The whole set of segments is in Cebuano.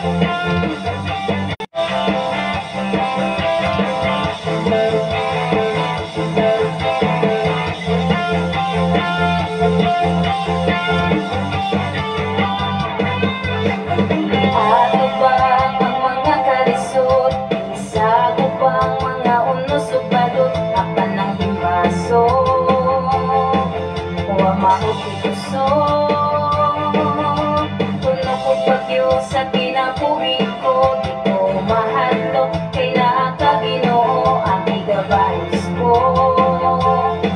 Atubang ang mga kalisod, isagop ang mga unos ug balot, apan ang himaso wa mahukikusog. Kuno ko bagyo sa kinabuhi ko, di ko mahadlok kay naa ka, Ginoo, ang igabalos ko.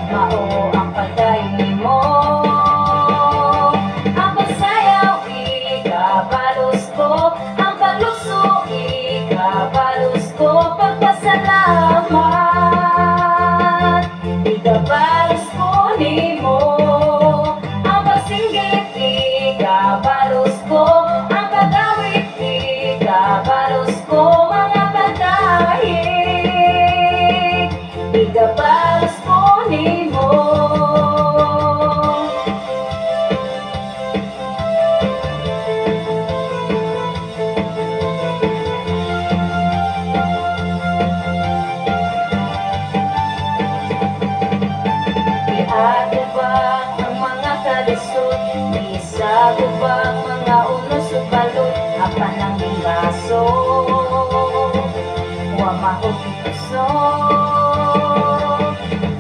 Mao ang pagdayon nimo. Ang pagsayaw, ikabalos ko. Ang paglukso, ikabalos ko. Pagpasalamat, ikabalos ko nimo. Ang pagsinggit, ikabalos ko. Ang pag-awit, ikabalos ko. Mga pagdahig, ikabalos ko nimo. Iatubang ang mga kalisod, isagubang mga unos ug balot, apan ang himaso wa mahukikusog.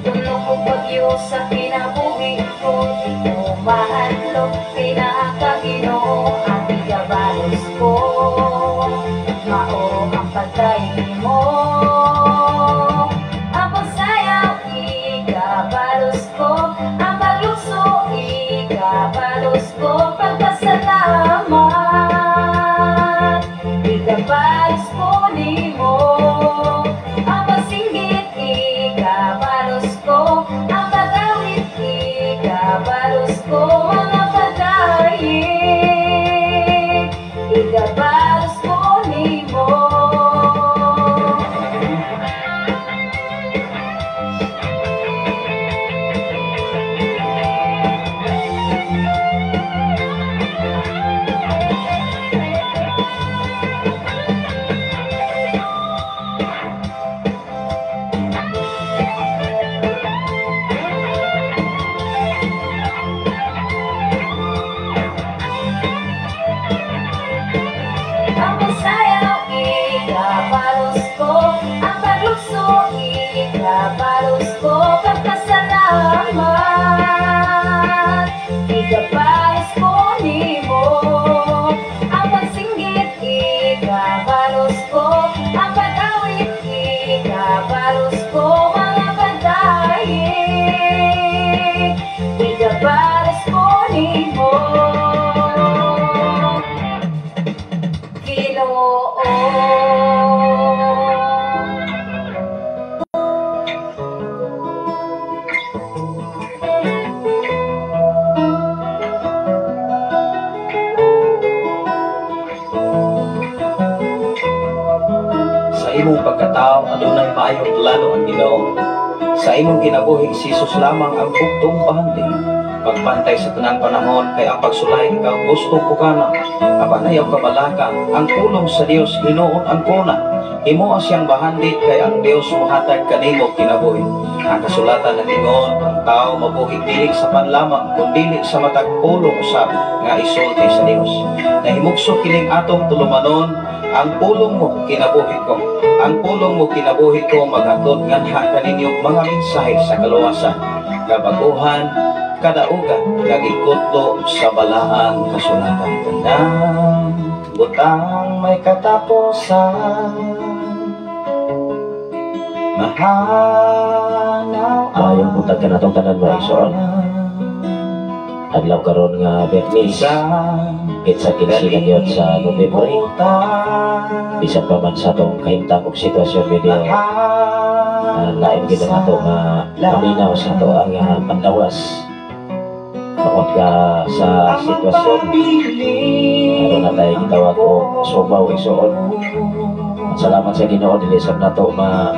Tuno ko bagyo sa kinabuhi ko, di ko mahadlok kay naa ka, Ginoo, ang igabalos ko. Mao ang pagdayon nimo. Ang pagsayaw, ikabalos ko. Ang paglukso, ikabalos ko. Pagpasalamat, ikabalos ko nimo. Ang pagsinggit, ikabalos ko. Ang pag-awit, ikabalos ko. Mga pagdahig, ikabalos ko nimo. Ang pagsayaw, ikabalos ko. Ang paglukso, ikabalos ko. Pagpasalamat, ikabalos ko nimo. Ang pagsinggit, ikabalos ko. Ang pag-awit, ikabalos ko. Mga pagdahig, ikabalos ko nimo. Ginoo. Sa imong pagkatao, adunay maayong plano ang Ginoo. Sa imong kinabuhi, si Jesus lamang ang buktong bahandi. Pagbantay sa tanang panahon kay ang pagsulay ikaw gusto ko kana. Apan ayaw kabalaka, ang pulong sa Dios hinuon ang kuna. Himoa siyang bahandi kay ang Dios mohatag kanimo kinabuhi. Ang kasulatan nag-ingon, ang tao mabuhi dili sa pan lamang, kun dili sa matag pulong usab nga isulti sa Dios. Nahimugso kining atong tulumanon, ang pulong mo kinabuhi ko. Ang pulong mo kinabuhi ko maghatod nganha kaninyo mga mensahe sa kaluwasan, kabaguhan, kadaugan, kag ikutlo sa balaang kasulatan. Tanang butang may katapusan, mahanaw Maayong buntag kanatong tanan, mga igsoon. Adlaw karon nga Biyernes, petsa 15 na gyud sa Nobyembre. Bisan pa man sa atong kahimtang og sitwasyon, medyo lain gyud ang ato nga paminaw sa ato ang panlawas. Bukod ka sa sitwasyon, aron na tayo gitawag og subaw, igsoon. At salamat sa Ginoo, dili sab nato ma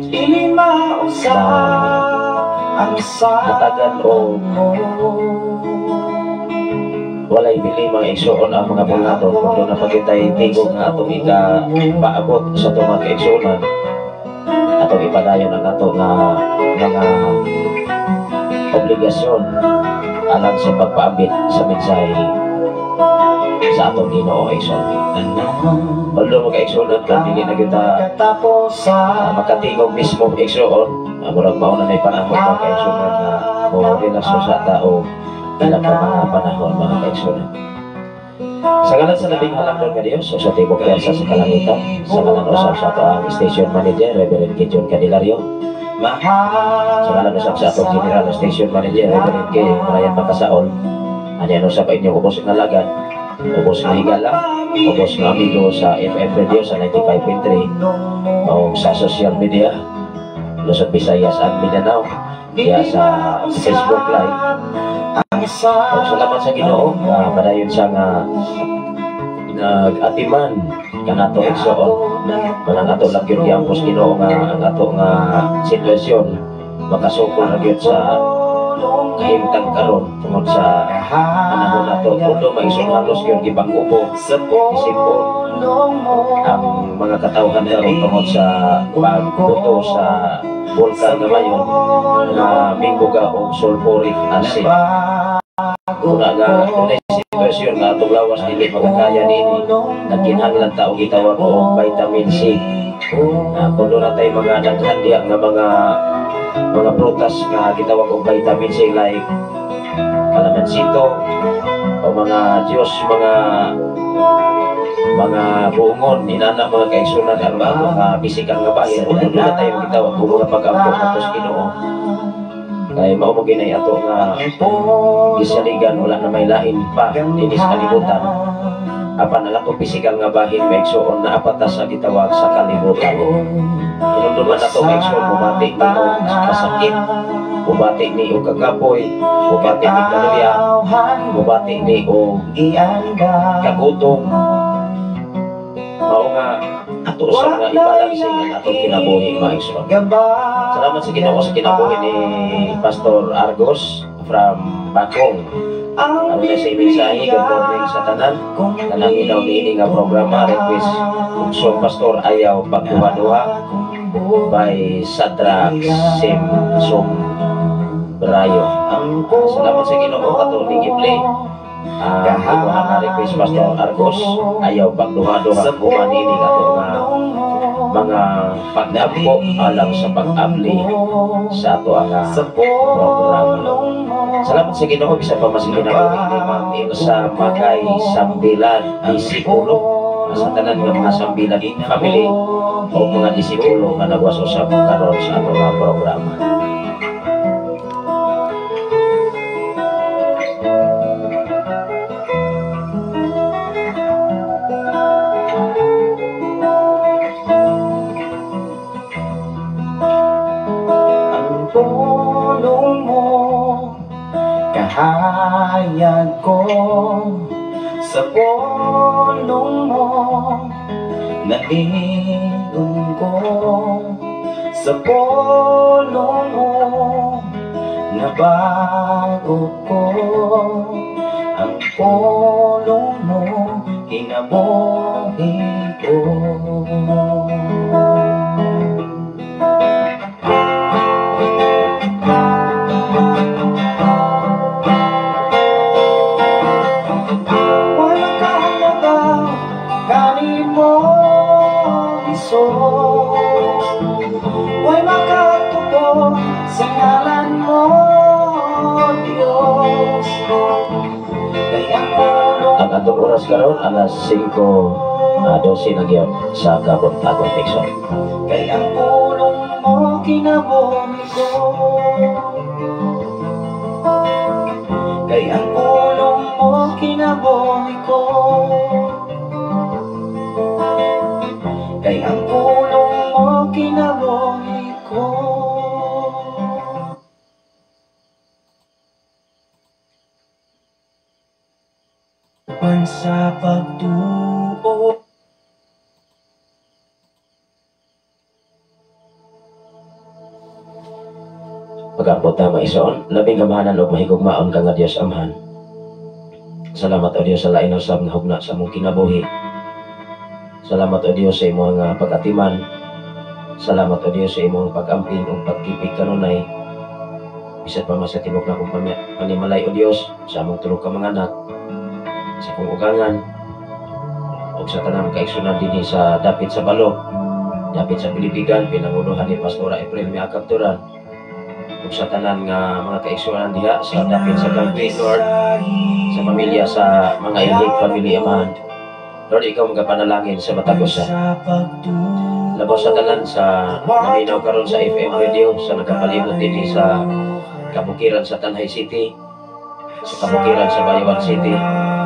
Dili mausap ang hatagan o mo. Walay bili, mga igsuon, ang mga bulaton kung duna pa kitay tigog nga atong ika paabot sa atong mga kaigsuonan, atong ipadayon ang ato nga mga obligasyon alang sa pagpaambit sa mensahe sa atong Ginoo, igsoon. Although, mga igsuonan, kan dili na kita makatingog mismo, igsuon, murag mao na panahon, mga kaigsuonan, na mo relax sa tao ilang ka mga panahon, mga kaigsuonan. Sa ngalan sa labing halangdon nga Dios o sa tibok pwersa sa kalangitan, sa ngalan usab sa ato ang station manager, Reverend Gideon Candelario, sa ngalan usab sa atong general station manager, Reverend K. Brian Macasaol, ani usab inyong ubos nga lagad, ubos nga higala, ubos nga amigo sa FM Radio sa 95.3 o sa social media, Luzon, Visayas at Mindanao, kaya sa Facebook Live. O salamat sa Ginoo nga padayon siya nga nag-atiman kanato, igsoon. Manang ato lang gyud giampos Ginoo nga ang ato nga sitwasyon makasukol na gyud sa kahimtang karon tungod sa panahon nato. Although, mga igsoon, halos gyud gipang-upo isipon ang mga katawhan karon tungod sa pagbuto sa bulkan nga mayon nga mingbuga og sulfuric acid. Una nga dunay sitwasyon nga atong lawas dili makakaya niini, nagkinahanglan ta og gitawag og vitamin C. Kung duna tay mga daghan diha nga mga prutas nga gitawag og vitamin C like kalamansito o mga juice, mga buongon inana, mga kaigsunan, aron ato nga pisikal nga bahin. Kung duna tayo gitawag og mga pag-ampo nato sa Ginoo kay mao mo ginay ato nga gisaligan, wala na may lain pa dinhi sa kalibutan apan ang atong pisikal nga bahin, mga igsoon, na apatas sa gitawag sa kalibutan. Hinumduman nato, mga igsoon, mubati ni og kasakit, mubati ni og kagapoy, mubati ni kaluya, mubati ni og kagutom. Mao nga ato usab nga ibalansing ang atong kinabuhi, mga igsoon. Salamat sa Ginoo sa kinabuhi ni Pastor Argos from Bakong. Ano na sa mensahe, good morning sa tanan. Tanang ilaw niini nga programa, request ug Pastor "Ayaw Pagduha-duha" by Sadrak Sim Sombrayo. Salamat sa Ginoo kato ni gi-play. Imo nga request, Pastor Argos, "Ayaw Pagduha-duha" human ini nga ato nga mga pag-ampo alang sa pag-abli sa ato ang programa. Salamat sa Ginoo bisan pa mas kinabuhi ni Ma'am Ilsa Makay Sambilan, disipulo, sa tanan nga mga Sambilan family o mga disipulo nga nagwas usab karon sa ato nga programa. Ang pulong mo, kahayag ko. Sa pulong mo, naligon ko. Sa pulong mo, nabago ko. Ang pulong mo, kinabuhi ko. Wala kahalaga kanimo, Jesus. Way makatuto sa ngalan mo, Diyos. Kay ang pulong Ang atong oras karon alas 5:12 na gyud sa kabuntagon, igsoon. Kay ang pulong mo, kinabuhi ko. Kay ang pulong mo, kinabuhi ko. Kay ang pulong mo, kinabuhi ko. Pan sa pagtuo. Pag-ampo ta, mga igsoon. Labing gamhanan ug mahigugmaon ka nga Dios Amahan. Salamat, O Dios, sa lain usab nga hugna sa among kinabuhi. Salamat, O Dios, sa imong pag-atiman. Salamat, O Dios, sa imong pag-amping ug pagtipig kanunay. Bisan pa man sa tibok na akong panimalay, O Dios, sa among tulo ka mga anak, sa akong ugangan, ug sa tanang kaigsunan dinhi sa dapit sa Balog, dapit sa Pilipigan, pinangunuhan ni Pastora April Miakap Turan, ug sa tanan nga mga kaigsunan diha sa dapit sa Gangway, Lord, sa pamilya sa mga Ilhig family, Amahan. Lord, ikaw magapanalangin sa matag usa. Labaw sa tanan sa naminaw karon sa FM radio, sa nagapalibot dinhi sa kabukiran sa Tanjay City, sa kabukiran sa Bayawan City,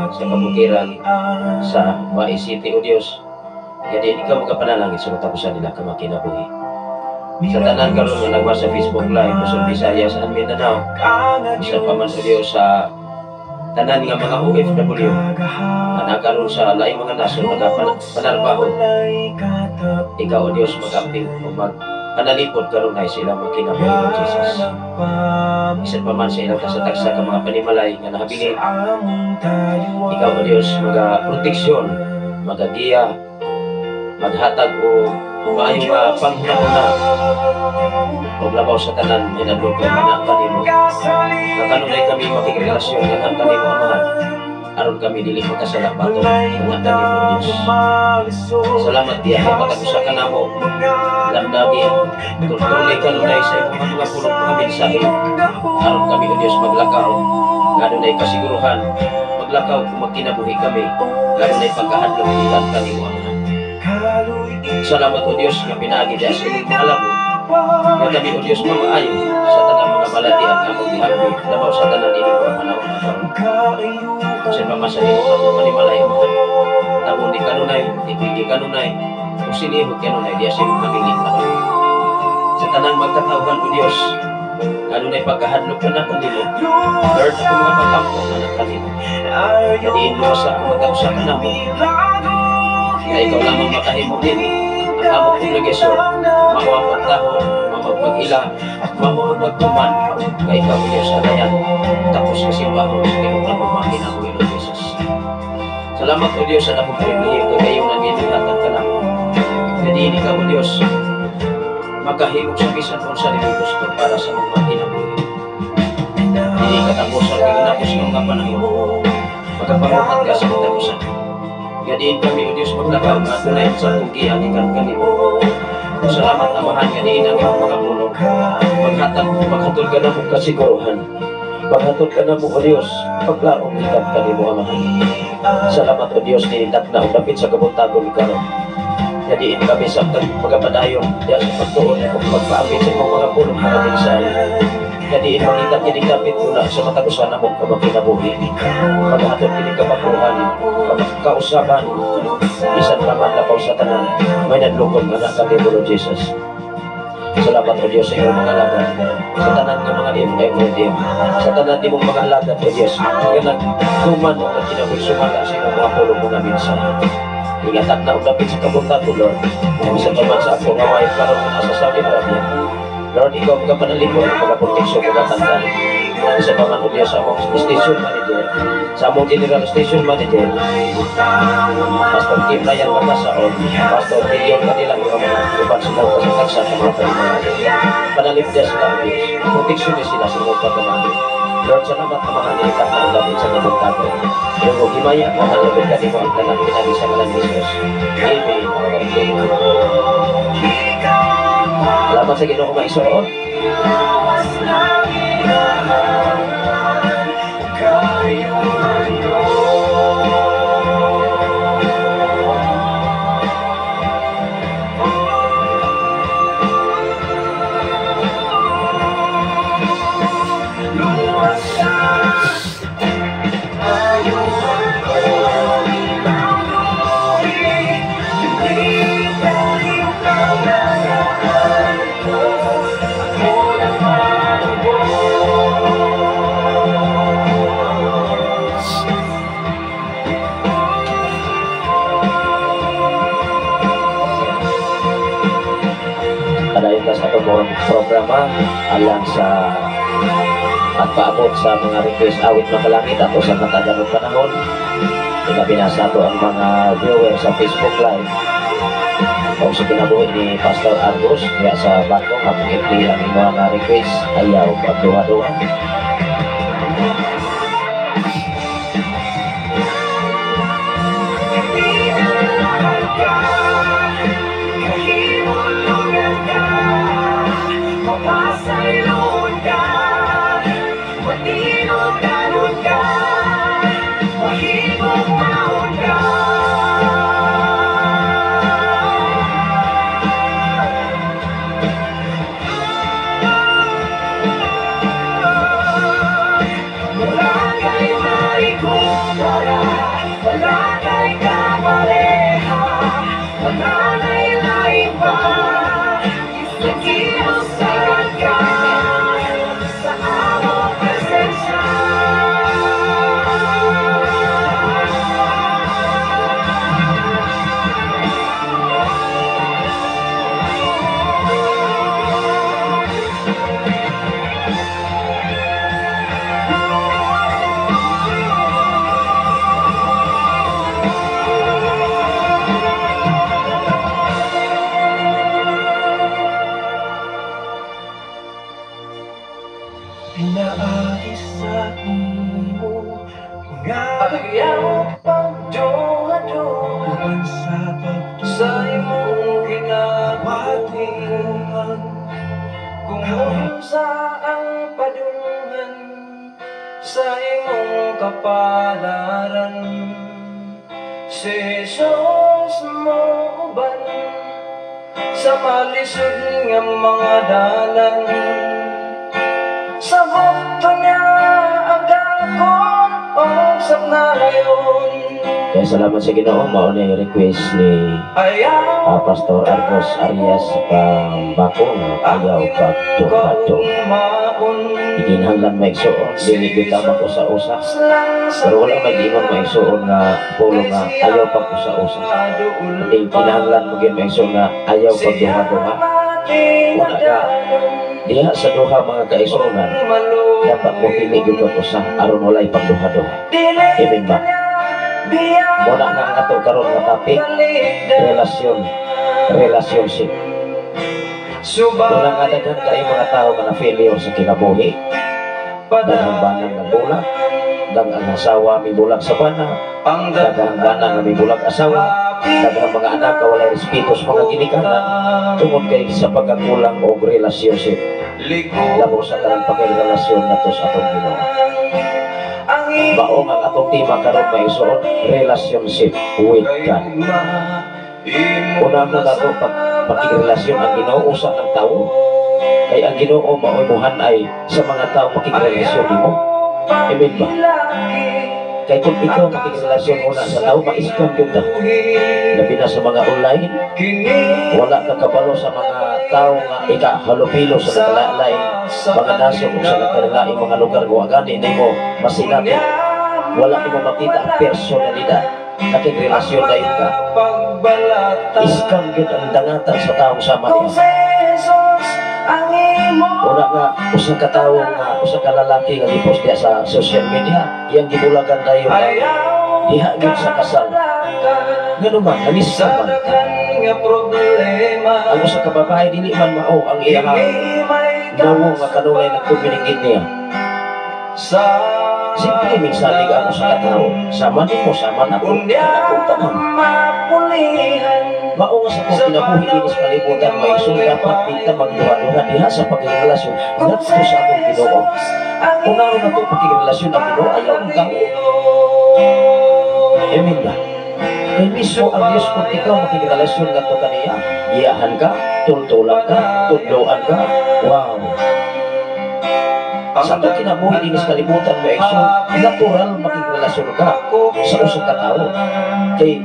sa kabukiran sa Bais City, O Dios. Gani ikaw magapanalangin sa matag usa nila ka makinabuhi. Sa tanan karon nga nagwa sa Facebook Live, Luzon, Visayas and Mindanao, isa pa man, O Dios, sa tanan nga mga OFW nga nakaroon sa laing mga nasod nagapanarbaho, ikaw, O Dios, mag-amping o magpanalipod kanunay sa ilang mga kinabuhi, Lord Jesus. Bisan pa man sa ilang kasatagsa ka mga panimalay nga nahabilin, ikaw, O Dios, maga-proteksyon, magagiya, maghatag o maayong nga panghuna-huna o labaw sa tanan hinadlok nga anak kanimo nga kanunay kami makigrelasyon nga kanimo, Amahan, aron kami dili magkasala batok nga kanimo, Dios. Salamat diya kay matag usa ka namo lamdagi, tultuli kanunay sa imong mga pulong, mga mensahe, aron kami, O Dios, maglakaw nga adunay kasiguruhan, maglakaw kung magkinabuhi kami nga adunay pagkahadlok gikan kanimo, Amahan. Salamat, O Dios, nga pinaagi diya sa imong mga labo nga kami, O Dios, mamaayo sa tanang mga balatian nga among gihambi, labaw sa tanan ini mga panahon na karon. Sa mama sa imong akong panimalay, Amahan, tabon di kanunay, tipigi kanunay, ug silihog kanunay diya sa imong habilin karon. Sa tanang magkatawhan, O Dios, nga adunay pagkahadlok na kanimo, Lord, ako mga pagkampo na kanimo. Kadiin mo sa akong matag usa ka namo nga ikaw lamang makahimo nini. Ang among obligasyon, mao ang pagtahod, mao ang pag-ila, mao ang pagtuman, nga ikaw, O Diyos, anayan, tapos kasimbahon sa imong among mga kinabuhi, Lord Jesus. Salamat, O Diyos, sa dakong pribilehiyo kay kayo nang inihatag ka namo. Kadiin ikaw, O Diyos, makahimog sa bisan unsa nimong gusto para sa mga kinabuhi. Dili katapusan kay ginapos nga mga panahon, magapanguhat ka sa matag usa. Gadiin kami, O Diyos, maglakaw nga adunay sa atong giya gikan kanimo. Salamat, Amahan, nga diin ang imong mga pulong maghatag, maghatod ka namo kasiguruhan. Maghatod ka namo, O Diyos, paglaom gikan kanimo, Amahan. Salamat, O Diyos, nitak na og dapit sa kabuntagon karon. Gadiin kami sa magapadayon diya sa pagtuon ug pagpaapit sa imong mga pulong, mga mensahe. Gadiin makita kini kapit muna sa matag usa namo ka makinabuhi. Maghatod kini kabakuhan, kausaban, bisan pa man labaw sa tanan, may nadlukon nga na kanimo, Lord Jesus. Salamat, O Diyos, sa iyong mga alagad. Sa tanan nga mga FM radio. Sa tanan nimong mga alagad, O Diyos, nga nagtuman o nagkinabuhi sumala sa imong mga pulong, mga mensahe. Ingatan na og dapit sa kabuntagon, Lord. Bisan pa man sa ako nga wife karon nga nasa Saudi Arabia. Lord, ikaw mga panalipod, mga proteksyon, mga tanggal. Bisan pa man, O Diyos, sa among station manager, sa among general station manager, Pastor Kim Ryan Matasaon, Pastor Gideon Kanilang mga uban sila kasatagsa sa mga panimalay. Panalipda sila, O Diyos. Proteksyon ni sila sa imong pagkamali. Lord, salamat, Amahan, ikat na ang dapit sa kabuntagon. Yung himaya, mahalagod ka nimo ang tanan pinaagi sa ngalan ni Jesus. Amen. Amen. Salamat sa Ginoo, mga igsoon. Padayon ta sa atong programa alang sa At paabot sa mga request awit makalangit ato sa katagan og panahon. Ilabi na sa ato ang mga viewer sa Facebook Live. O sa kinabuhi ni Pastor Argos diya sa Bakong, atong i-play ang imong mga request ayaw pagduha-duha. Kapalaran si Jesus mo uban sa malisod nga mga dalan sa bukto niya ang dakon o sa nayon. Kaya salamat sa Ginoo, mao ni request ni Pastor Argos Arias Bakong ayaw pagduha-duha. Ikinahanglan maigsuon, dili gyud ta mag-usa-usa. Pero wala may giingon maigsuon nga pulo nga ayaw pag-usa-usa. Hindi kinahanglan mo gyud maigsuon nga ayaw pagduha-duha. Wala ka diha sa duha mga kaigsuonan, dapat mo pili gyud kag usa aron walay pagduha-duha. Amen ba? Muna nga ang ato karon nga topic, relasyon, relationship. Muna nga daghan kay mga tao nga na-failure sa kinabuhi. Daghang banang nagbulag, daghang asawa mibulag sa bana, daghang bana nga mibulag asawa, daghang mga anak nga walay respeto sa mga ginikanan tungod kay sa pagkakulang og relationship. Labaw sa tanang pagrelasyon nato sa atong Ginoo. Mao ang atong tema karon maigsoon, relationship with God. Una mo nato pagkigrelasyon ang Ginoo usa ng tawo. Kay ang Ginoo mao'y muhan-ay sa mga tao makigrelasyon nimo. Amen ba? Kay kung ikaw makigrelasyon una sa tao, ma-scam gyud ta. Labi na sa mga online, wala ka kabalo sa mga tao nga ikahalupilo sa nagkalain mga nasod o sa nagkalain mga lugar kung gani nimo masinati. Wala nimo makita ang personalidad. Nakigrelasyon dayon ka. Iskam gyud ang dangatan sa taong sama niya. Una nga usa ka tawo nga usa ka lalaki nga gipost diha sa social media, iyang gibulagan dayon ang diha gyud sa kasal. Ngano man naniskam man. Ang usa ka babae dili man mao ang iyang nawong nga kanunay nagcommunicate niya. Simple minsalig ang usa ka tawo, sama nimo sama nako, kanakong tanan. Mao nga sa kong kinabuhi dinis kalibutan maigsoon, dapat di ta magduha-duha diha sa pagrelasyon ngadto sa atong Ginoo. Unahon nato pagrelasyon ang Ginoo ayaw ang tao. Amen ba? Kay mismo ang Dios kung ikaw makigrelasyon ngadto kaniya, iyahan ka, tultulan ka, tudloan ka. Wow. Sa atong kinabuhi dinis kalibutan maigsoon, natural makigrelasyon ka sa usa ka tawo. Kay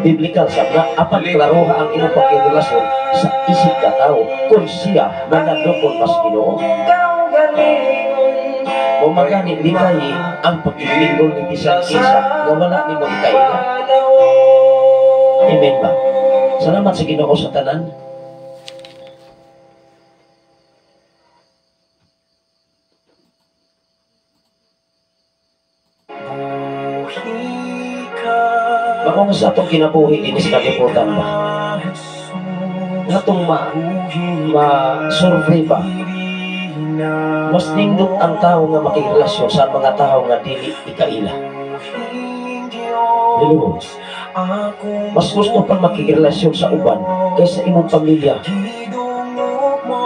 biblical sa nga apan klaroha ang imong pagrelasyon sa isip ka tawo kung siya manadlokon mas Ginoo. O magani likayi ang pagpipindol ni bisan kinsa nga wala nimo ikaila. Amen ba? Salamat sa Ginoo sa tanan. Nga sa atong kinabuhi dinhi sa kalibutan ba, nga atong ma ma-survey ba, mas nindot ang tao nga makigrelasyon sa mga tao nga dili ikaila. Hello. Mas gusto pang makigrelasyon sa uban kaysa imong pamilya,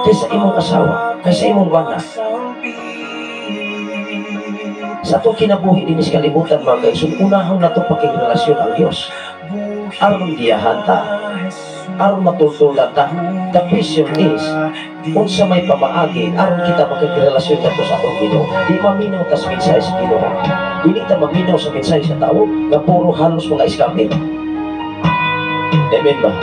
kaysa imong asawa, kaysa imong bana. Sa atong kinabuhi dinhi sa kalibutan, mga kaigsoon, unahon nato pakigrelasyon ang Dios. Aron giyahan ta, aron matultulan ta. The question is, unsa may pamaagi aron kita makigrelasyon kadto sa atong Ginoo? Di maminaw tas mensahe sa Ginoo. Dili ta maminaw sa mensahe sa tao nga puro halos mga scammer. Amen ba?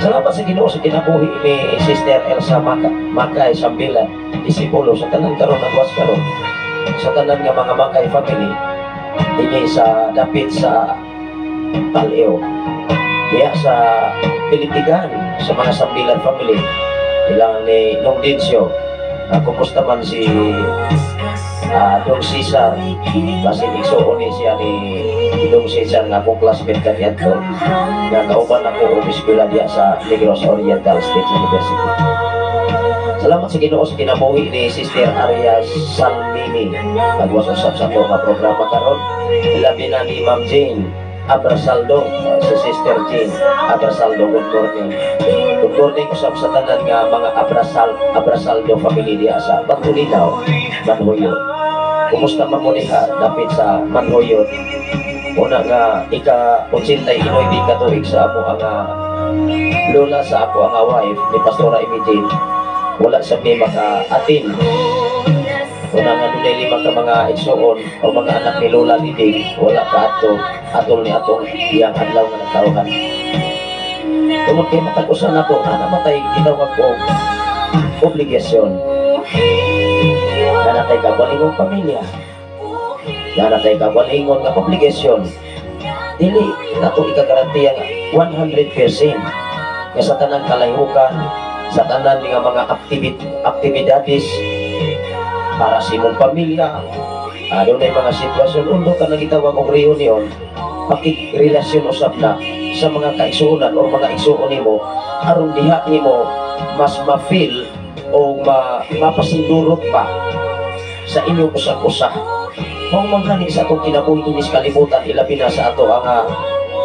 Salamat sa Ginoo sa kinabuhi ni Sister Elsa Maka, Makay Sambila, disipulo sa tanan karon nagwas karon, sa tanan nga mga Makay family dinhi sa dapit sa Paleo. Diya sa Pilitigan, sa mga Sambilan family, ilang ni Nong Dincio, kumusta man si Dong Cesar, basin igsuon ni siya ni Dong Cesar nga akong classmate kaniadto, nga kauban ako og eskwela diya sa Negros Oriental State University. Salamat sa Ginoo sa kinabuhi ni Sister Arya Salmini. Nagwas usab sa ato nga programa karon. Labi na ni Ma'am Jane Abrasaldo, si Sister Jane Abrasaldo, good morning. Good morning usab sa tanan nga mga Abrasaldo family diya sa Batulinaw, Manhoyo. Kumusta man mo diha dapit sa Manhoyo? Una nga ika 89 ka tuig sa amo ang lola sa ako ang wife ni Pastora Amy. Wala sa mi maka-atin. Una nga dunay lima ka mga igsuon o mga anak ni Lola Liding, wala ka ato atol ni atong iyang adlaw nga natawhan. Tungod kay matag usa nato nga namatay gitawag og obligasyon. Naa natay kaugalingong pamilya. Naa natay kaugalingon nga obligasyon. Dili nato ikagarantiya nga 100% nga sa tanang kalahiukan, sa tanan nga mga aktibidades para sa imong pamilya, dunay mga sitwasyon undo ka nagitawag og reunion, pakigrelasyon usab na sa mga kaigsuonan o mga igsuon nimo aron diha nimo mas ma-feel o mapasindurot pa sa inyong usag-usa. Mao man gani sa atong kinabuhi dinhi sa kalibutan, ilabi na sa ato ang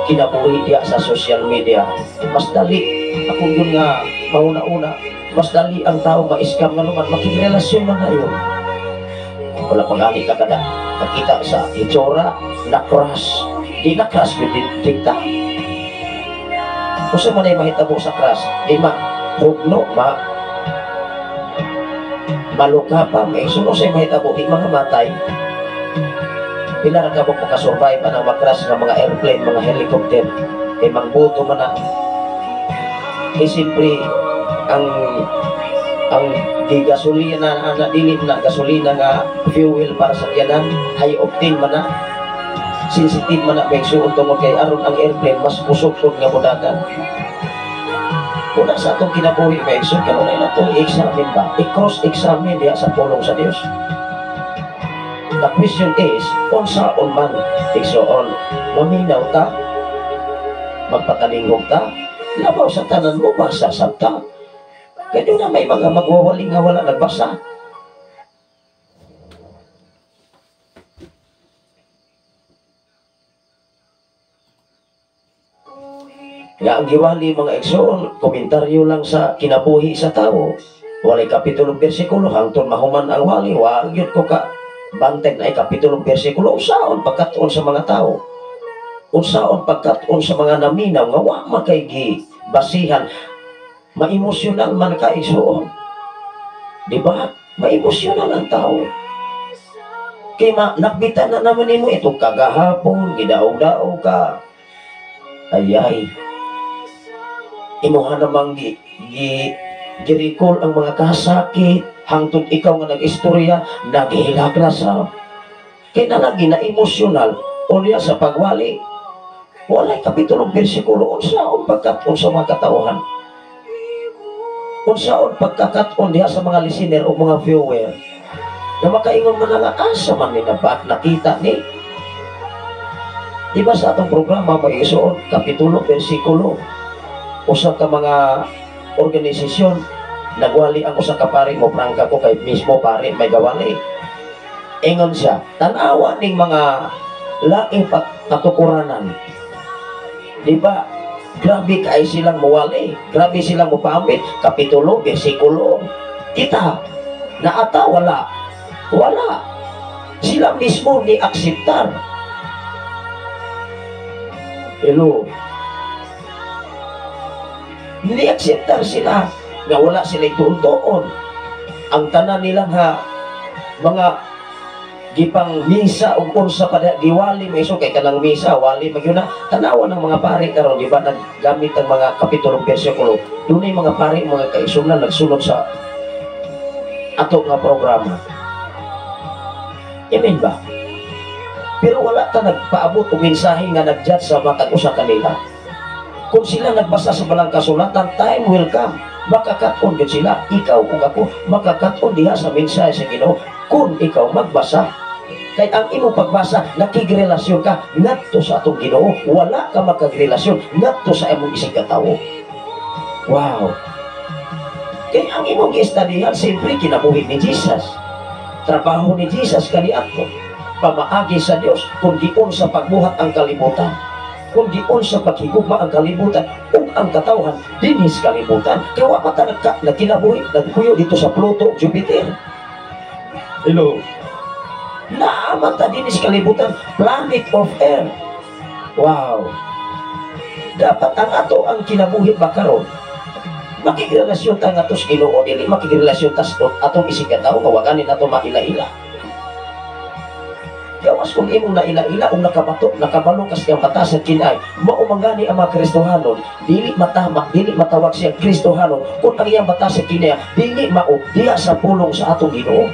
kinabuhi diya sa social media. Mas dali, ako yun nga mauna-una, mas dali ang tao ma-scam nga naman, makigrelasyon man na yun. Wala pa gani ka kada nakita sa itsura, na-crush. Di na-crush, yun din tigta. Kung man ay mahitabo sa crush, di ma hugno, ma maluka pa, may suno sa mahitabo, di mga matay. Pila ra ka mo makasurvive anang makrush nga mga airplane, mga helicopter, kay mangbuto man na. Kay siyempre, ang di gasolina ana, dili na gasolina nga fuel para sa tiyanan, high octane man na, sensitive man na may suot tungod kay aron ang airplane mas kusog pud nga modagan. Una sa atong kinabuhi, may igsoon, kanunay na ito i-examine ba, i-cross examine diha sa pulong sa Dios. The question is, unsaon man, igsoon, maminaw ta, magpatalingog ta, labaw sa tanan mo basa sabta. Kaya doon na may mga magwawali nga wala nagbasa. Nga ang giwali, mga igsoon, komentaryo lang sa kinabuhi sa tao. Walay kapitulo bersikulo, hangtod mahuman ang wali, wa gyud ko ka banteg na kapitulo bersikulo, unsaon pagkat-on sa mga tao? Unsaon pagkat-on sa mga naminaw nga wa man kay gi basihan? Maemosyonal man ka, igsoon. Di ba? Maemosyonal ang tao. Kay ma nakbitan na naman nimo ito kagahapon, gidaog-daog ka. Ay ay. Imuha namang gi, gi, gi-recall ang mga kasakit, hangtod ikaw nga nag-istorya, naghilak na sa. Kay na lagi na emosyonal, unya sa pagwali, walay kapitulong bersikulo, unsaon pagkat-on sa mga katauhan? Unsaon pagkakat-on diha sa mga listener o mga viewer? Na makaingon man na nga, asa man ni na ba nakita ni? Di ba sa atong programa may isuon kapitulo bersikulo, usa ka mga organisasyon nagwali ang usa ka pari, mo prangka ko kay mismo pari may gawali. Ingon siya, tan-awa ning mga laing katukuranan. Di ba? Grabe kay silang muwali, grabe silang mupaambit, kapitulo bersikulo. Kita naata wala. Wala. Sila mismo ni akseptar. Hello. Ni akseptar sila nga wala sila ituon-tuon. Ang tanan nila nga mga gipang misa ug unsa pa giwali mo iso kay kanang misa wali magyud na tanawa ng mga pari karon, di ba naggamit ang mga kapitulong bersikulo. Dunay mga pari mga kaisunan nagsunod sa ato nga programa. Amen ba? Pero wala ta nagpaabot og mensahe nga nag-judge sa matag usa kanila. Kung sila nagbasa sa balang kasulatan, time will come. Makakaton gid sila, ikaw ug ako, makakaton diha sa mensahe sa Ginoo kung ikaw magbasa. Kay ang imong pagbasa, nakigrelasyon ka ngadto sa atong Ginoo. Wala ka makagrelasyon ngadto sa imong isig katawo. Wow. Kay ang imong giestadihan, siyempre kinabuhi ni Jesus. Trabaho ni Jesus kaniadto. Pamaagi sa Dios kung giun sa pagbuhat ang kalibutan, kung giun sa paghigugma ang kalibutan ug ang katawhan dinhi sa kalibutan. Kay wa man ta nagkinabuhi, nagpuyo dito sa Pluto, Jupiter. Hello. Naa man ta dinhi sa kalibutan, planet of Earth. Wow. Dapat ang ato ang kinabuhi ba karon makigrelasyon ta ngadto sa Ginoo, dili makigrelasyon ta sa atong isig katawo nga wa ganin ato maila-ila. Gawas kung imong naila-ila ug nakabato, nakabalo kas iyang mata sa kinay, mao man gani ang mga Kristohanon, dili matama, dili matawag siyang Kristohanon kung ang iyang mata sa kinay dili mao diha sa pulong sa atong Ginoo.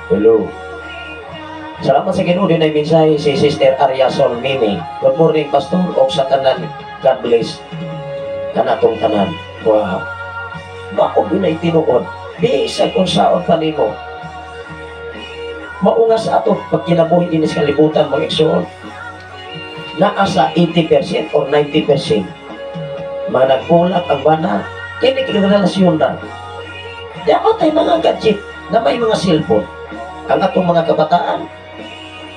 Hello. Salamat sa Ginoo, din ay mensahe si Sister Arya Sol Mimi. Good morning, Pastor, og sa tanan. God bless kanatong tanan. Wow. Mao gyud ay tinuod. Bisag unsaon pa nimo. Mao nga sa ato pagkinabuhi dinhi sa kalibutan mga igsoon, naa sa 80% or 90% mga nagkulak ang bana, kini relasyon ra. Dapat ay mga gadget na may mga cellphone. Ang atong mga kabataan,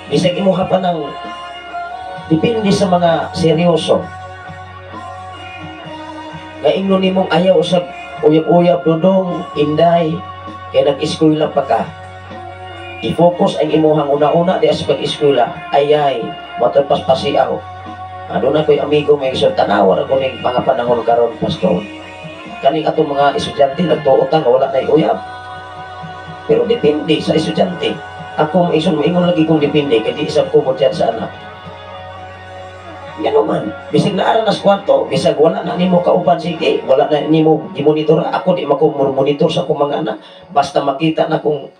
bisag imuha pa ng depende sa mga seryoso. Nga ingnon nimong ayaw sa uyab-uyab dudong, inday, kay nag-eskwela pa ka. I-focus ang imuhang una-una di sa pag-eskwela, ayay, matod paspasiaw. Ano na ko'y amigo may isod, tanawa na ko ning mga panahon karon, pastor. Kaning atong mga estudyante, nagtuotan nga wala na'y uyab. Pero depende sa estudyante. Ako ison moingon lagi kong depende kay di isab ko mo sa anak. Ngano man, bisag naara na sa kwarto, bisag wala na nimo kauban, sige, wala na nimo gimonitor. Ako di mako monitor sa akong mga anak. Basta makita na kung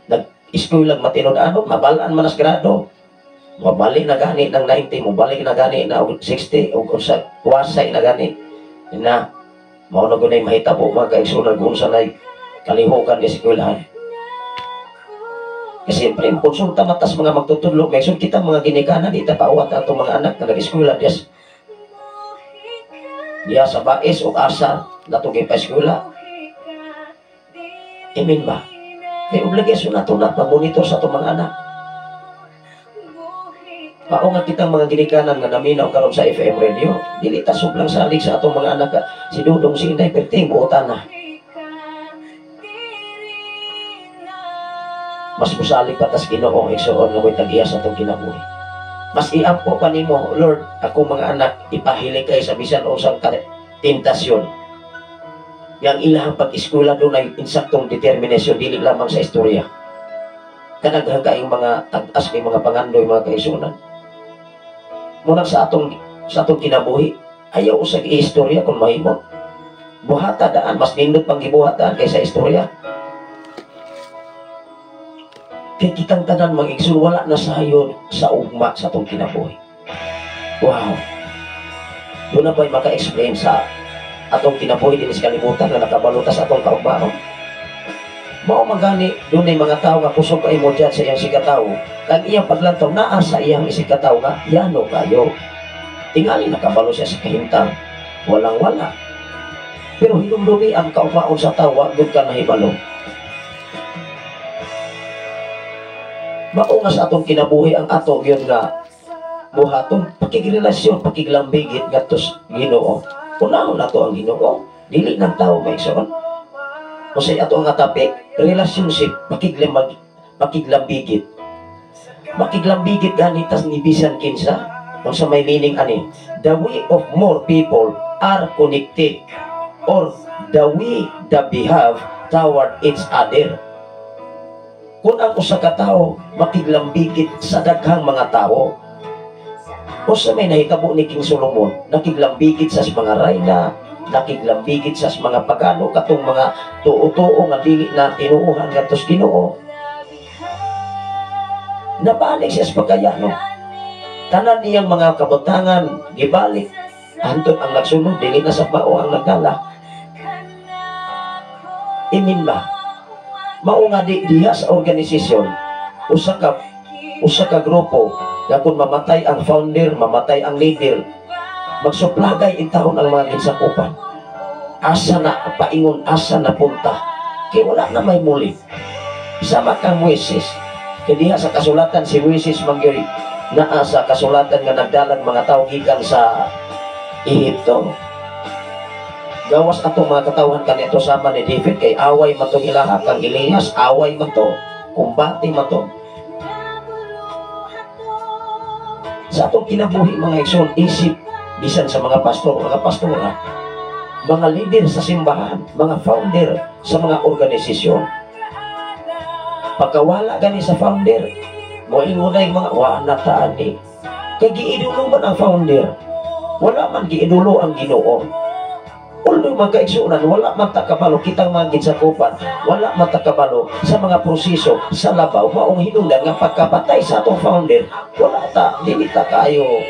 nag-eskwela matinud-anod, mabalaan man as grado. Mabalik na gani ng 90, mabalik na gani na 60, o sa wasay na gani. Na, mao na gunay mahitabo mga kaigsunan kung unsa nay kalihukan di eskwelahan. Kasi siyempre, konsulta matas mga magtutudlo. May kita mga ginikanan, di ta paawat atong mga anak na nag-eskwela. Diya sa bais o asa, natugay pa eskwela. Amen ba? Kaya obligasyon na ito na pag-monitor sa atong mga anak. Mao nga kitang mga ginikanan nga naminaw karon sa FM radio, dili ta sublang salig sa atong mga anak. Si Dudong, si Inday, perting buotan na. Mas musalig pa tas Ginoo igsoon nga mo'y tag-iya sa atong kinabuhi. Mas iampo pa nimo, Lord, akong mga anak ipahili kay sa bisan unsang tentasyon. Yang ilahang pag-eskwela dunay insaktong determinasyon dili lamang sa istorya. Kanaghan kaayong mga tag-as kay mga pangandoy mga kaigsuonan. Muna sa atong kinabuhi, ayaw usag istorya kung mahimo. Buhata daan, mas nindot pang gibuhat daan kaysa istorya. Kay kitang tanan mga igsoon, wala na sayon sa ugma sa atong kinabuhi. Wow. Doon na ba'y maka-explain sa atong kinabuhi din sa kalibutan na nakabaluta sa atong kaugmaon? Mao man gani dunay mga tawo nga kusog kay mo sa iyang isigkatawo, kag iyang paglantaw naa sa iyang isigkatawo nga yano kayo. Tingali nakabalo siya sa kahimtang, walang wala. Pero hinumdumi ang kaumaon sa tawo, gud ka nahibalo. Mao nga sa atong kinabuhi ang ato gyud nga buhaton pakigrelasyon, pakiglambigit ngadto sa Ginoo. Unahon nato ang Ginoo, dili nang tawo maigsoon. Unsay ato ang topic? Relationship, pakiglambigit. Makiglambigit gani tas ni bisan kinsa. Unsa may meaning ani? The way of more people are connected or the way they behave toward each other. Kung ang usa ka tawo makiglambigit sa daghang mga tawo, usa may nahitabo ni King Solomon, nakiglambigit sa mga rayna, nakiglambigit sa mga pagano, katong mga tuo-tuo nga dili na tinuohan ngadto sa Ginoo. Nabalik siya sa pagkayano. Tanan niyang mga kabutangan gibalik, hantod ang nagsunod dili na sa mao ang nagdala. Imin ba? Mao nga di diha sa organisasyon, usa ka grupo nga kung mamatay ang founder, mamatay ang leader, magsuplagay intawon ang mga ginsakupan. Asa na paingon, asa na punta, kay wala na may muli. Sama kang Moises, kay diha sa kasulatan si Moises mangyoy naa sa kasulatan nga nagdalag mga tawo gikan sa Ehipto. Gawas atong mga katawhan kaniadto sama ni David, kay away man tong ilaha kang Elias, away man to, kumbate man to. Sa atong kinabuhi mga igsoon, isip bisan sa mga pastor, mga pastora, mga leader sa simbahan, mga founder sa mga organisasyon. Pagkawala gani sa founder, moingon mga wa na ta ani. Kay giidulo man ang founder, wala man giidulo ang Ginoo. Although mga kaigsuonan, wala man ta kabalo kitang mga ginsakupan, wala man ta kabalo sa mga proseso sa labaw, maong hinungdan nga pagkapatay sa atong founder, wala ta, dili ta kaayo,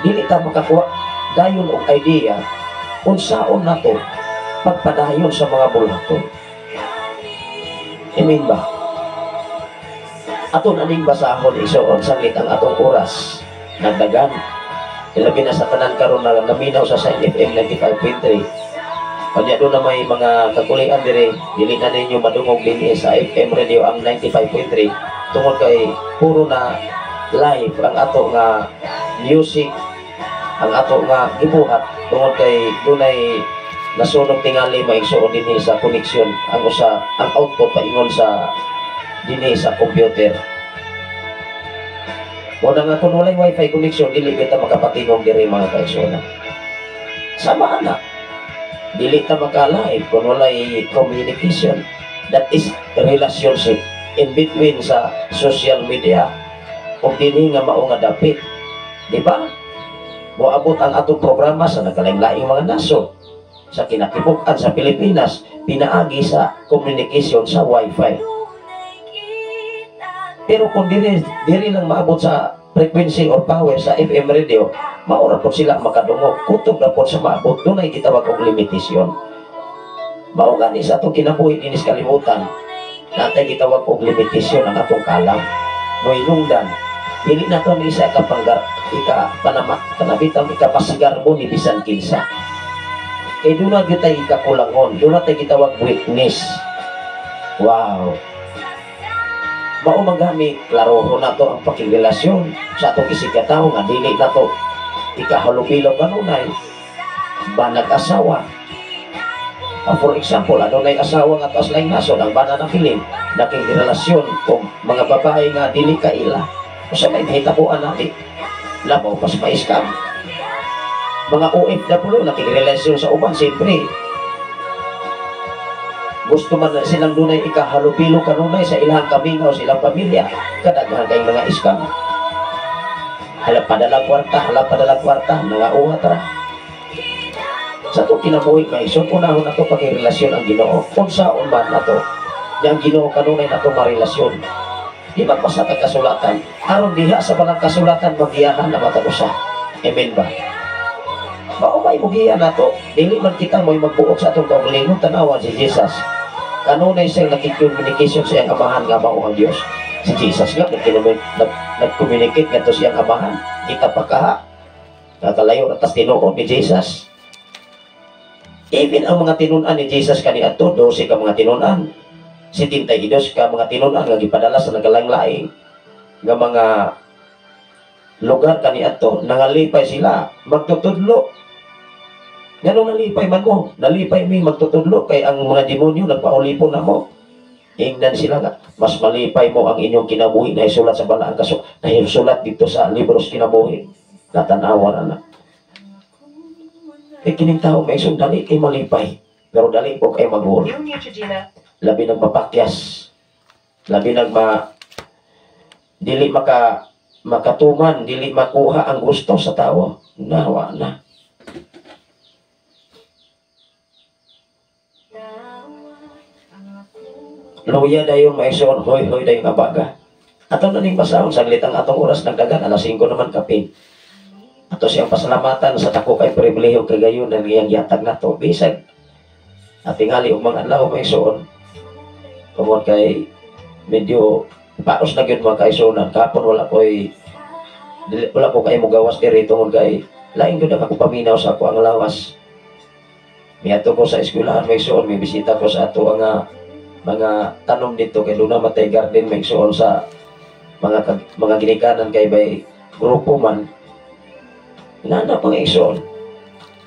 dili ta makakuha dayon og idea unsaon nato pagpadayon sa mga bulhaton. Amen ba? Aton aning basahon igsoon sanglit ang atong oras nagdagan. Ilabi na sa tanan karon na naminaw sa Sign FM 95.3. Kanya doon na may mga kakulian dire, dili na ninyo madungog dinhi sa FM radio ang 95.3 tungod kay puro na live ang ato nga music, ang ato nga gibuhat tungod kay dunay nasunog tingali maigsuon dinhi sa connection ang usa ang output paingon sa dinhi sa computer. Mo na nga kung walay wifi connection dili kita makapatingog diri mga kaigsuonan. Sama ana, dili ta maka-live kung walay communication, that is relationship in between sa social media ug dinhi nga mao nga dapit, di ba? Moabot ang atong programa sa nagkalain-laing mga nasod sa kinatibuk-an sa Pilipinas pinaagi sa communication sa wifi. Pero kung diri lang maabot sa frequency or power sa FM radio, maura po sila makadungog. Kutob na po sa maabot, doon ay gitawag og limitasyon. Mao gani sa atong kinabuhi dinis kalibutan, natay gitawag og limitasyon ang atong kalam. Mohinungdan, dili na to ni isa ka panggar, ika panamat, kanabitang ikapasigarbo ni bisan kinsa. Kay doon na gyud tay ikakulangon, doon na tay gitawag weakness. Wow. Mao man gani klaroho nato ang pakigrelasyon sa atong isigkatawo nga dili nato ikahalupilo kanunay banag asawa. For example, adunay asawa nga taas laing nasod ang bana nabilin nakigrelasyon og mga babae nga dili kaila. Usa may nahitabuan nati labaw pas ma-scam. Mga OFW nakigrelasyon sa uban, siyempre gusto man na silang dunay ikahalupilo kanunay sa ilang kamingaw sa ilang pamilya, kadaghan kay mga scam. Hala padala kwarta, hala padala kwarta, mga uha tara. Sa itong kinabuhi may igsoon, unahon nato pakirelasyon ang Ginoo. Unsaon man nato, ang Ginoo kanunay nato marelasyon. Di ba pa sa kasulatan? Aron diha sa balang kasulatan magiyahan na matag usa. Amen ba? Mao may mugiya nato, dili man kita mo'y magbuot sa atong kaugalingon, tanawan si Jesus. Kanunay siyang nakikommunication sa iyang amahan nga mao ang Dios. Si Jesus nga nag-communicate ngadto sa iyang amahan. Kita pa kaha. Nakalayo na tas tinuod ni Jesus. Even ang mga tinun-an ni Jesus kaniadto, 12 ka mga tinun-an. 72 ka mga tinun-an nga gipadala sa nagkalaing-laing nga mga lugar kaniadto, nangalipay sila magtutudlo. Nganong nalipay man mo? Nalipay mi magtutudlo kay ang mga demonyo nagpaulipon na mo. Ingnan sila nga, mas malipay mo ang inyong kinabuhi na isulat sa balaang kaso, na isulat dito sa libros kinabuhi. Natanawa na. Kay kining tao may isong dali kay malipay, pero dali po kay maguol. Labi nagmapakyas, labi nagma dili makatuman, dili makuha ang gusto sa tao. Nawa na. Luya dayon maison, hoy-hoy dayon abaga. Ato na ning basahon, saglit ang atong oras nagdagan, alas 5 naman kapin. Ato siyang pasalamatan sa dako kay pribilehiyo kay gayon ang iyang gihatag nato. Bisag atingali og mga adlaw maison. Tungod kay medyo paos na gyud mga kaisunan. Kapon wala ko kay mogawas diri tungod kay lain gyud ang ako paminaw sa ako ang lawas. Miadto ko sa eskwelahan maison, may bisita ko sa ato ang mga tanom dito kay duna matay garden maigsoon sa mga ginikanan kay bay grupo man. Inana pang igsoon.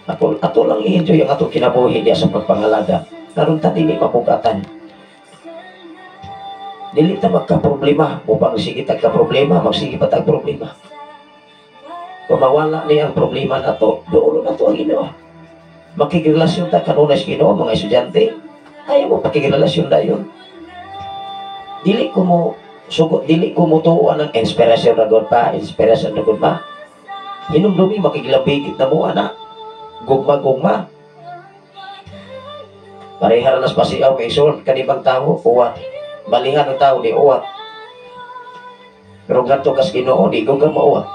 Ato lang i-enjoy ang atong kinabuhi diya sa pagpangalaga. Karon ta dili mapugatan. Dili ta magka-problema, upang sige tag ka-problema, magsige pa tag problema. Kung mawala ni ang problema nato, duolo nato ang Ginoo. Makigrelasyon ta kanunay sa Ginoo mga estudyante. Ayaw mo pakigrelasyon dayon. Dili ko mo sugot, dili ko mo tuo ang inspirasyon ra god pa, inspirasyon ra god pa. Hinumdumi makigilabigit na mo ana. Gugma-gugma. Pareha ra nas pasiaw kay ison kanibang tawo uwat. Balihan ang tao di uwat. Pero ganto kas Ginoo di gugma mauwat.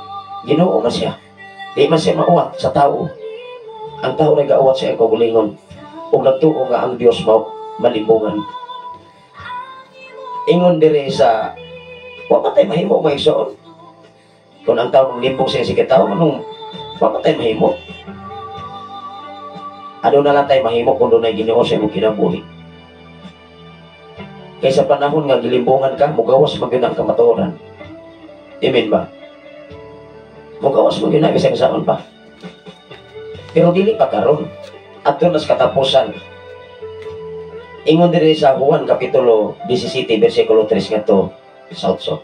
Ginoo man siya. Di man siya mauwat sa tao. Ang tao ra gauwat sa iyang kaugalingon. Ug nagtuo nga ang Dios mao malimbungan. Ingon dire sa wa man tay mahimo mga igsoon. Kung ang tao nung limbong sa iyang tao, anong wa man tay mahimo? Ano na lang tay mahimo kung dunay Ginoo sa imong kinabuhi? Kaysa panahon nga gilimbungan ka, mugawas man gyud ang kamatuoran. Amen ba? Mugawas man gyud na bisag saon pa. Pero dili pa karon. Adto nas katapusan. Ingon diri sa Juan kapitulo 17 bersikulo 3 ngadto sa 8.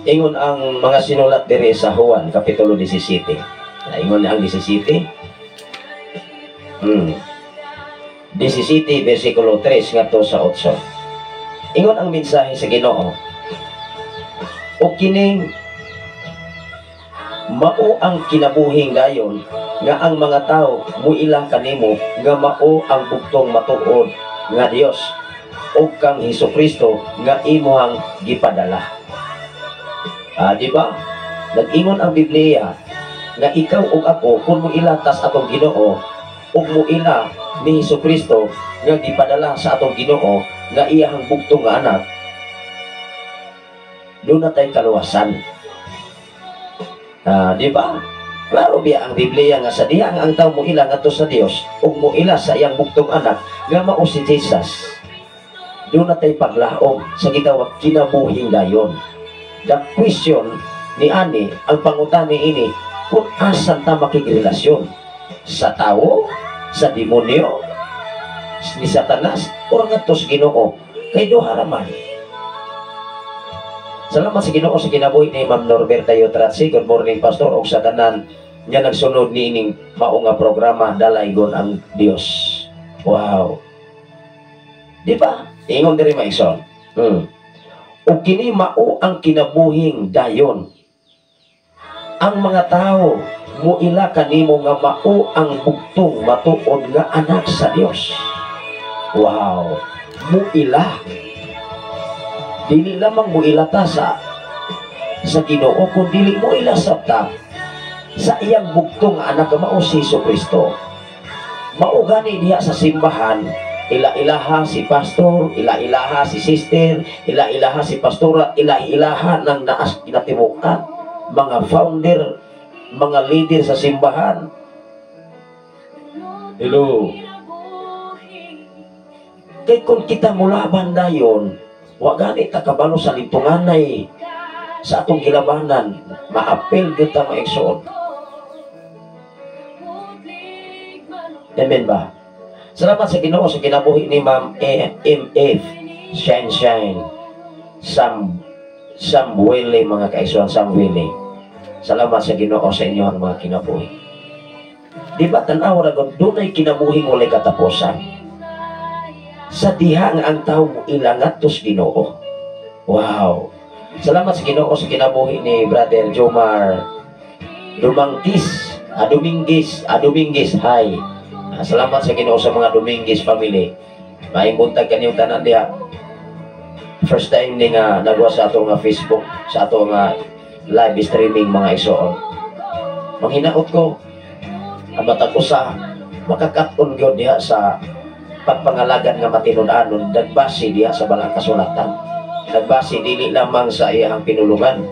Ingon ang mga sinulat diri sa Juan kapitulo 17. Ingon ang 17. 17 bersikulo 3 ngadto sa 8. Ingon ang mensahe sa Ginoo. O kining mao ang kinabuhing dayon nga ang mga tawo muila kanimo nga mao ang bugtong matuod nga Dios ug kang Hesukristo nga imuhang gipadala. Di ba? Nag-ingon ang Biblia nga ikaw ug ako kung moila tas atong Ginoo ug moila ni Hesukristo nga gipadala sa atong Ginoo nga iyahang bugtong nga anak, doon na tay kaluwasan. Di ba? Klaro biya ang Biblia nga sa diha nga ang tao moila ngadto sa Dios ug moila sa iyang bugtong anak nga mao si Jesus, doon na tay paglaom sa gitawag kinabuhing dayon. The question ni ani, ang pangutani ini, kung asan ta makigrelasyon? Sa tao? Sa demonyo? Ni Satanas? O ngadto sa Ginoo? Kay duha ra man. Salamat sa Ginoo sa kinabuhi ni Ma'am Norberta Yotratsi. Good morning, Pastor. Og sa tanan nga nagsunod niining mao nga programa, dalaygon ang Dios. Wow. Di ba? Ingon diri maison. O kini mao ang kinabuhing dayon. Ang mga tao Muila kanimo nga mao ang bugtong matuod nga anak sa Dios. Wow, muila. Dili lamang muila ta sa Ginoo, kun dili muila sabta sa iyang bugtong nga anak nga mao si Hesus Kristo. Mao gani diha sa simbahan, ila-ilaha si pastor, ila-ilaha si sister, ila-ilaha si pastora, ila-ilaha ng naas kinatimukan, mga founder, mga leader sa simbahan. Hello. Kay kung kita mulaban dayon, wa gani ta kabalo sa lintunganay sa atong gilabanan, maapil gyud ta, mga igsoon. Amen ba? Salamat sa Ginoo sa kinabuhi ni Ma'am MF Shine Shine Sam Samwele, mga kaigsoon, Samwele. Salamat sa Ginoo sa inyong mga kinabuhi. Di ba tan-aw ra gud, dunay kinabuhing walay katapusan? Sa diha nga ang tao mo ngadto sa Ginoo. Wow. Salamat sa Ginoo sa kinabuhi ni Brother Jomar Dumangkis, Dominguez, Dominguez, hi. Salamat sa Ginoo sa mga Dominguez family. Maayong buntag kaninyong tanan diha. First time ni nga nagawa sa ato nga Facebook, sa ato nga live streaming, mga igsoon. Manghinaot ko ang matag usa makakat-on gyud diha sa pagpangalagan nga matinud-anon, nagbase diha sa Balaang Kasulatan. Nagbase dili lamang sa iyang pinulungan.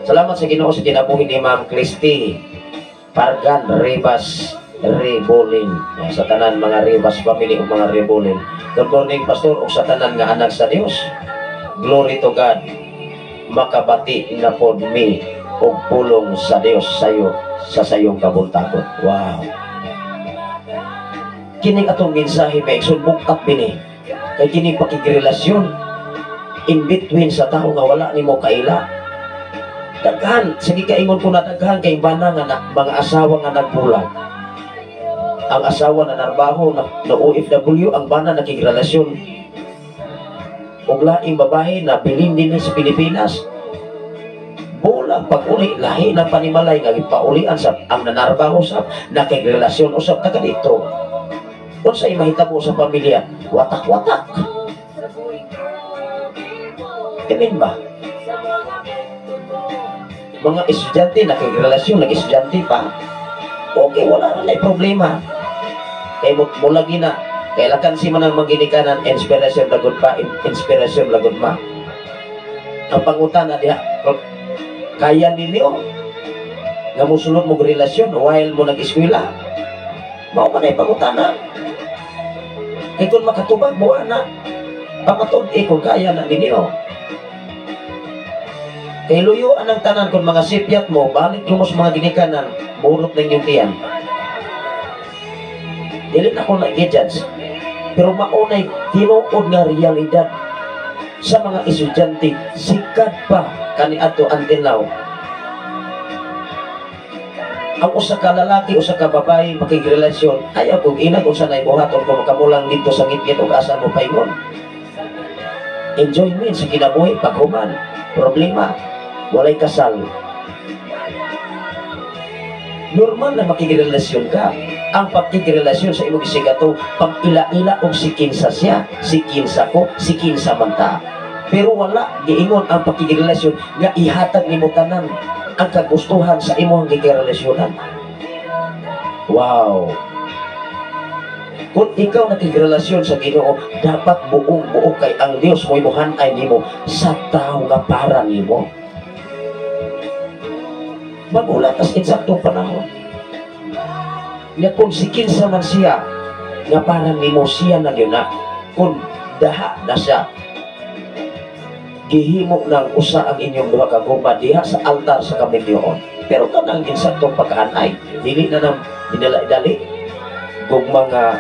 Salamat sa Ginoo sa kinabuhi ni Ma'am Christy Pargan Rivas Rebolin. Sa tanan mga Rivas family o mga Rebolin. Good morning, Pastor, ug sa tanan nga anak sa Dios. Glory to God. Makabati na pod mi og pulong sa Dios sayo sa sayong kabuntagon. Wow. Kining atong mensahe, may igsoon, bukat bini. Kay kini pakigrelasyon in between sa tao nga wala nimo kaila. Daghan, sige, kaingon ko na daghan kay bana nga na, mga asawa nga nagbulag. Ang asawa na narbaho na OFW, ang bana nakigrelasyon og laing babae na bilin din sa Pilipinas. Bulag pag uli, lahi ng panimalay nga gipaulian sa ang nanarbaho sa nakigrelasyon usab taga dito. Unsay mahitabo sa pamilya? Watak-watak. Amen ba? Mga estudyante, nakigrelasyon, nag-estudyante pa. Okay, wala na problema. Kay mo lagi na, kailangan si manang maginikanan, inspiration lagod pa, inspiration lagod ma. Ang pangutana diha, kaya ninyo nga musulod mo relasyon while mo nag-eskwela? Mao man ay pangutana. Kay kung makatubag mo ana, pamatud eh kung kaya na ninyo. Kay luyo anang tanan kung mga sipyat mo, balik mo sa mga ginikanan, burot ninyong tiyan. Dili na ko na i-judge. Pero maunay tinuod nga realidad sa mga estudyante, sikat pa kaniadto until now. Ang usa ka lalaki, usa ka babae makigrelasyon, ayaw kung inag unsa nay buhaton kung makamulang dito sa ngitngit ug asa mo paingon. Enjoyment sa kinabuhi paghuman, problema, walay kasal. Normal na makigrelasyon ka. Ang pagkigrelasyon sa imong isigato, pag ila-ila og si kinsa siya, si kinsa ko, si kinsa man ta. Pero wala giingon ang pagkigrelasyon nga ihatag nimo tanan ang kagustuhan sa imong gikirelasyonan. Wow. Kung ikaw nakigrelasyon sa Ginoo, dapat buong buo kay ang Dios mo imuhan ay nimo sa tao nga para nimo. Magulat tas insaktong panahon. Nga kung si kinsa man siya, nga para nimo siya na yun na, kung daha na siya, gihimo ng usa ang inyong duha ka gugma diha sa altar sa kaminyoon. Pero kanang insaktong pagkaanay, dili na nang dinala-dali, gugma nga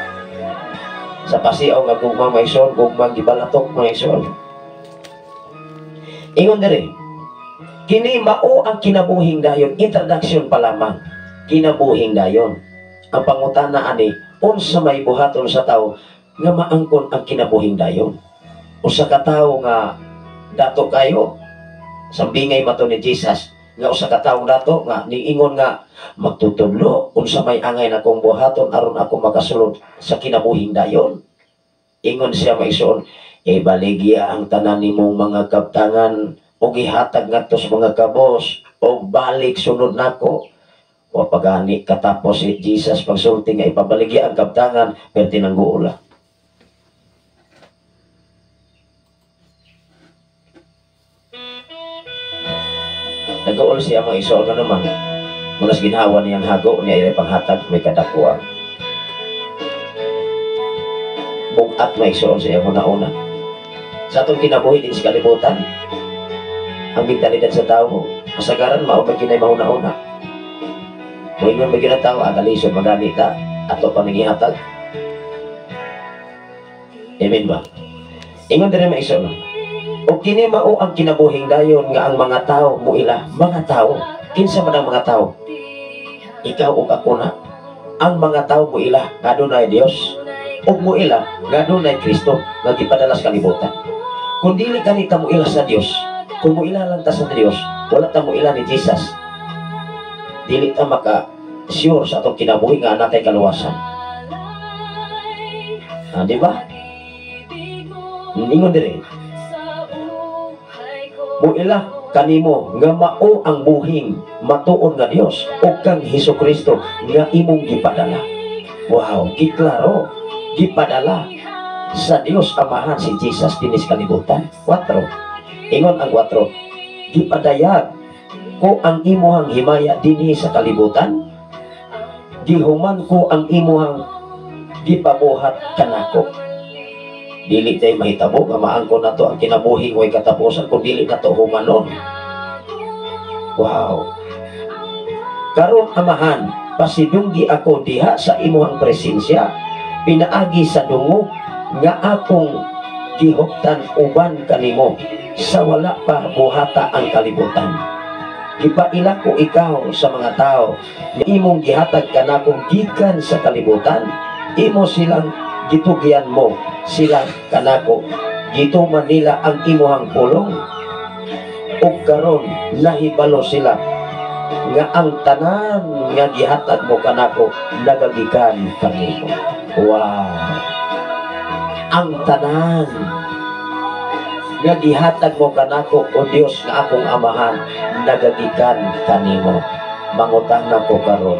sa pasiaw nga gugma, mga igsoon, gugma gibalatok, mga igsoon. Ingon diri, kini mao ang kinabuhing dayon, introduction pa lamang, kinabuhing dayon. Ang pangutana ani, unsa may buhaton sa tao nga maangkon ang kinabuhing dayon? Usa ka tawo nga dato kayo, sambingay mato ni Jesus. Nga usa ka tawo dato nga niingon nga magtutudlo unsa may angay nakong buhaton aron ako makasulod sa kinabuhing dayon. Ingon siya maigsoon, ibaligya ang tanan nimong mga kabtangan ug ihatag ngadto sa mga kabos og balik sunod nako. Wa pa gani katapos si Jesus pagsulti nga ipabaligya ang kabtangan, pero tinangguola. Nag-uol siya mga igsoon nga naman. Munas ginhawa niyang hago niya ila panghatag may kadakuang. Bugat may igsoon siya una-una. Sa atong kinabuhi din sa kalibutan, ang mentalidad sa tao, kasagaran mao pa kinay mauna-una. Moingon ba gyud ang tao, agalisod magani ta, ato pa nang ihatag. Amen ba? Ingon diri mga igsoon. O kini mao ang kinabuhing dayon nga ang mga tao muila, mga tao, kinsa man ang mga tao? Ikaw ug ako na. Ang mga tao muila nga adunay Dios ug muila nga adunay Kristo nga gipadala sa kalibutan. Kung dili kani ta muila sa Dios, kung muila lang ta sa Dios, wala ta muila ni Jesus. Dili ta maka sure sa atong kinabuhi nga natay kaluwasan. Di ba? Ingon diri. Muila kanimo nga mao ang buhing matuon nga Dios ug kang Hesukristo nga imong gipadala. Wow, giklaro, gipadala sa Dios Amahan si Jesus dinhi sa kalibutan. 4. Ingon ang 4, gipadayag ko ang imuhang himaya dinhi sa kalibutan, gihuman ko ang imuhang gipabuhat kanako. Dili tay mahitabo nga maangkon nato ang kinabuhi way katapusan kung dili nato humanon. Wow. Karon Amahan, pasidunggi ako diha sa imuhang presensya, pinaagi sa dungog nga akong gihuptan uban kanimo sa wala pa buhata ang kalibutan. Gipaila ko ikaw sa mga tao nga imong gihatag kanakong gikan sa kalibutan, imo silang gitugyan mo sila kanako, gituman nila ang imuhang pulong, ug karon nahibalo sila nga ang tanan nga gihatag mo kanako nagagikan kanimo. Wow, ang tanan nga gihatag mo kanako o Dios nga akong Amahan nagagikan kanimo. Mangutana ko karon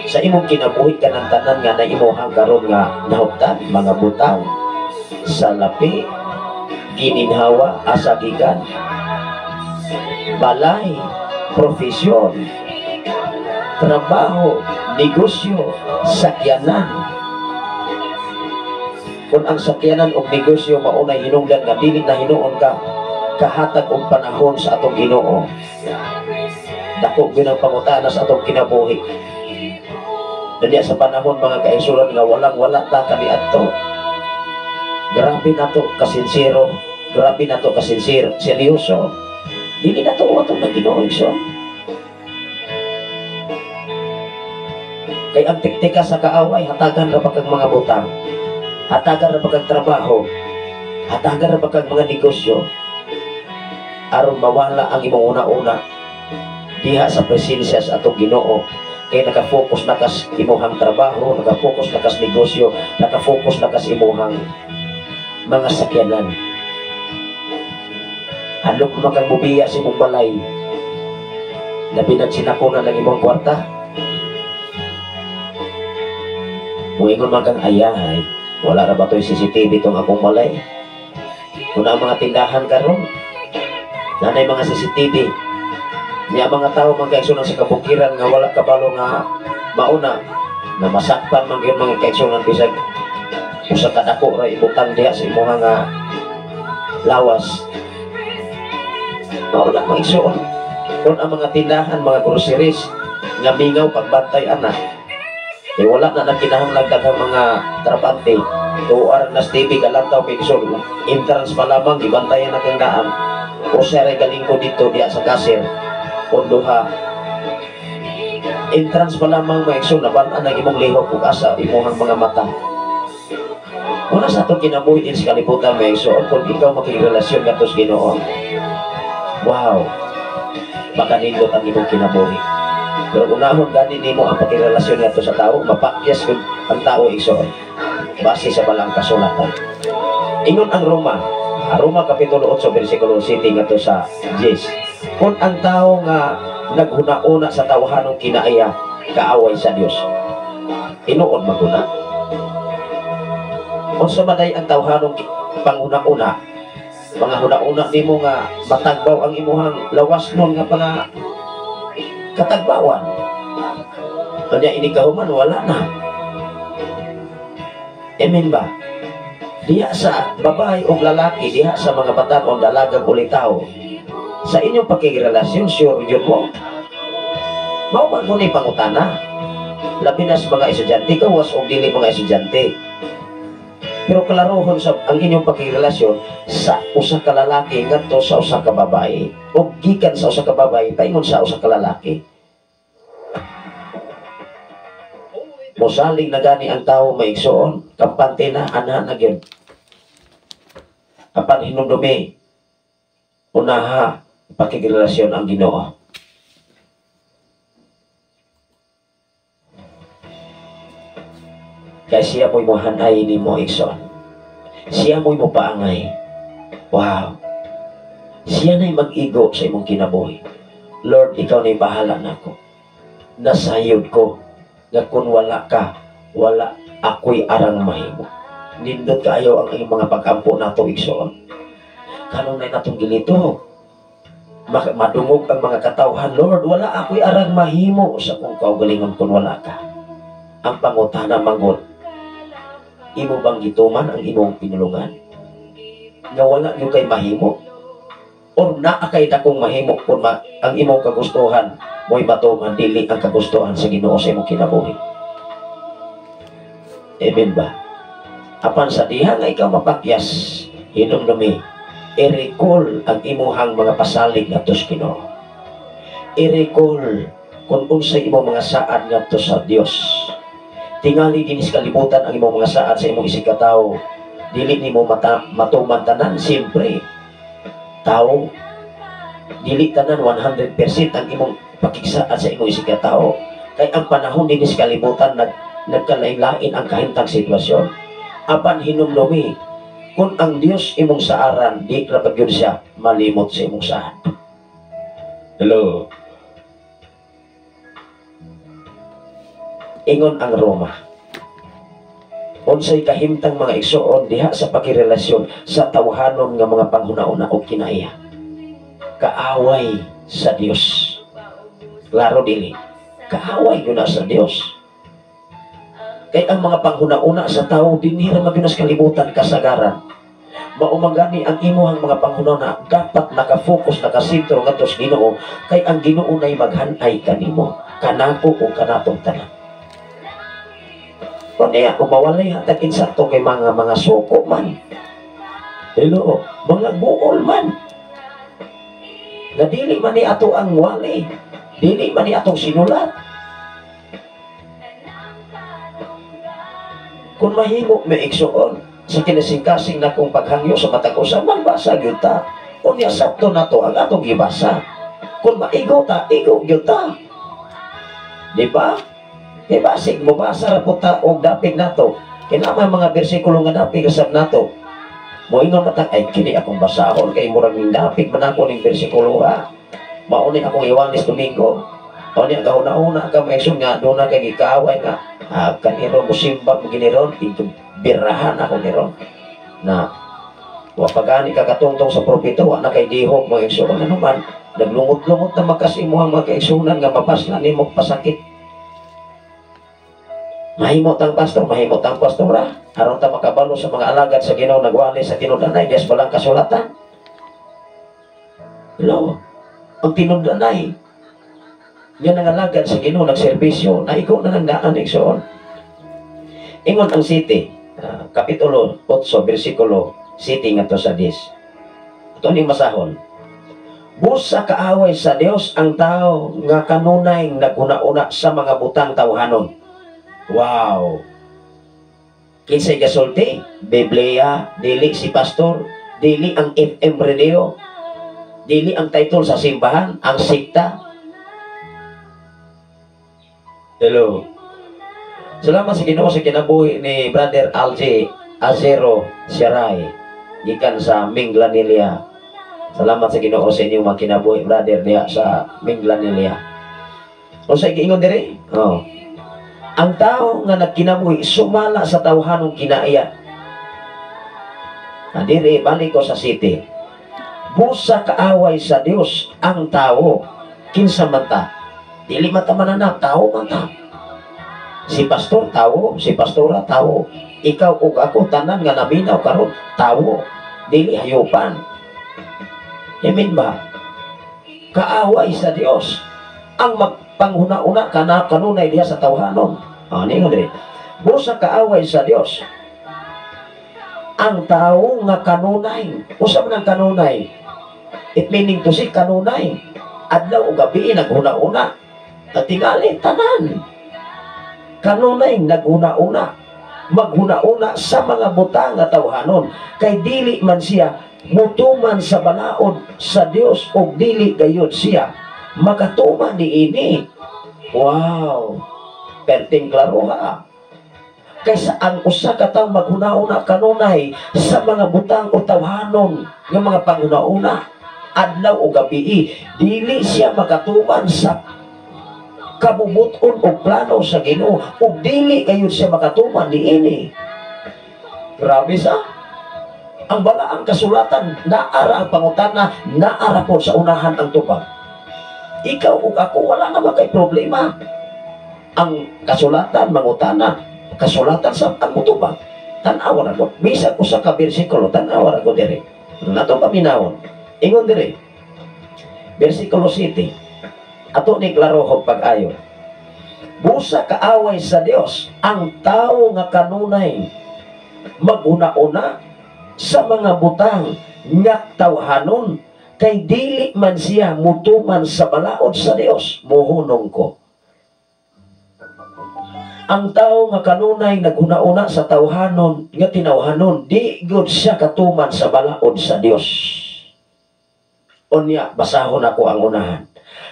sa imong kinabuhi kanang tanan nga naimuhang karon nga nahuptan, mga butang, salapi, gininhawa, asagikan, balay, profesyon, trabaho, negosyo, sakyanan. Kung ang sakyanan og negosyo maunay hinungdan nga dili na hinuon ka kahatag og panahon sa atong Ginoo, dako gyud ang pangutana sa atong kinabuhi. Dali sa panahon mga kaigsuonan nga walang wala ta kaniadto. Grabe nato kasinsero, grabe nato kasinsero, seryoso. Dili nato atong nang Ginoo igsoon. Kay ang tiktika sa kaaway, hatagan ra pa kag mga butang, hatagan ra pa kag trabaho, hatagan ra pa kag mga negosyo, aron mawala ang imong una-una diha sa presensya sa atong Ginoo. Kay naka-focus na kas imuhang trabaho, naka-focus na kas negosyo, naka-focus na kas imuhang mga sakyanan. Handok mo kang mubiya sa imong balay, labi na sinakunan ng imong kwarta. Muingon man kang ayahay, wala ra ba to'y CCTV tong akong balay? Kung ang mga tindahan karon, nanay mga CCTV. Niya mga tao mga kaigsunan sa kabukiran nga wala kabalo nga mauna na masakpan man gyud mga kaigsunan bisag usa ka dako ra ibutang diha sa imuha nga lawas. Mauna mga igsoon, kung ang mga tindahan, mga groceries nga mingaw pagbantay ana, eh wala na nagkinahanglan daghang mga trabante. Tuar na TV galantaw kay igsoon, entrance pa lamang gibantayan na kang daan. Usa ra galing ko dito diha sa cashier. O duha, entrance pa lamang mga igsoon, naban-an ang imong lihok ug asa imong mga mata. Una sa atong kinabuhi din sa kalibutan mga igsoon, kung ikaw makigrelasyon ngadto sa Ginoo, wow, Makanindot ang imong kinabuhi. Pero unahon gani nimo ang pakirelasyon ngadto sa tao, mapakyas gud ang tao, igsoon. Base sa balang kasulatan. Ingon ang Roma, Roma Kapitulo 8 versikulo 7 ngadto sa 10. Kung ang tao nga naghuna-una sa tawhanong kinaiya, kaaway sa Dios. Tinuod maguna. Unsa man day ang tawhanong panghuna-una? Mga huna-una nimo nga matagbaw ang imuhang lawas nun nga mga katagbawan. Kanya ini kahuman, wala na. Amen ba? Diha sa babae o lalaki, diha sa mga batan o dalagang ulitaw, sa inyong pakikirelasyon, sure yun mo. Mao man mo ni pangutana. Labi na sa mga estudyante, gawas o dili mga estudyante. Pero klarohon sa ang inyong pakirelasyon sa usa ka lalaki ngadto sa usa ka babae o gikan sa usa ka babae paingon sa usa ka lalaki. Mosalig na gani ang tao, maigsoon, kampante na, ana na gyud. Apan hinumdumi, unaha pakirelasyon ang Ginoo. Kaya siya mo'y muhanay ni mo, igsoon. Siya mo'y mupaangay. Wow. Siya na'y mag-igo sa imong kinabuhi. Lord, ikaw na'y bahala na ako. Nasayod ko nga kung wala ka, wala ako'y arang mahimo. Nindot kaayo ang iyong mga pag-ampo nato, igsoon. Kanunay natong gilito. Madungog ang mga katawhan, Lord, wala ako'y arang mahimo sa kong kaugalingon kung wala ka. Ang pangutana manggod, imo bang gituman ang imong pinulungan? Nga wala gyud kay mahimo? Or naa kay dakong mahimo kung ang imong kagustuhan mo'y matuman, dili ang kagustuhan sa Ginoo sa imong kinabuhi? Amen ba? Apan sa diha nga ikaw mapakyas, hinumdumi, i-recall ang imuhang mga pasalig ngadto sa Ginoo. I-recall kung unsay imong mga saad ngadto sa Dios. Tingali dinis kalibutan ang imong mga saad sa imong isig katawo. Dili nimo matuman tanan, siyempre. Tao, dili tanan 100% ang imong pakigsaad sa imong isig katawo. Kay ang panahon dinis kalibutan nagkalain-lain ang kahimtang sitwasyon. Apan hinumdumi, kung ang Dios imong saaran, di ra pag yun siya malimot sa imong saad. Hello. Ingon ang Roma, unsay kahimtang mga igsoon diha sa pakirelasyon sa tawhanon nga mga panghuna-una og kinaiya? Kaaway sa Dios. Klaro dili, kaaway gyud na sa Dios. Kay ang mga panghuna-una sa tawo dinhi ra man gyud sa kalibutan kasagaran. Mao man gani ang imuhang mga panghuna-una dapat naka-focus, nakasentro ngadto sa Ginoo, kay ang Ginoo nay maghanay kanimo, kanako o kanatong tanan. Kung mawalay hatag insakto kay mga suko man. Hello, mga buol man. Nga dili man ni ato ang wali, dili man ni atong sinulat. Kung mahimo may igsoon sa kinasingkasing na kong paghangyo sa matag usa, magbasa gyud ta. Unya sakto na to ang atong gibasa. Kung maigo ta, igo gyud ta. Di ba? Kay basig mobasa ra pud ta og dapig nato. Kinamay mga bersikulo nga dapig usab nato. Moingon man ta, ay kini akong basahon kay murag dapig man ako ning bersikulo ha. Mao ni akong iwanis Domingo. Mao ni ang gahuna-una ka maigsoon nga doon na kay gikaaway nga kaniro mosimba mo giniron birahan ako niron. Na wa pa gani ka katungtong sa propeta, wa na kay dihok mo igsoon. Ano man naglungot-lungot na makas imuhang mga kaigsunan nga mapasla nimo pasakit. Mahimo tang pastor, mahimo tang pastora. Aron ta makabalo sa mga alagad sa Ginoo nagwali sa tinud-anay, dias balang kasulatan. Hello, ang tinud-anay nga nangalagad sa Ginoo nagserbisyo, na ikaw na nang daan igsoon. Ingon ang city, kapitulo 8 bersikulo 7 ngadto sa 10. Ito ning masahon. Busa kaaway sa Dios ang tao nga kanunay naghuna-una sa mga butang tawhanon. Wow. Kinsay gasulti? Biblia, dili si pastor, dili ang FM radio. Dili ang title sa simbahan, ang sikta. Hello. Salamat sa Ginoo sa kinabuhi ni Brother Alji Azero Siaray gikan sa Minglanilla. Salamat sa Ginoo sa inyong mga kinabuhi, brother, diha sa Minglanilla. O sa giingon diri? Oh. Ang tao nga nagkinabuhi sumala sa tawhanong kinaiya. Ah, diri balik ko sa 7. Busa kaaway sa Dios ang tao, kinsa man ta. Dili man ta mananap, tao man ta. Si pastor tao, si pastora tao. Ikaw ug ako, tanan nga naminaw karon tao, dili hayupan. Amen ba? Kaaway sa Dios ang magpanghuna-una kana kanunay diha sa tawhanon. Ah, ningon diri. Busa kaaway sa Dios ang tao nga kanunay. Usa man ang kanunay? It meaning to say kanunay. Adlaw o gabi naghuna-una. At tingali tanan. Kanunay naghuna-una. Maghuna-una sa mga butang nga tawhanon kay dili man siya mutuman sa balaod sa Dios ug dili gayud siya makatuman niini. Wow. Perting klaro ha. Kaysa ang usa ka tawo maghuna-una kanunay sa mga butang o tawhanon nga mga panghuna-una adlaw o gabi, dili siya makatuman sa kabubuton o plano sa Ginoo ug dili gayud siya makatuman niini. Grabe sa ang balaang kasulatan, naara ang pangutana, naara po sa unahan ang tubag. Ikaw ug ako, wala naman kay problema. Ang kasulatan mangutana, kasulatan sa ang mutubag. Tan-awa ra ko bisag usa ka bersikulo, tan-awa ra ko diri. Nato paminawon. Ingon diri, bersikulo 7, ato ni klaro pag-ayo. Busa kaaway sa Dios ang tao nga kanunay maghuna-una sa mga butang nga tawhanon kay dili man siya mutuman sa balaod sa Dios. Muhunong ko. Ang tao nga kanunay naghuna-una sa tawhanon nga tinawhanon, di gud siya katuman sa balaod sa Dios. Unya, basahon ako ang unahan.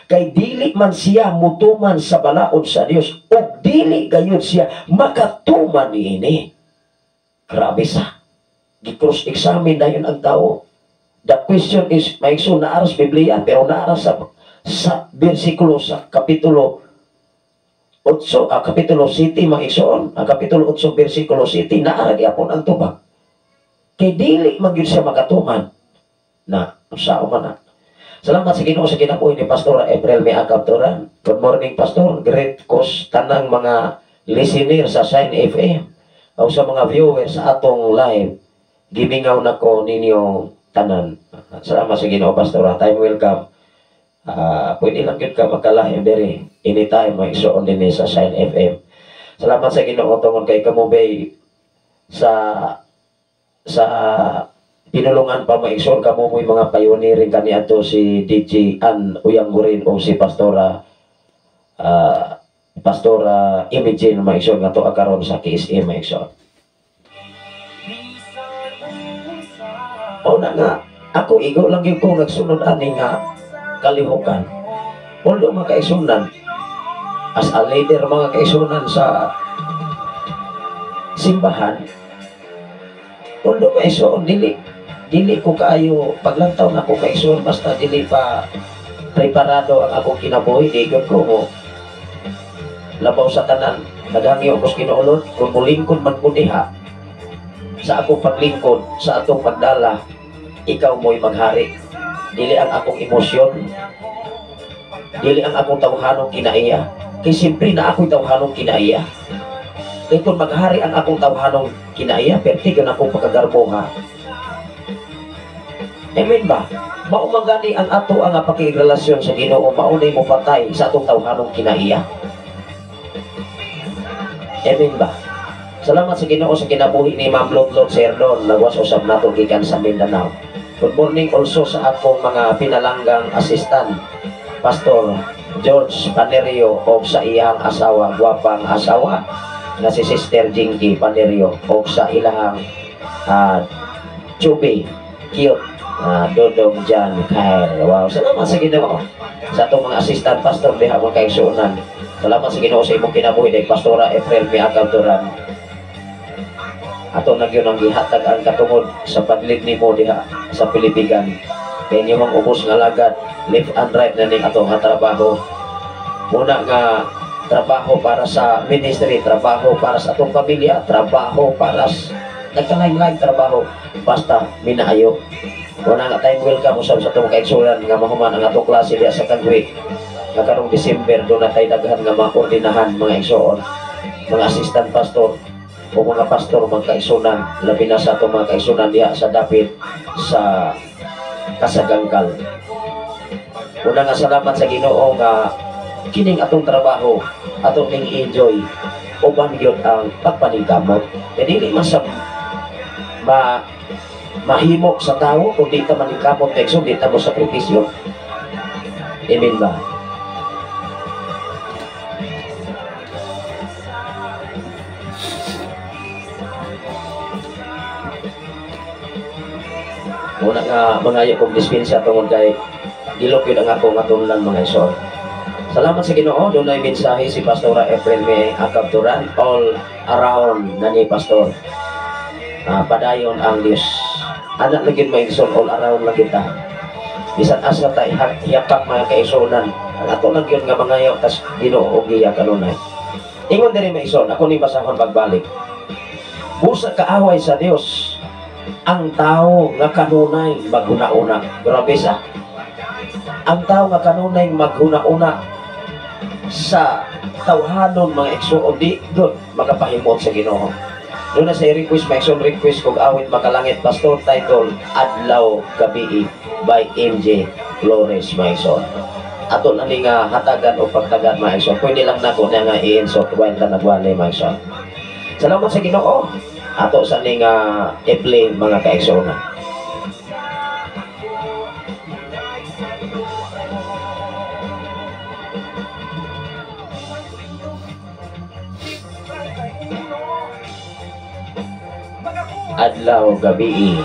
Kay dili man siya mutuman sa balaod sa Dios ug dili gayud siya makatuman niini. Grabe sa. Gi-cross examine dayon ang tao. The question is, may naara sa Biblia, pero naara sa bersikulo sa kapitulo 8, kapitulo 7, mga igsoon, ang kapitulo 8, bersikulo 7, naara gyapon ang tubag. Kay dili man gyud siya makatuman na usa man na. Salamat sa Ginoo sa kinabuhi ni Pastor April May Akabturan. Good morning, Pastor. Great kos tanang mga listener sa Shine FM o sa mga viewers sa atong live. Gimingaw na ko ninyo tanan. Salamat sa Ginoo, Pastor. Time welcome. Pwede lang gyud ka magka-live diri anytime, may isuon din sa Shine FM. Salamat sa Ginoo tungod kay kamo bay sa pinulungan pa, maigsoon, kamo mo'y mga pioneering kaniadto, si DJ Ann Uyanggurin o si Pastora Imogene, maigsoon, nga to karon sa KSM, maigsoon. O na nga, ako igo lang gyud ko nagsunod ani nga kalihukan. Although mga kaigsunan, as a leader, mga kaigsunan, sa simbahan, although kaigsoon, dili dili ko kaayo paglantaw na ko kaigsoon, basta dili pa preparado ang akong kinabuhi, di gyud ko mo labaw sa tanan. Naghangyo ko sa Ginoo, Lord, kung mulingkod man ko diha sa akong paglingkod, sa atong pagdala, ikaw mo'y maghari, dili ang akong emosyon, dili ang akong tawhanong kinaiya, kay siyempre na ako'y tawhanong kinaiya. Kay kung maghari ang akong tawhanong kinaiya, perti gan akong pagkagarbo ha. Amen ba? Mao man gani ang ato ang pakigrelasyon sa Ginoo, maunay mo patay sa atong tawhanong kinaiya. Amen ba? Salamat sa Ginoo sa kinabuhi ni Ma'am Lotlot Serdon, nagwas usab nato gikan sa Mindanao. Good morning also sa akong mga pinalanggang assistant, Pastor George Panerio og sa iyang asawa, gwapang asawa nga si Sister Jinky Panerio, og sa ilahang Chubi, cute. Dodong John Kyle. Wow, salamat sa Ginoo sa atong mga assistant pastor diha mga kaigsuonan. Salamat sa Ginoo sa imong kinabuhi dahil Pastora Efrel Miagab Duran. Ato na gyud ang gihatag ang katungod sa paglead nimo diha sa Pilipigan. Kay inyong ubos nga alagad, left and right na ning ato nga trabaho. Muna nga trabaho para sa ministry, trabaho para sa atong pamilya, trabaho para sa nagkalain-lain trabaho, basta minaayo. Wala nga tayong welcome usab sa atong kaigsuonan nga mahuman ang atong klase diha sa Kagwi. Nga karong December doon na tayo daghan nga mga ordinahan mga igsoon, mga assistant pastor o mga pastor mga kaigsuonan, labi na sa atong mga kaigsuonan diha sa dapit sa Kasagangkal. Una nga salamat sa Ginoo nga kining atong trabaho atong ning enjoy uban gyud ang pagpaningkamot. Kay dili man sa mahimo sa tawo kung di ta maningkamot kay di ta mo sakripisyo. Amen ba? Muna nga mangayo kong dispensa tungod kay gilok yun ang ako nga tunlan mga igsoon. Salamat sa Ginoo, dunay mensahe si Pastora Efren May Akabturan all around na ni Pastor. Padayon ang Dios. Anak lagi mga igsoon, all around lang kita. Bisan asa ta hiyapak mga kaigsuonan. Ang ato lang yun nga mangayo tas Ginoo og giya kanunay. Ingon diri mga igsoon, ako ni basahon pagbalik. Busa kaaway sa Dios ang tao nga kanunay maghuna-una. Grabe sa. Ang tao nga kanunay maghuna-una sa tawhanon mga igsoon di gud makapahimot sa Ginoo. Doon na sa request mga igsoon, request kog awit makalangit pastor title Adlaw Gabii by MJ Flores mga igsoon. Ato na ni nga hatagan o pagtagan mga igsoon. Pwede lang nako na nga i-insert while ta nagwali mga igsoon. Salamat sa Ginoo. Ato sa ni nga i-play mga kaigsoon. Adlaw Gabii.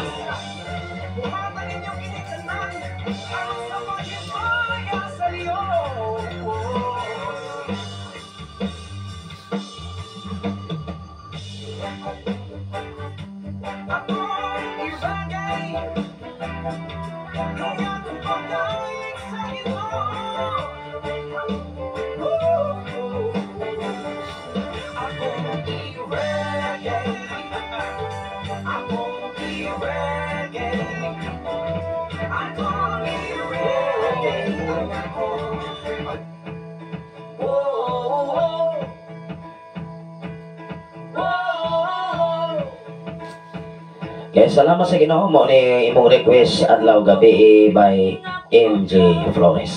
Kaya salamat sa Ginoo mo ni imong request Adlaw Gabii by MJ Flores.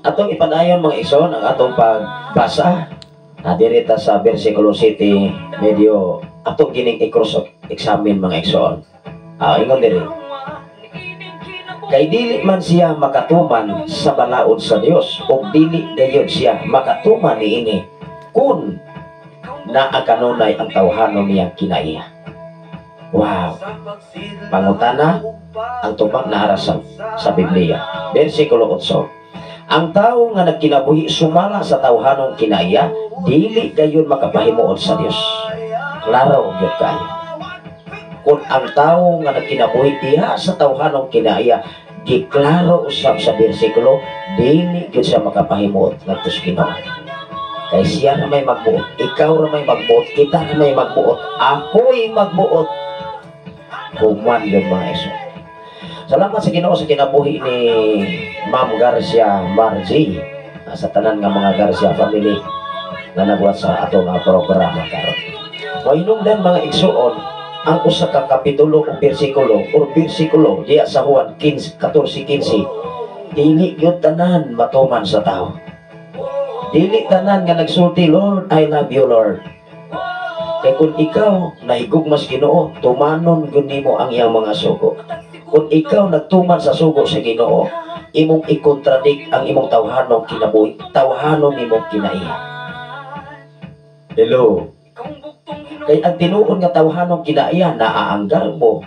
Atong ipadayon mga igsoon ang atong pagbasa diri ta sa versikulo 7 medyo atong kining i-cross examine mga igsoon. Ingon diri. Kay dili man siya makatuman sa balaod sa Dios ug dili dayon siya makatuman niini kun naa kanunay ang tawhanon niyang kinaiya. Wow. Pangutana ang tubag na ara sa Biblia. Versikulo 8. Ang tao nga nagkinabuhi sumala sa tawhanong kinaiya, dili gayon makapahimuot sa Dios. Klaro gyud kaayo. Kung ang tao nga nagkinabuhi diha sa tawhanong kinaiya, giklaro usab sa bersikulo, dili gyud siya makapahimuot ngadto sa Ginoo. Kay siya ra may magbuot, ikaw ra may magbuot, kita ra may magbuot, ako'y magbuot. Human yun mga iso. Salamat sa Ginoo sa kinabuhi ni Ma'am Garcia Margie sa tanan nga mga Garcia family nga nagwat sa atong programa karon. Mahinungdan mga igsuon ang usa ka kapitulo o bersikulo or bersikulo diya sa Juan 14:15, dili gyud tanan matuman sa tao. Dili tanan nga nagsulti, Lord, I love you, Lord. Kay kung ikaw nahigugma sa Ginoo, tumanon gyud nimo ang iyang mga sugo. Kung ikaw nagtuman sa sugo sa Ginoo, imong i-contradict ang imong tawhanong kinabuhi, tawhanon nimong kinaiya. Hello. Kay ang tinuod nga tawhanong kinaiya, naaanggar mo,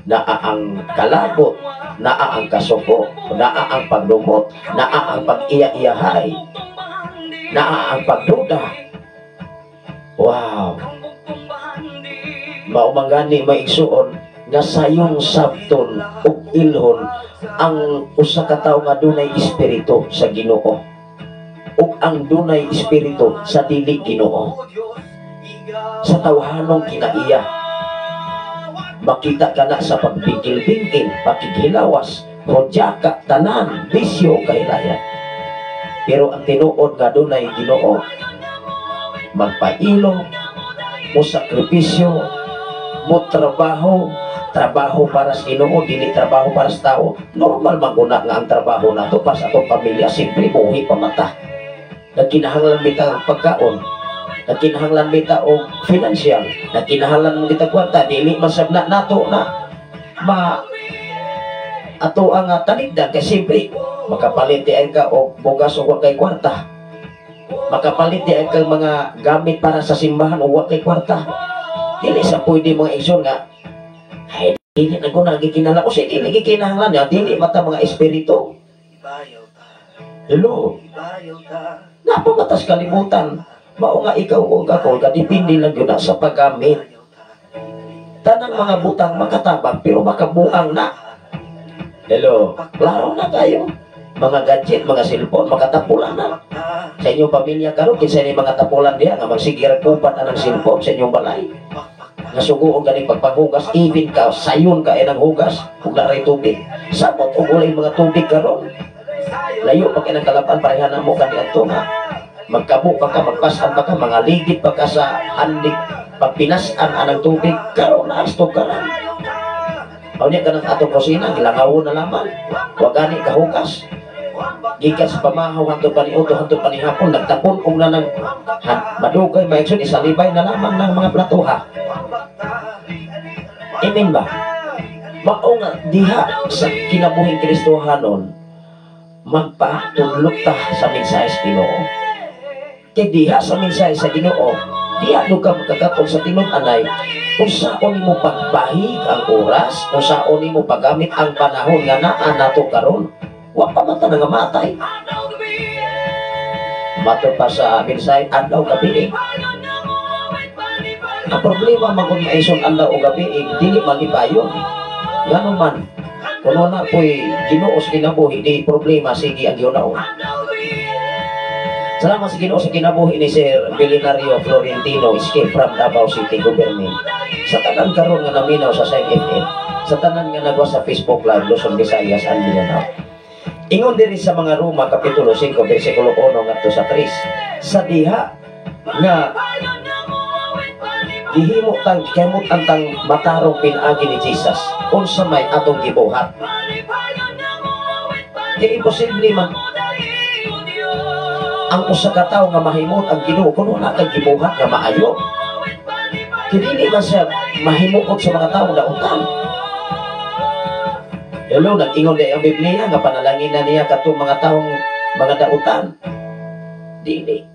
Naa ang kalabot, naa ang kasuko, naa ang pagdumot, naa ang pag-iya-iyahay, naa ang pagduda. Wow. Mao man gani, mga igsuon, nga sayong sabton ug ilhon ang usa ka tawo nga dunay espiritu sa Ginoo ug ang dunay espiritu sa dili Ginoo. Sa tawhanong kinaiya, makita ka na sa pagbingkil-bingkil, pakighilawas, hudyaka, tanan, bisyo, kahilayan. Pero ang tinuod nga dunay Ginoo, magpailong, mo sakripisyo, mo trabaho, trabaho para sa Ginoo, dili trabaho para sa tao. Normal man guna nga ang trabaho nato para sa atong pamilya, siyempre buhi pa mata. Nagkinahanglan bitaw ang pagkaon, nagkinahanglan bitaw og financial, nagkinahanglan mo kita kwarta, dili man sab na nato na ma ato ang taligdan kay siyempre makapalit di ay ka og bugas og wa kay kwarta. Makapalit di ay kang mga gamit para sa simbahan og wa kay kwarta. Dili sa pwede, mga igsoon, nga ay dili na ko nagikinahanglan ko sa dili gikinahanglan niya, dili mata mga espiritu. Hello. Napamatas kalibutan. Mao nga ikaw ug ako kadepende lang yun na sa paggamit. Tanang mga butang makatabang pero makabuang na. Hello. Klaro na kayo. Mga gadget, mga cellphone, makatapulan na. Sa inyong pamilya karon, kinsa ni mga tapulan diha nga magsigir kupat anang cellphone sa inyong balay. Nga sugoon ganing pagpanghugas, even ka sayon ka ng hugas, ug naray tubig. Samot og walay mga tubig karon. Layo pa kay ng kalapan, pareha na mo kaniadto nga magkabo pa ka, magpasan pa ka, mga ligid pa ka sa andik, pagpinas-an anang tubig, karon na asto karan. Unya ka ng atong kusina, gilangawon na lamang. Wa gani kahugas. Gikan sa pamahaw, hantod pa ni uto, hantod pa ni hapon, nagtapon og na ng madugay, maigsoon, isalibay na lamang ng mga platuha. Amen ba? Mao nga diha sa kinabuhing Kristohanon, magpatudlok ta sa mensahe sa Ginoo. Kay diha sa mensahe sa Ginoo, diha do ka makakatong sa tinud-anay unsaon nimo pagbahig ang oras, unsaon nimo paggamit ang panahon nga naa nato karon. Wa pa man ta nangamatay. Matod pa sa mensahe, adlaw gabi. Ang problema man kung maison adlaw o gabi, dili malipayon. Ngano man, kung wala po'y Ginoo sa kinabuhi, di problema, sige ang giunaon. Salamat sa Ginoo sa kinabuhi ni Sir Billionario Florentino, escape from Davao City Government. Sa tanan karon nga naminaw sa Sign FM, sa tanan nga nagwa sa Facebook Live, Luzon, Visayas, and Mindanao. Ingon diri sa mga Roma, Kapitulo 5, versikulo 1 ngadto sa 3, sa diha nga gihimo tang kemot ang tang matarong pinaagi ni Jesus, unsa may atong gibuhat? Kay imposible man ang usa ka tawo nga mahimot ang Ginoo kung wala kay gibuhat nga maayo. Kay dili man siya mahimuot sa mga tawo dautan. Hello, nag-ingon di ang Biblia nga panalangin na niya katong mga taong mga dautan. Dili.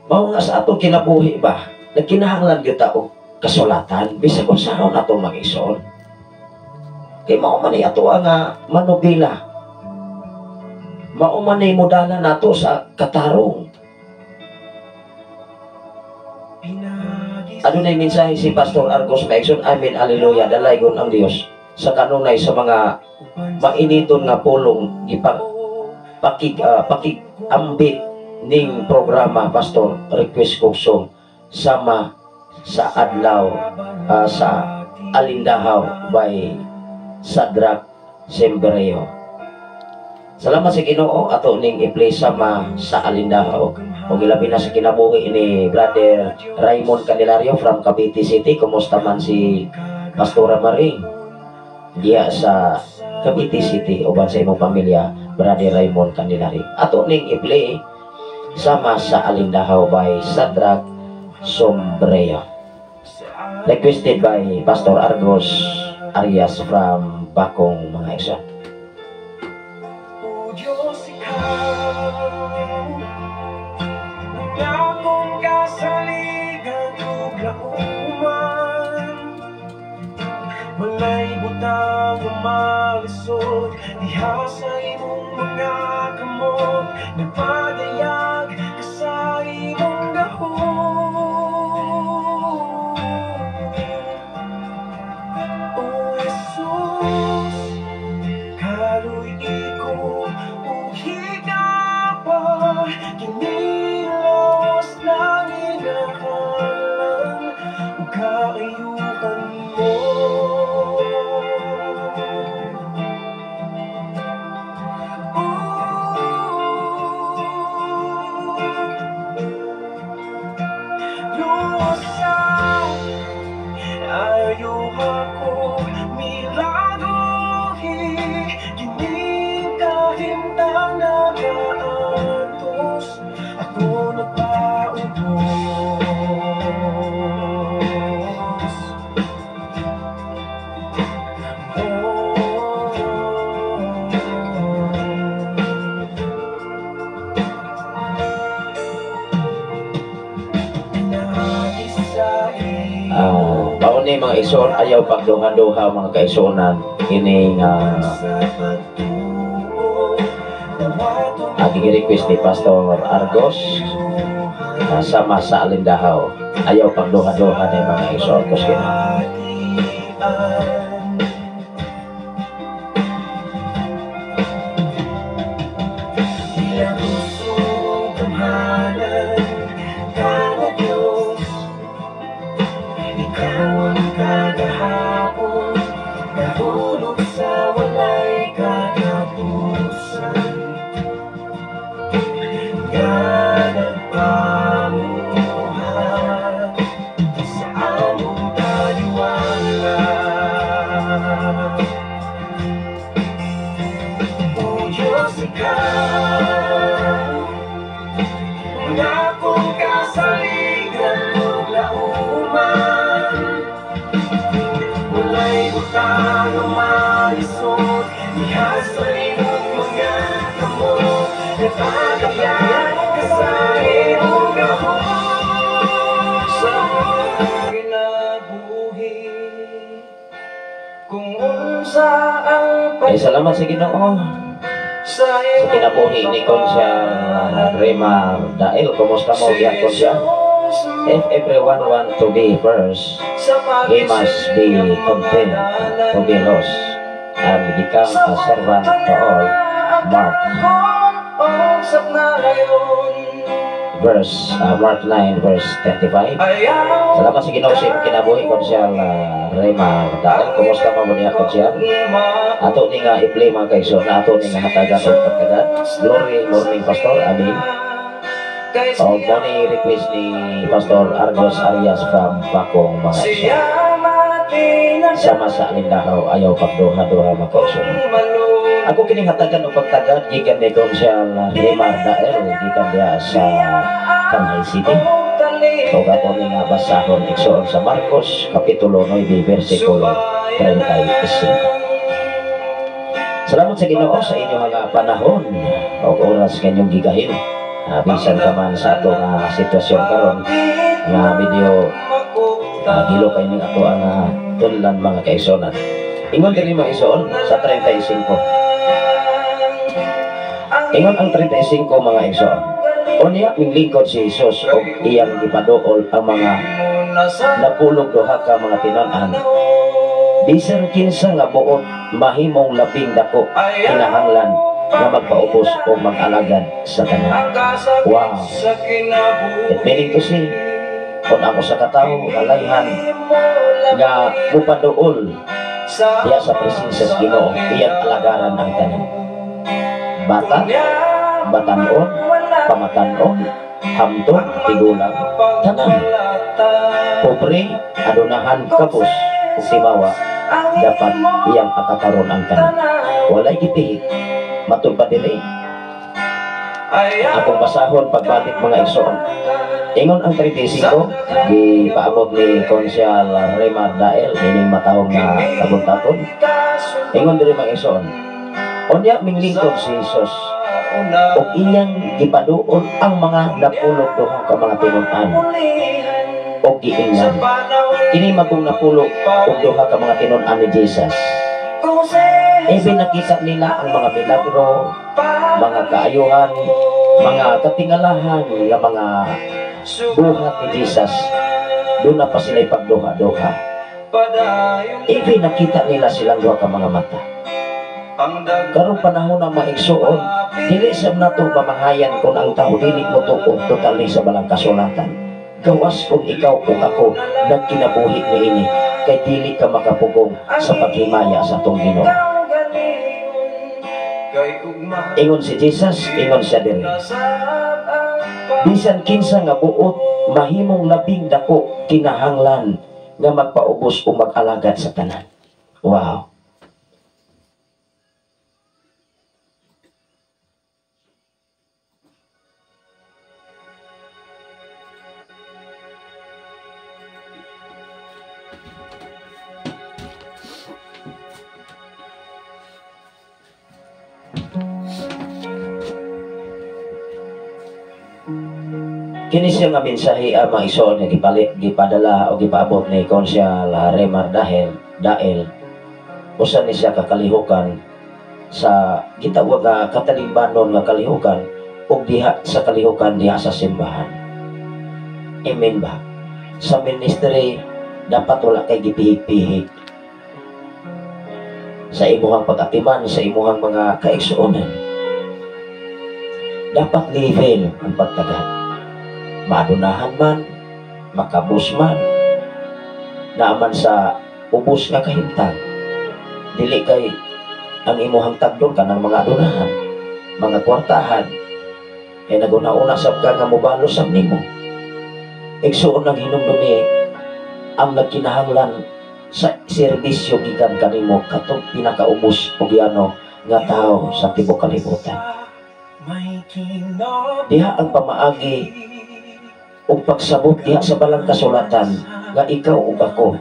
Mao nga sa atong kinabuhi ba, nagkinahanglan gyud ta og kasulatan bisag unsaon atong mag-igsoon. Kay mao man ni ato ang manubila. Mao man ni modala nato sa katarong. Adunay mensahe si Pastor Argos Maigsoon, amen, alleluia, dalaygon ang Dios sa kanunay sa mga mainiton nga pulong gipag pakig ambit ning programa. Pastor, request ko song "Sama sa Adlaw sa Alindahaw" by Sadrach Sembreo. Salamat sa Ginoo, ato ning i-play "Sama sa Alindahaw". Ug ilabi na sa kinabuhi ni Brother Raymond Candelario from Cavite City. Kumusta man si Pastora Maring diya sa Cavite City uban sa imong pamilya, Brother Raymond Candelario? Ato ning i-play "Sama sa Alindahaw" by Sadrach Sombrero. Requested by Pastor Argos. Arias from Bakong, mga igsoon. O Diyos, ikaw ang akong kasaligan ug lauman. Walay butang nga malisod diha sa imong mga kamot. Nagpadayag ka sa imong gahom. O Jesus, kaluy-i ko ug higapa. Kining lawas lang kinahanglan ug kaayuhan mo. Lusa, ayaw ako milagrohi. Kining kahimtang nagaantos, ako nagpaubos. Oh. Pinagi sa Mao ni, mga igsoon, ayaw pagduha-duha, mga kaigsuonan, kining sa pagtuo, dawaton aking request ni Pastor Argos sama sa Alindahaw. Ayaw pagduha-duha ni, mga igsoon ko sa Ginoo. Bilang usog gamhanan ka na Diyos, ikaw ang kagahapon, nahulog sa walay katapusan, nga nagpamuhat sa among taliwala. O Diyos, ikaw ang akong kasaligan ug lauman. Walay butang nga malisod diha sa imong mga kamot. Nagpadayag ka sa imong gahom. Sa kinabuhi kung unsa ang Ay, salamat sa Ginoo sa sa kinabuhi ni Konsyal Remar Dael. Kumusta mo diyan, Konsyal? If everyone want to be first, he must be content to be lost and become a servant to all. Mark verse Mark 9 verse 35. Salamat sa Ginoo sa imong kinabuhi, Konsyal Remar Dael. Kumusta mo niya, Konsyal? Ato ni nga i-play, mga kaigsoon, na ato ni nga hatagan og pagtagan. Glory morning, Pastor. Amen. O mo ni request ni Pastor Argos Arias from Bakong, mga igsoon. Sama sa Alindahaw, ayaw pagduha-duha, mga kaigsoon. Ako kining hatagan og pagtagad gikan ni Konsyal Remar Dael gikan diha sa Tanay City. O ako ni nga basahon, igsoon, sa Marcos Kapitulo 9 versikulo 35. Salamat sa Ginoo sa inyong nga panahon o oras kanyong gigahin. Bisan pa man sa ato nga sitwasyon karon nga medyo gilo kay ning ato ang tunlan, mga kaigsuonan. Ingon diri, mga igsoon, sa 35. Ingon ang 35, mga igsoon. Unya minglingkod si Jesus og iyang gipaduol ang mga napulog duha ka mga tinunan. Bisan kinsa nga buot mahimong labing dako, kinahanglan nga magpaubos o mag-alagad sa tanan. Wow. It meaning to say, kung ako sa katawo kalayhan nga mupaduol diya sa presensya sa Ginoo, iyang alagaran ang tanan. Bata, batanon, pamatanon, hamtong, tigulang, tanan. Pobre, adunahan, kapos, timawa, dapat iyang akataron ang tanan. Walay gitihik. Matud pa diri, akong basahon pagbalik, mga igsoon. Ingon ang 35, gipaabot ni Konsyal Remar Dael ining matahong nga kabuntagon. Ingon diri mga igsoon, unya minglingkod si Jesus ug iyang gipaduol ang mga 12 ka mga tinun-an ug giingnan. Kini magong 12 ka mga tinun-an ni Jesus. Even nakita nila ang mga milagro, mga kaayuhan, mga katingalahan nga mga buhat ni Jesus, doon na pa sila'y pagduha-duha. Even nakita nila silang duha ka mga mata. Karong panahon na maigsuon, dili sab nato mamahayan kung ang tao dili mo tuo totally sa balang kasulatan. Gawas kung ikaw ug ako nagkinabuhi niini, kay dili ka makapugong sa paghimaya sa atong Ginoo. Ingon si Jesus, ingon siya diri, bisan kinsa nga buot mahimong labing dako kinahanglan nga magpaubos o mag-alagad sa tanan. Wow. Kini siya nga mensahe ang mga igsoon nga gipadala o gipaabot ni Konsyal Remar Dael, usa ni siya kakalihukan sa gitawag nga katalimbanon nga kalihukan ug diha sa kalihukan diha sa simbahan. Amen ba? Sa ministry dapat wala kay gipihig-pihig sa imuhang pag-atiman, sa imuhang mga kaigsuonan. Dapat level ang pagtagan. Madunahan man, makabus man, naaman sa ubos nga kahimtang. Dili kay ang imuhang tagdon kanang mga adunahan, mga kwartahan, kay naguna-una sab ka nga mobalo sab nimo. Igsuon ng hinumdumi ang nagkinahanglan sa serbisyo gikan kanimo katong pinakaubos og yano nga tawo sa tibuok kalibutan. Diha ang pamaagi ug pagsabot diha sa balang kasulatan nga ikaw ug ako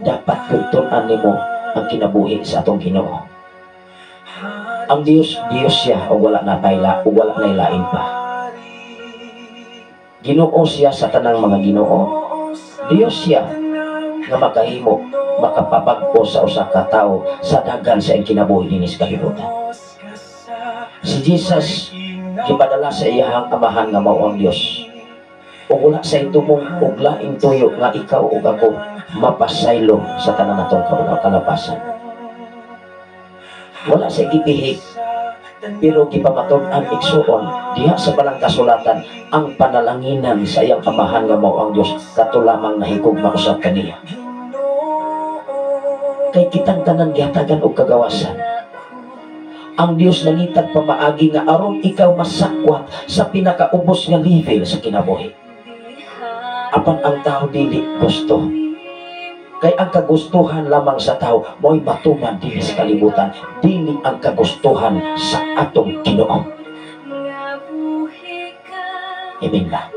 dapat tun-an nimo ang kinabuhi sa atong Ginoo. Ang Dios, Dios siya ug wala na tayla ug wala nay lain pa. Ginoo siya sa tanang mga Ginoo. Dios siya nga makahimo, makapabag-o sa usa ka tawo sa dagan sa iyang kinabuhi dinhi sa kalibutan. Si Jesus gipadala sa iyahang amahan nga mao ang Dios. Ug wala sa itumong og laing tuyo nga ikaw ug ako mapasaylo sa tanan natong kalapasan. Wala sa gipihig, pero gipamatud-an igsuon diha sa balang kasulatan ang panalanginan sa iyang amahan nga mao ang Dios kato lamang nahigugma usab kaniya. Kay kitang tanan gihatagan og kagawasan. Ang Dios nangitag pamaagi nga aron ikaw masakwat sa pinakaubos nga level sa kinabuhi. Apan ang tao dili gusto. Kay ang kagustuhan lamang sa tao mo'y matuman dinhi sa kalibutan, dili ang kagustuhan sa atong Ginoo. Amen ba?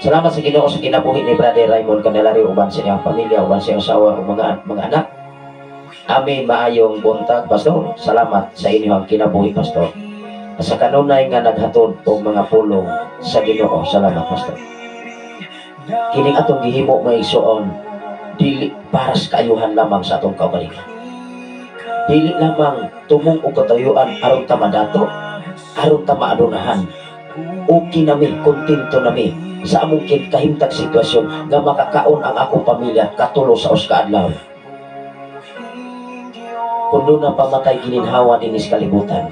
Salamat sa Ginoo sa kinabuhi ni Brother Raymond Candelario uban sa iyang pamilya, uban sa iyang asawa ug mga anak. Amen. Maayong buntag, Pastor. Salamat sa inyong kinabuhi, Pastor. Sa kanunay nga naghatod og mga pulong sa Ginoo. Salamat, Pastor. Kining atong gihimo mga igsoon, dili para sa kaayuhan lamang sa atong kaugalingon. Dili lamang tumong og katuyuan aron ta madato, aron ta maadunahan. Okay nami, kontento nami sa among kahimtang sitwasyon nga makakaon ang akong pamilya katulo sa usa ka adlaw. Kung doon na pamatay gininhawa dinhi sa kalibutan.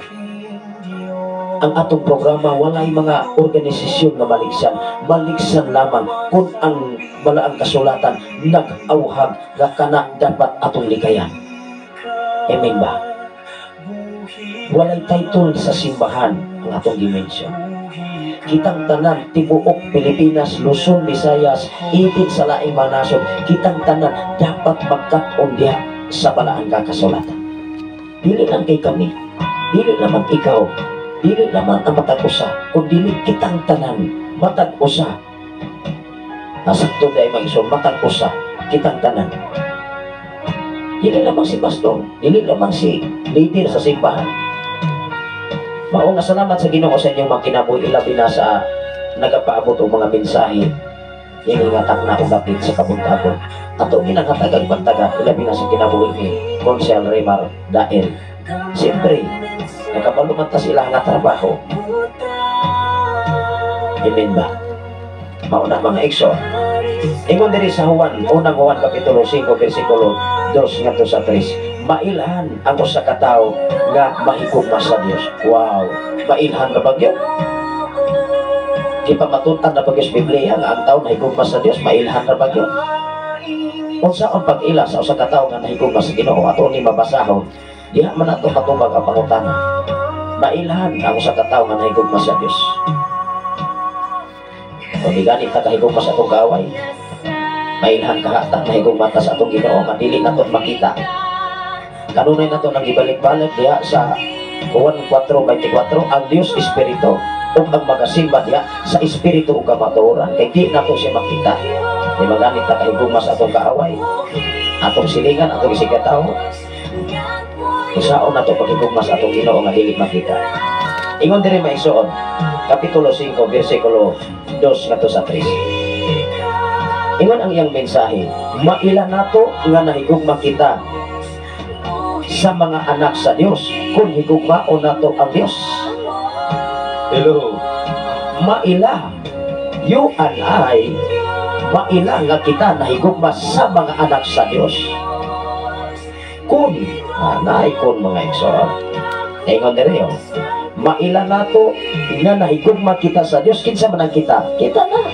Ang atong programa walay mga organisasyon nga maligsan, maligsan lamang kung ang balaang kasulatan nag-awhag nga kana dapat atong likayan. Amen ba? Walay title sa simbahan ang atong dimensyon. Kitang tanan tibuok Pilipinas, Luzon, Visayas, ipin sa laing mga nasod, kitang tanan dapat magkat-on diha sa balaan nga kasulatan. Dili lang kay kami, dili lamang ikaw, dili lamang ang matag usa, kun dili kitang tanan Matag usa. Nasakto dahil mga igsoon, matag usa kitang tanan. Dili lamang si pastor, dili lamang si leader sa simbahan. Mao nga salamat sa Ginoo sa inyong mga kinabuhi, ilabi na sa nagapaabot og mga mensahe ini nga takna og dapit sa kabuntagon. Ato ginahatagang bantagan, ilabi na sa kinabuhi ni Konsehal Remar Dael. Siyempre, nakabalo man ta sila nga trabaho. Amen ba? Mao na mga igsoon. Ingon diri sa Juan, unang Juan kapitulo 5 bersikulo 2 ngadto sa 3. Mailhan ang usa ka tawo nga mahigugma sa Dios. Wow, mailhan ra ba gyud? Gipamatud-an na ba gyud sa Biblia nga ang tawo nahigugma sa Dios, mailhan ra ba gyud? Unsa ang pag-ila sa usa ka tawo nga nahigugma sa Ginoo? Ato ni mabasahon. Diha man nato matubag ang pangutana. Mailhan ang usa ka tawo nga nahigugma sa Dios. Kung di gani ta kahigugma sa atong kaaway, mailhan ka ta nahigugma ta sa atong Ginoo nga dili nato makita. Kanunay nato nang ibalik-balik diha sa Juan 4:24, ang Dios espiritu ug ang magasimba diha sa espiritu ug kamatuoran, kay di nato siya makita. Di magani ta kahigugma sa atong kaaway, atong silingan, atong isigatawo. Usaon nato paghigugma sa atong Ginoo nga dili makita. Ingon diri maigsoon, kapitulo 5 bersikulo 2 ngadto sa 3. Ingon ang iyang mensahe, maila nato nga nahigugma kita sa mga anak sa Dios kung higugmaon nato ang Dios. Hello. Maila, you and I, maila nga kita nahigugma sa mga anak sa Dios. Kung anay kun mga igsoon. Ingon diri, oh. Maila nato nga nahigugma kita sa Dios, kinsa man ang kita? Kita na.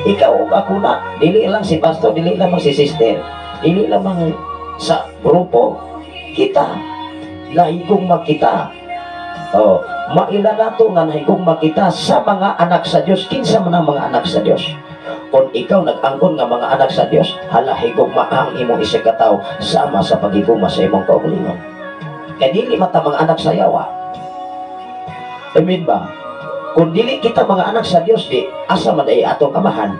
Ikaw ug ako na. Dili lang si pastor, dili lamang si sister, dili lamang sa grupo. Kita nahigugma kita. Oh, maila nato nga nahigugma kita sa mga anak sa Dios, kinsa man ang mga anak sa Dios. Kung ikaw nag-angkon nga mga anak sa Dios, hala higugma ang imong isa ka tawo sama sa paghigugma sa imong kaugalingon. Kay dili mata mga anak sa yawa. Amen ba? Kung dili kita mga anak sa Dios, di asa man ay atong amahan?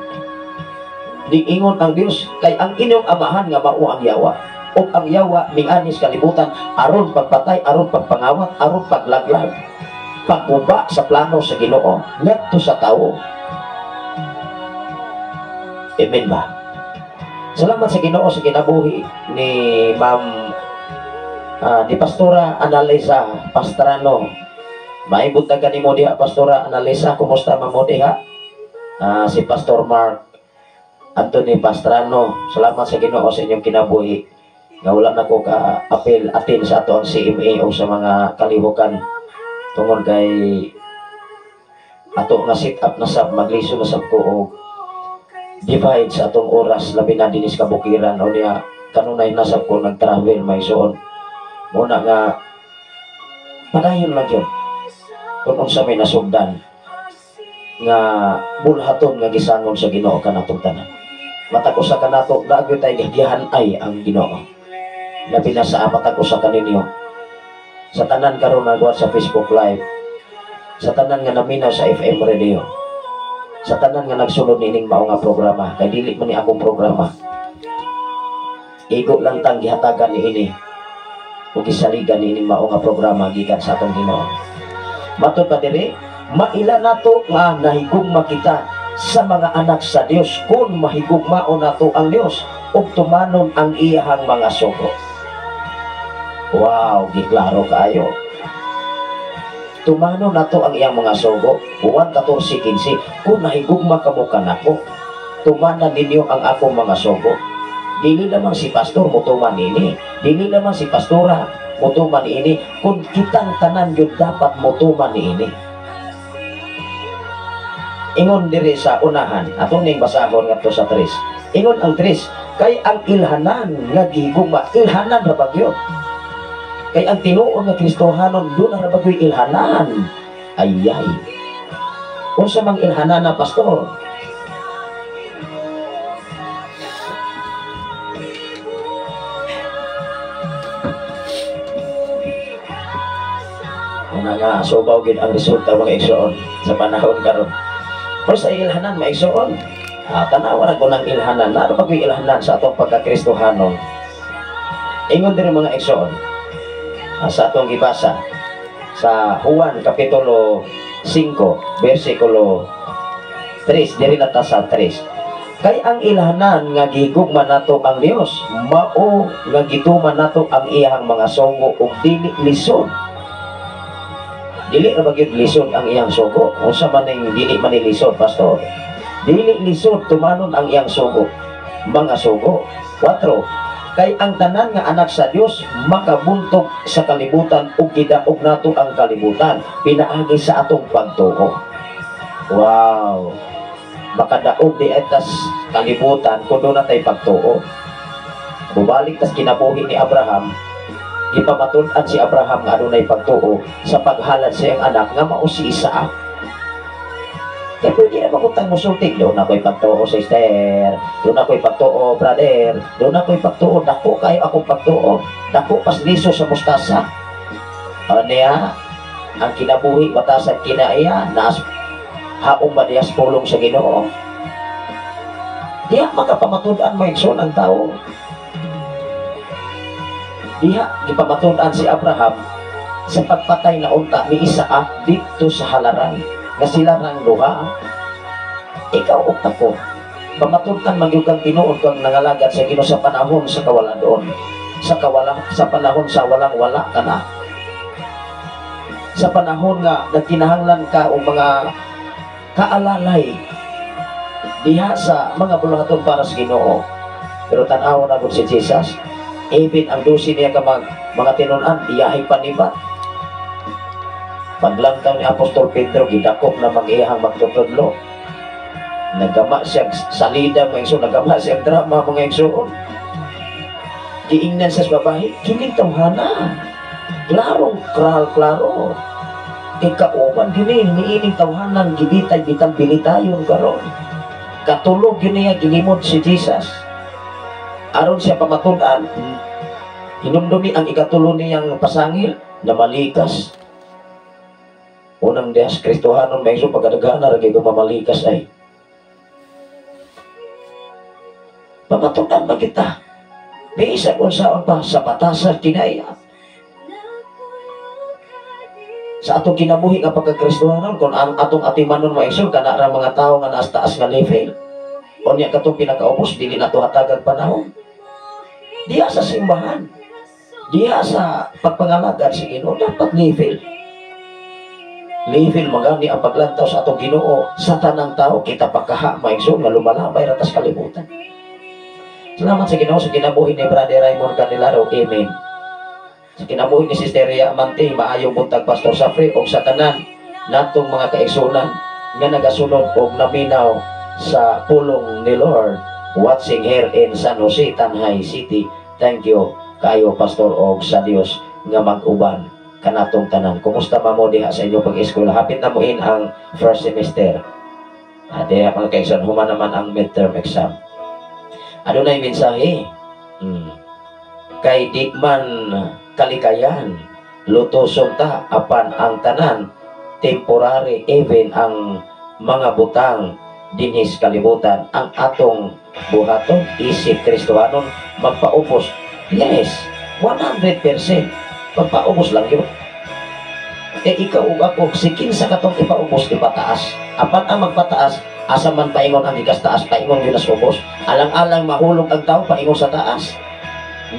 Di ingon ang Dios kay ang inyong amahan nga mao ang yawa. Ug ang yawa mianis kalibutan aron pagpatay, aron pagpangawat, aron paglaglag, pagguba sa plano sa Ginoo ngadto sa tawo. Amen ba? Salamat sa Ginoo sa kinabuhi ni Ma'am ni Pastora Annalisa Pastrano. Maibot ka nimo diha, Pastora Annalisa, kumusta man mo diha? Si Pastor Mark Anthony Pastrano, salamat sa Ginoo sa inyong kinabuhi. Nga wala na ko ka-apel atin sa ato ang CMA o sa mga kalihukan tungod kay ato nga sit up na sab magliso na sab ko og divide sa atong oras, labi na dinis kabukiran o niya kanunay na sab ko nag-travel may suon. Muna nga padayon lang yun kung unsa may nasugdan nga bulhaton nga gisangon sa Ginoo kanatong tanan. Matag usa kanato dagyo tay gigihan ay ang Ginoo. Labi na sa matag usa kaninyo sa tanan karon nagwat sa Facebook Live, sa tanan nga naminaw sa FM radio, sa tanan nga nagsulod niining mao nga programa, kay dili man ni akong programa. Igo lang tang gihatagan niini ug gisaligan niining mao nga programa gikan sa atong Ginoo. Matud pa diri, maila nato nga nahigugma kita sa mga anak sa Dios kung mahigugmaon nato ang Dios ug tumanon ang iyahang mga sugo. Wow, giklaro kaayo. Tumanon nato ang iyang mga sugo. Juan 14:15, kung nahigugma kamo kanako, tumanan ninyo ang akong mga sugo. Dili lamang si pastor motuman niini, dili lamang si pastora motuman niini, kun kitang tanan gyud dapat motuman niini. Ingon diri sa unahan, atong ning basahon ngadto sa 3. Ingon ang 3, kay ang ilhanan nga gihigugma, ilhanan ra ba gyud? Kay ang tinuod nga Kristohanon doon ra ba gyud ilhanan? Ayay. Unsa mang ilhanan na pastor? Una nga subaw gid ang resulta mga igsoon sa panahon karon. First ay ilhanan, maigsoon. Tanawa na ko ng ilhanan. Ano pag ilhanan sa atong pagkakristohanon? Ingon din mga igsoon. Sa atong gibasa sa Juan Kapitulo 5, versikulo 3, diri na ta sa 3. Kay ang ilhanan nga gigugma nato ang Dios, mao nga gituman nato ang iyang mga sugo ug dili lisod. Dili ra ba gyud lisod ang iyang sugo? Unsa man ning dili man ni lisod, pastor? Dili lisod tumanon ang iyang sugo. Mga sugo. 4. Kay ang tanan nga anak sa Dios makabuntog sa kalibutan ug gidaog nato ang kalibutan pinaagi sa atong pagtuo. Wow. Makadaog di atas kalibutan kung doon natay pagtuo. Bubalik tas kinabuhi ni Abraham, gipamatud-an si Abraham nga adunay pagtuo sa paghalad sa iyang anak nga mao si Isaac. Kaya pwede na makutang musulti, doon ako'y pagtuo, sister, doon ako'y pagtuo, brother, doon ako'y pagtuo, dako kayo akong pagtuo, dako pas liso sa mustasa. Ano niya? Ang kinabuhi, batasan kinaiya, naas haong ba diyas pulong sa Ginoo? Diha makapamatud-an maigsoon ang tao. Diha gipamatud-an si Abraham sa pagpatay na unta ni Isaac dito sa halaran nga sila rang duha. Ikaw ug ako, pamatud-an man gyud kang tinuod kang nangalagad sa Ginoo sa panahon sa kawaladon, sa panahon sa walang wala ka na, sa panahon nga nagkinahanglan ka og mga kaalalay diha sa mga buluhaton para sa Ginoo. Pero tan-aw na gud si Jesus, even ang 12 niya ka mga tinun-an iyahay panibat. Paglantaw ni Apostol Pedro, gidakop na mag-iyahang magtutudlo. Nagama siya salida mga igsoon, nagama siya drama mga igsoon. Giingnan sa babae, kining tawhana. Klarong klaro. Kay kauban gini niining tawhanan gibitay bitang bilitayon karon. Katulog gyud niya gilimod si Jesus. Aron siya pamatud-an, hinumdumi ang ikatulo niyang pasangil na malikas. Unang dihas Kristohanon may so pagkadaghan na ra gyud mamalikas ay. Pamatud-an ba kita? Bisan unsaon pa sa batasan kinaiya. Sa atong kinabuhi nga pagkakristohanon, kung ang atong atimanon maigsoon kana ra mga tawo nga naas taas nga level. Unya katong pinakaubos dili nato hatagag panahon. Diha sa simbahan, diha sa pagpangalagad sa Ginoo dapat level. Level magani ang paglantaw sa atong Ginoo sa tanang tao kita pagkaha maigsoon nga lumalabay ra tas kalibutan. Salamat sa Ginoo sa kinabuhi ni Brother Raymond Candelaro. Amen. Sa kinabuhi ni Sister Ria Amante, maayong buntag Pastor Safri, og sa tanan natong mga kaigsunan nga nagasunod og naminaw sa pulong ni Lord, watching here in San Jose, Tanjay City. Thank you kayo Pastor og sa Dios nga mag-uban kanatong tanan. Kumusta ba mo diha sa inyong pag-eskwela? Hapit na mo in ang first semester. Diha mga kaigsunan, human naman ang midterm exam. Adunay mensahe. Kay di man kalikayan, lutoson ta apan ang tanan temporary, even ang mga butang dinhis kalibutan. Ang atong buhaton isip Kristohanon magpaubos. Yes, 100% magpaubos lang yun. Ikaw ug ako, si kinsa katong ipaubos ipataas. Apan ang magpataas, asa man paingon ang gikas taas, paingon yun as ubos. Alang-alang mahulog ang tao, paingon sa taas.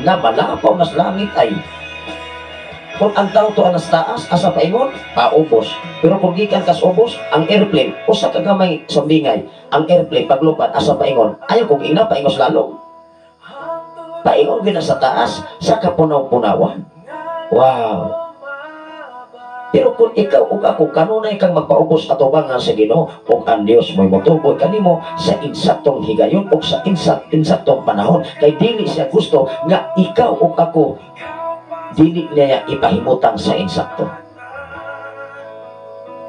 Na malapaw nas langit ay. Kung ang tao to anas taas, asa paingon, paubos. Pero kung gikan kas ubos, ang airplane, usa ka gamay sambingay, ang airplane paglupad, asa paingon, ayaw kung ina, paingos lalong. Paingon gina sa taas, sa kapunaw-punawan. Wow! Pero kung ikaw ug ako kanunay kang magpaubos atubangan sa Ginoo, ug ang Dios mo'y motuboy kanimo sa insaktong higayon ug sa insaktong panahon, kay dili siya gusto nga ikaw ug ako dili niya ipahimutang sa insakto.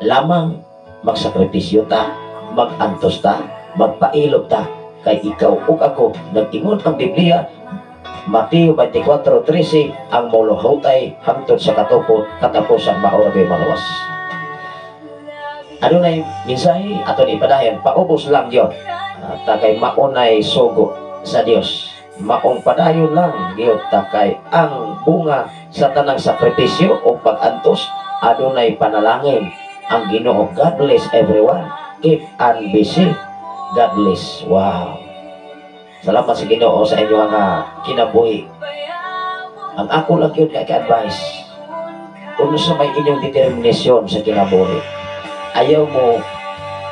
Lamang magsakripisyo ta, magantos ta, magpailob ta, kay ikaw ug ako nag-ingon ang Biblia Mateo 24:13, ang moluhutay hangtod sa katapusan mao ra gyud malawas. Adunay mensahe aton ipadayon, paubos lang gyud. Ta kay maunay sugo sa Dios. Maong padayon lang gyud ta kay ang bunga sa tanang sakripisyo o pag-antos adunay panalangin ang Ginoo. God bless everyone. Keep on busy. God bless. Wow. Salamat sa Ginoo sa inyong kinabuhi. Ang ako lang gyud kay ka-advice, unsa may inyong determinasyon sa kinabuhi. Ayaw mo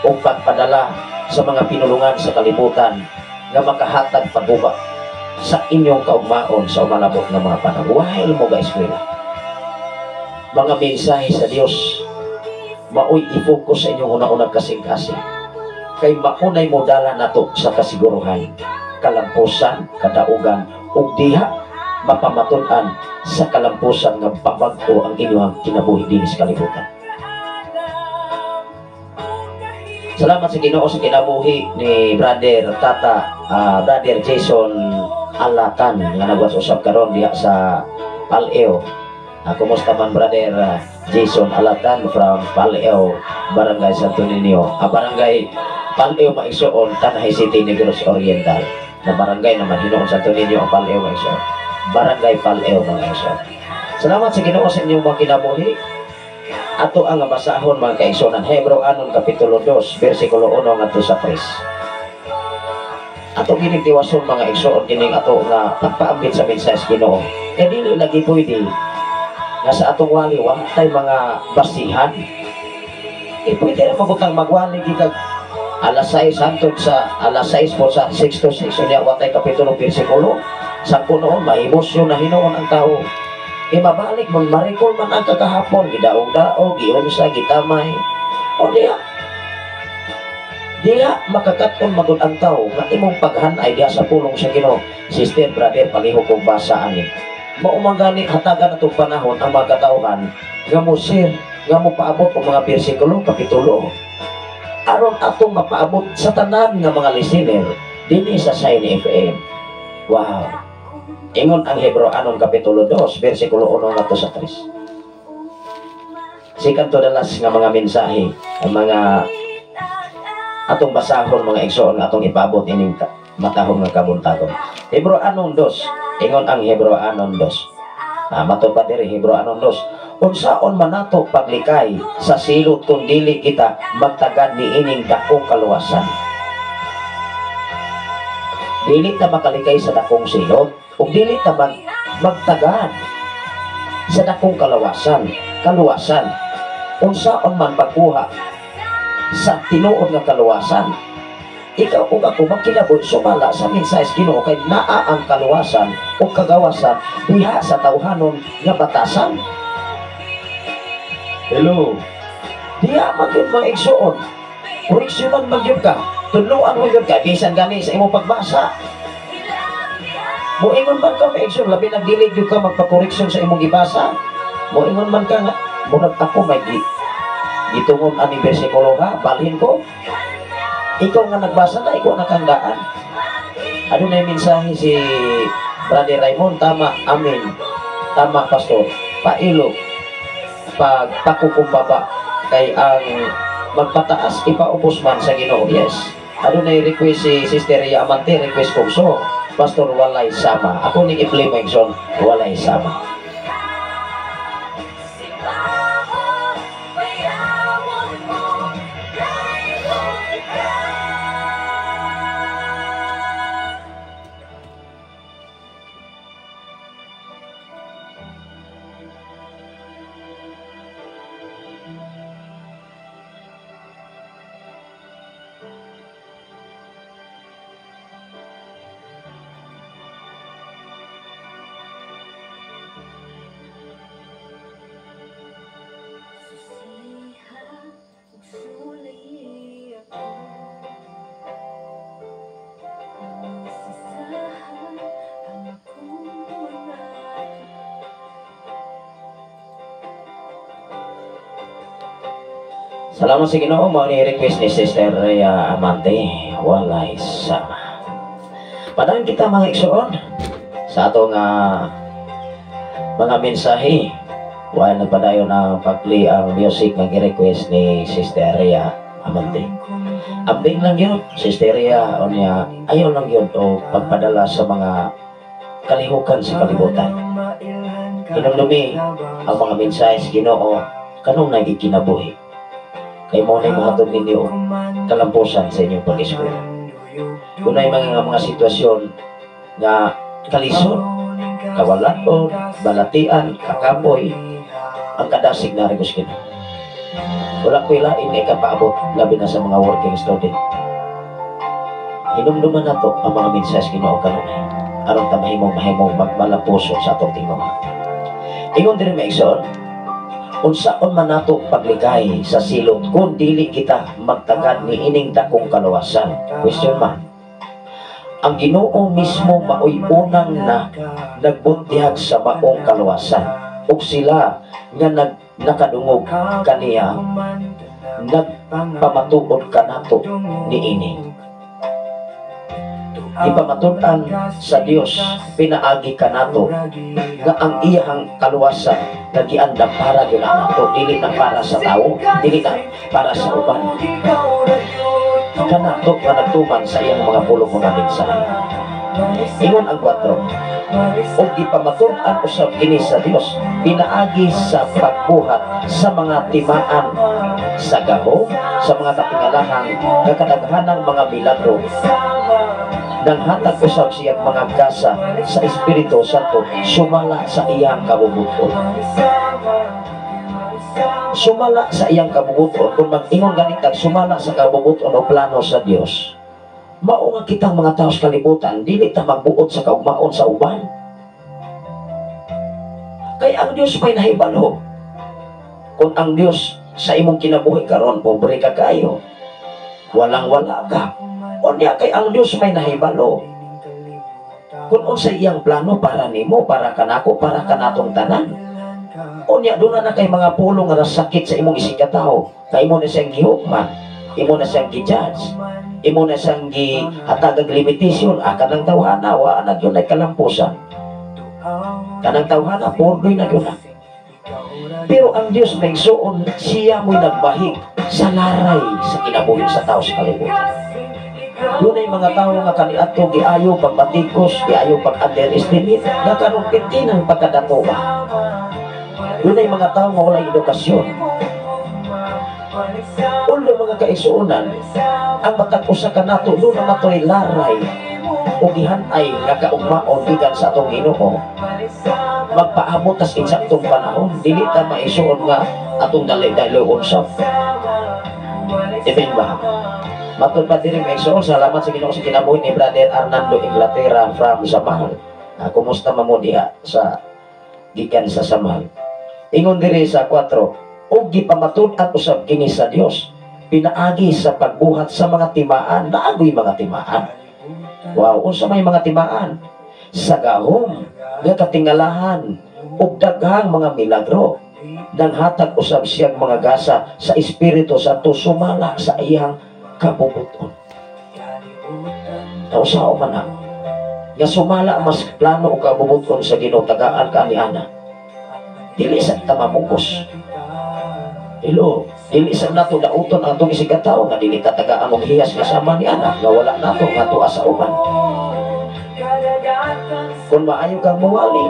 og pagpadala sa mga pinulungan sa kalibutan nga makahatag pagguba sa inyong kaugmaon sa umalabot nga mga panahon. While mo ga-eskwela, mga mensahe sa Dios maoy i-focus sa inyong una-unang kasing-kasing. Kay maunay mo dala nato sa kasiguruhan, kalampusan, kadaugan, ug diha mapamatud-an sa kalampusan nga babag-o ang inyong kinabuhi dinhi sa kalibutan. Salamat sa Ginoo sa kinabuhi ni Brother Tata, Brother Jason Alatan nga nagwas usab karon diha sa Paleo. Kumusta man Brother Jason Alatan from Paleo, Barangay Santo Niño. Barangay Paleo maigsoon, Tanay City, Negros Oriental. Na barangay naman hinuon Santo Niño ang Paleo maigsoon. Barangay Paleo mga igsoon. Salamat sa Ginoo sa inyong mga kinabuhi. Ato ang basahon mga kaigsonan, Hebreo anon kapitulo 2 bersikulo 1 ngadto sa 3. Ato kining tiwason mga igsoon kining ato nga pagpaambit sa mensahe sa Ginoo. Kay dili lagi pwede nga sa atong wali wa tay mga basihan. Pwede ra mabutang magwali gikag alas 6 hantod sa alas 6 po sa 6 to 6 unya wa tay kapitulo bersikulo. Sa kunoon maemosyon na hinuon ang tao. Mabalik man marikol man ang kakahapon, gidaog-daog, giunsa, gitamay. O diha, diha makakaton magud ang tao nga imong paghanay diha sa pulong sa Ginoo. Sister, brother, palihog kong basa ani. Mao man gani hatagan atong panahon ang mga katawhan nga mo share, nga mo paabot og mga bersikulo, kapitulo. Aron atong mapaabot sa tanan nga mga listener dinhi sa Shine FM. Wow. Ingon ang Hebreo anon kapitulo 2 bersikulo 1 ngadto sa 3. Sikan to dalas nga mga mensahe ang mga atong basahon mga igsoon nga atong ipaabot ining matahom nga kabuntagon. Hebreo anon 2, ingon ang Hebreo anon 2. Matod pa diri Hebreo anon 2. Unsaon man nato paglikay sa silot kun dili kita magtagad niining dakong kaluwasan. Dili ta makalikay sa dakong silot ug dili ta magtagad sa dakong kaluwasan. Unsaon man pagkuha sa tinuod nga kaluwasan, ikaw ug ako magkinabuhi sumala sa mensahe sa Ginoo kay naa ang kaluwasan ug kagawasan diha sa tawhanon nga batasan. Hello. Diha man gyud mga igsoon. Koreksyonan man gyud ka, tudloan man gyud ka bisan gani sa imong pagbasa. Moingon man ka mga igsoon, labi nang dili gyud ka magpakoreksyon sa imong gibasa. Moingon man ka nga murag ako may gitungon ani bersikulo ha, balhin ko. Ikaw nga nagbasa na, ikaw nakandaan. Adunay mensahe si Brother Raymond, tama, amen. Tama, pastor. Pailo pagpakukumbaba kay ang magpataas ipaubos man sa Ginoo. Yes. Adunay request si Sister Ria Amante, request ko so, Pastor walay sama. Ako ning i-play my song, walay sama. Salamat sa Ginoo, mao ni request ni Sister Rhea Amante, walay sama. Padayon kita mga igsoon sa atong mga mensahe. While nagpadayon ang pag-play ang music nga gi-request ni Sister Rhea Amante. Ambing lang yun, Sister Rhea, unya, ayaw lang yun o pagpadala sa mga kalihukan sa kalibutan. Hinumdumi ang mga mensahe sa Ginoo kanunay ikinabuhi. Kay mao na mohatod ninyo kalampusan sa inyong pag-eskwela. Dunay mga sitwasyon nga kalisod, kawalaton, balatian, kakapoy, ang kadasig na rin Ginoo. Wala ko'y lain nga ikapaabot, labi na sa mga working student. Hinumduman nato ang mga mensahe sa Ginoo kanunay aron ta mahimong mahimong magmalapuso sa atong tinguha. Ingon diri, mga igsoon, unsaon man nato paglikay sa silot kung dili kita magtagad ni ining dakong kaluwasan? Question man. Ang Ginoo mismo maoy unang na nagbutyag sa maong kaluwasan ug sila nga nakadungog kaniya nagpamatuod kanato niini. Ipamatud-an sa Dios pinaagi kanato nga ang iyahang kaluwasan nga giandam para gyud nato, dili na para sa tawo, dili na para sa uban, kanato nga nagtuman sa iyang mga pulong, mga mensahe. Ingon ang 4, ug gipamatud-an usab kini sa Dios pinaagi sa pagbuhat sa mga timaan, sa gahom, sa mga katingalahan nga kadaghanang mga milagro. Nanghatag usab siyang mga gasa sa Espiritu Santo sumala sa iyang kabubuton. Sumala sa iyang kabubuton. Kung mag-ingon ganitag sumala sa kabubuton o plano sa Dios, mao nga kitang mga tao sa kalibutan dili ta magbuot sa kaugmaon sa uban. Kay ang Dios may nahibalo. Kung ang Dios sa imong kinabuhi karon, pobre ka kayo, walang wala ka. Unya kay ang Dios may nahibalo kung unsa iyang plano para nimo, para kanako, para kanatong tanan. Unya doon na kay mga pulong nga nasakit sa imong isigkatawo, kay imo na siyang gihukman, imo na siyang gi-judge, imo na siyang gihatagag limitation. Ah, kanang tawhana, wa na gyud ay kalampusan. Kanang tawhana, purdoy na gyud na. Pero ang Dios, mga igsuon, siya mo'y nagbahig sa laray sa kinabuhi sa tao sa kalibutan. Dunay mga tao nga kaniadto giayo pagbatikos, giayo pag-underestimate, nga karon pirti ng pagkadato ba. Dunay mga tao nga walay edukasyon. Ulo, mga kaigsuonan, ang matag usa kanato duna matoy laray o gihanay nga kaugmaon gikan sa atong Ginoo. Magpaabot tas insaktong panahon, dili ta maisuon nga atong dali-dali usab. Amen ba? Matod pa diri, mga igsoon, salamat sa Ginoo sa kinabuhi ni Brother Arnando Inglaterra from Samal. Ah, kumusta man mo diha sa gikan sa Samal? Ingon diri sa 4, ug gipamatud-an usab kini sa Dios pinaagi sa pagbuhat sa mga timaan, naagoy mga timaan. Wow, unsa may mga timaan? Sa gahom nga katingalahan ug daghang mga milagro. Nanghatag usab siyang mga gasa sa Espiritu Santo sumala sa iyang kabubuton. Nausaw man na nga sumala mas plano o kabubuton sa Ginoo, tagaan ka ni ana. Dili sa ta mamugos. Hello, dili sa nato dauton ang atong isigkatawo nga dili ta tagaan og hiyas nga sama ni ana nga wala nato nga tuwa sa uban. Kung maayo kang muwali,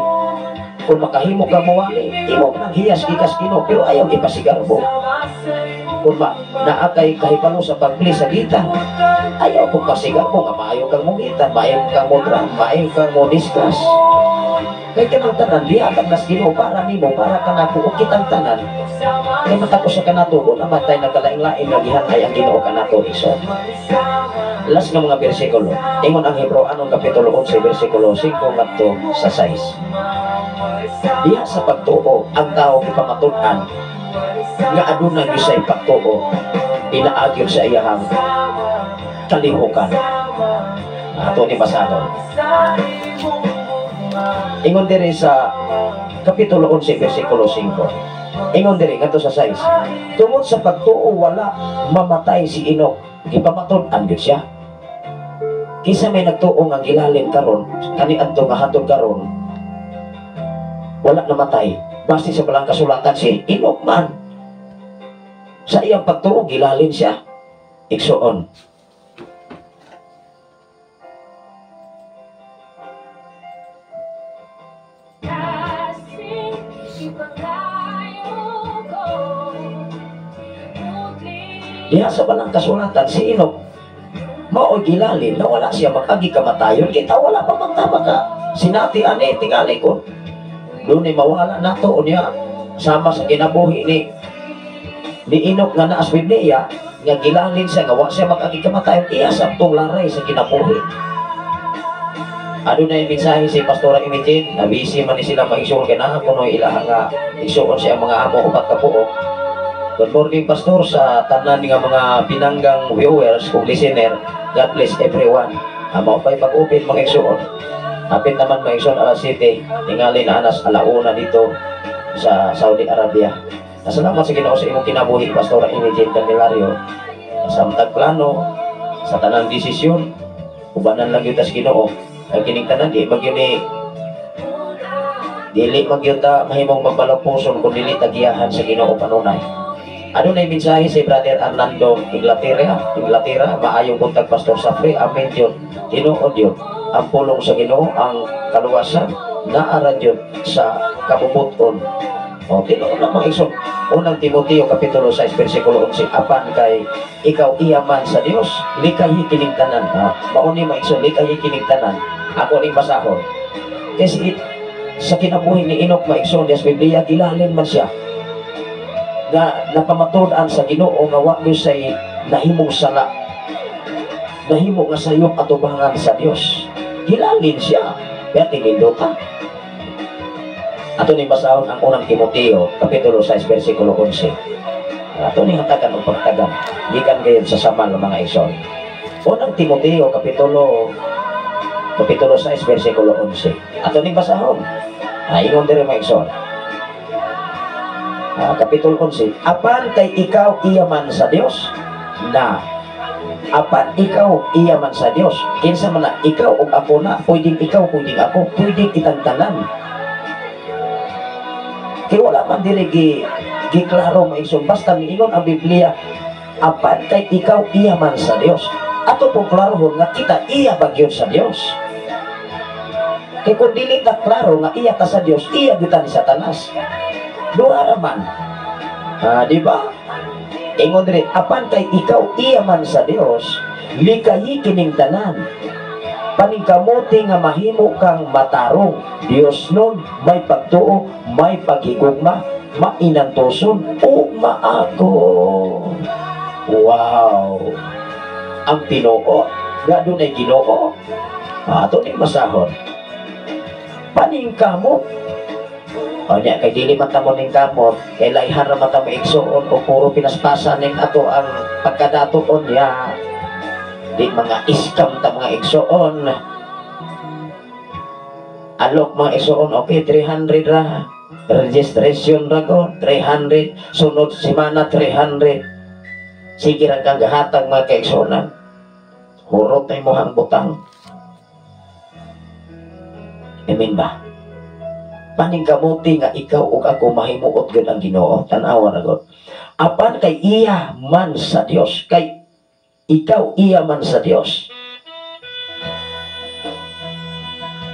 kung makahimo kang muwali, imo nang hiyas gikas Ginoo, pero ayaw ipasigarbo. Kung naa kay kahibalo sa pag-play sa guitar, ayaw kung pasigarbo nga maayo kang mungitan, maayo kang mo drum, maayo kang mo discuss. Kay kanang tanan, gihatag nas Ginoo para nimo, para kanako ug kitang tanan. Kay matag usa kanato, wala man tay nagkalain-lain nga gihanay ang Ginoo kanato, iso. Last nga mga bersikulo. Ingon ang Hebreo anong kapitulo 11 bersikulo 5 ngadto sa 6. Diha sa pagtuo ang tao gipamatud-an nga aduna gyud say pagtuo pinaagi sa iyahang kalihukan. Ato ni basahon. Ingon diri sa kapitulo 11 bersikulo 5. Ingon diri ngadto sa 6. Tungod sa pagtuo wala mamatay si Enoch. Gipamatud-an gyud siya. Kinsa may nagtuo nga gilalin karon kaniadto nga hatod karon wala namatay? Base sa balang kasulatan si Enoch man. Sa iyang pagtuo gilalin siya. Igsuon. Diha sa balang kasulatan si Enoch mao gilalin na wala siya makagi kamatayon kita wala pa man ta maka sinati ani tingali ko dunay mawala nato unya sama sa kinabuhi ni Enoch nga naa sa Biblia nga gilalin siya nga wa siya makagi kamatayon iya sabtong laray sa kinabuhi. Adunay mensahe si Pastora Imagine na busy man ni sila maigsuon kay naa kuno ilaha nga igsuon siya mga amo upat ka buok. Good morning, Pastor, sa tanan nga mga pinanggang viewers kung listener. God bless everyone. Mao pa'y pag-open mga igsuon. Hapit naman mga igsuon alas 7, tingali na anas alauna dito sa Saudi Arabia. Salamat sa Ginoo sa imong kinabuhi, Pastora Imagine Candelario. Sa matag plano, sa tanang desisyon, ubanan lang gyud ta sa Ginoo. Ang kining tanan di magyud ni dili magyud ta mahimong magbalagpuson kung dili tagiyahan sa Ginoo panunay. Adunay mensahe si Brother Arnando Inglaterra, maayong buntag Pastor Safri, amen yun, tinuod yun, ang pulong sa Ginoo, ang kaluwasan, naara yun sa kabubuton. O, tinuod lang mga igsoon. Unang Timoteo, Kapitulo 6, versikulo 11, apan kay ikaw iyaman sa Dios, likayi kining tanan. Mauni mga igsoon, likayi kining tanan. Ako ning basahon. Kasi sa kinabuhi ni Enoch mga igsoon, sa Biblia, gilalin man siya na napamatud-an sa Ginoo nga wa gyud say nahimong sala, nahimo nga sayop atubangan sa Dios. Gilalin siya, pero tinindota. Ato ning basahon ang Unang Timoteo kapitulo 6 versikulo 11. Ato ning hatagan og pagtagan gikan gayon sa samal mga igsoon. Unang Timoteo kapitulo 6 versikulo 11. Ato ning basahon. Ingon diri mga igsoon. Kapitulo 11, apan kay ikaw iyaman sa Dios na apan ikaw iyaman sa Dios, kinsa man na ikaw ug ako na, pwedeng ikaw, pwedeng ako, pwedeng kitang tanan. Kay wala man diri giklaro mga igsoon, basta miingon ang Biblia apan kay ikaw iyaman sa Dios. Ato pong klarohon nga kita iya ba gyud sa Dios. Kay kung dili ta klaro nga iya ta sa Dios, iya gyud ta ni Satanas. Duha ra man. Di ba? Ingon diri, apan kay ikaw iya man sa Dios, likayi kining tanan. Paningkamuti nga mahimo kang matarong, Dios nun may pagtuo, may paghigugma, mainantuson ug maago. Wow. Ang tinuo, nga dunay Ginoo. Ato ning masahon. Paningkamot. Onya kay dili man tamo ning kamot, kay layhan ra man tamo igsuon o puro pinaspasan ning ato ang pagkadatuon niya. Di mga iskam ta mga igsuon. Alok mga igsuon, okay 300 ra. Registration ra ko 300, sunod semana 300. Sige ra kang gahatag mga kaigsuonan. Hurot tay mohang butang. Amen ba? Paningkamuti nga ikaw ug ako mahimuot gyud ang Ginoo. Tan-awa na gud. Apan kay iya man sa Dios, kay ikaw iya man sa Dios.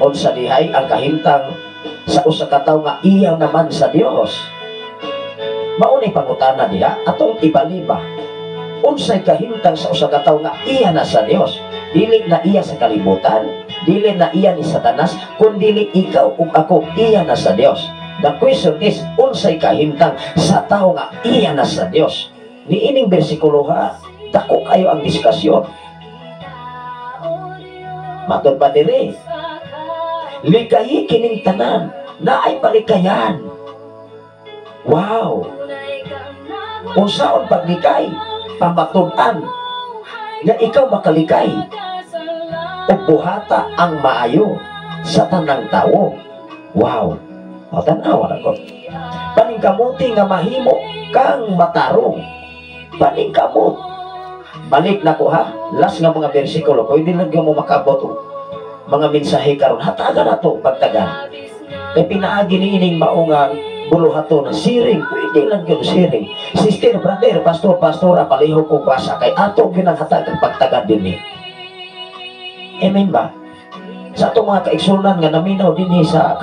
Unsa dihay ang kahimtang sa usa ka tawo nga iya naman sa Dios? Mao ni pangutana diha atong ibaliba. Unsay kahimtang sa usa ka tawo nga iya na sa Dios? Dili na iya sa kalibutan, dili na iya ni Satanas, kundi ikaw ug ako iya na sa Dios. The question is, unsay kahimtang sa tawo nga iya na sa Dios? Niining bersikulo ha, dako kayo ang diskusyon. Matod pa diri, likayi kining tanan, naay palikayan. Wow! Unsaon paglikay? Pamatud-an nga ikaw makalikay ug buhata ang maayo sa tanang tawo. Wow! O, tan-awa na ko. Paningkamuti nga mahimo kang matarong. Paningkamot. Balik na ko ha. Last nga mga bersikulo. Pwede lang mo makabot mga mensahe karon. Hatagan na to pagtagan. Kay pinaagi ni ining mao nga buluhaton, siring, pwede lang yun, siring. Sister, brother, pastor, pastora, palihog kong basa, kay ato gyud ang hatag ang pagtagad din eh. Amen ba? Sa atong mga kaigsunan nga naminaw dinhi sa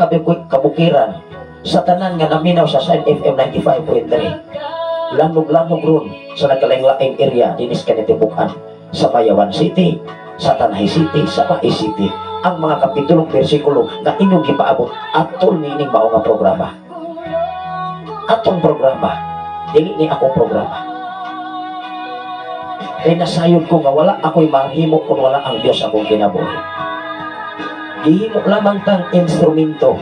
kabukiran, sa tanan nga naminaw sa Sign FM 95.3, lanog-lanog ron sa nagkalaing-laing area dinhi sa Kinatibukan, sa Bayawan City, sa Tanay City, sa Bais City, ang mga kapitulong bersikulo nga inyong gipaabot atol niining mao nga programa. Atong programa, dili ni akong programa. Kay nasayod ko nga wala ako'y mahimo kung wala ang Diyos akong kinabuhi. Gihimo lamang tang instrumento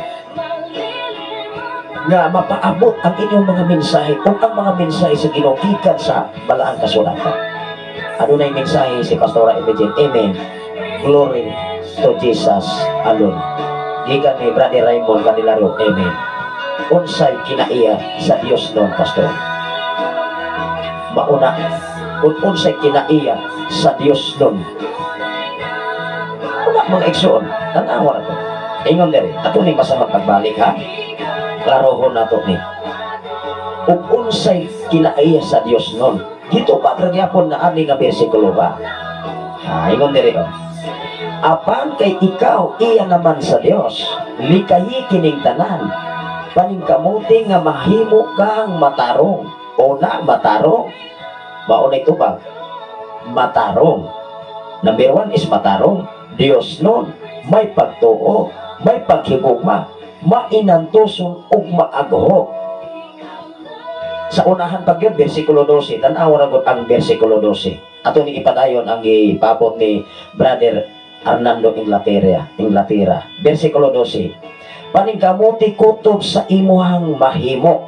nga mapaabot ang inyong mga mensahe o ang mga mensahe sa Ginoo gikan sa balaang kasulatan. Adunay mensahe si Pastora Imogene. Amen. Glory to Jesus alone. Gikan ni Brother Raymond Candelario. Amen. Unsay kinaiya sa Dios noon, Pastor? Mauna, kung unsay kinaiya sa Dios noon. Una mga igsoon, tanawa na to. Ingon diri, ato ning basahon pagbalik ha. Klarohon nato ni. Ug unsay kinaiya sa Dios noon. Dito pa gyapon na ani nga bersikulo ba? Ha, ingon diri oh. Apan kay ikaw iya naman sa Dios, likayi kining tanan. Paningkamuti nga mahimo kang matarong. Una, matarong. Mauna ito ba? Matarong. Number 1 is matarong. Diyos nun, may pagtuo, may paghigugma, mainantuson ug maagho. Sa unahan pag yun, versikulo 12, tanawa ra gud ang versikulo 12. Ato ni ipadayon ang gipabot ni Brother Arnando Inglaterra, Inglaterra. Versikulo 12. Paningkamuti kutob sa imuhang mahimo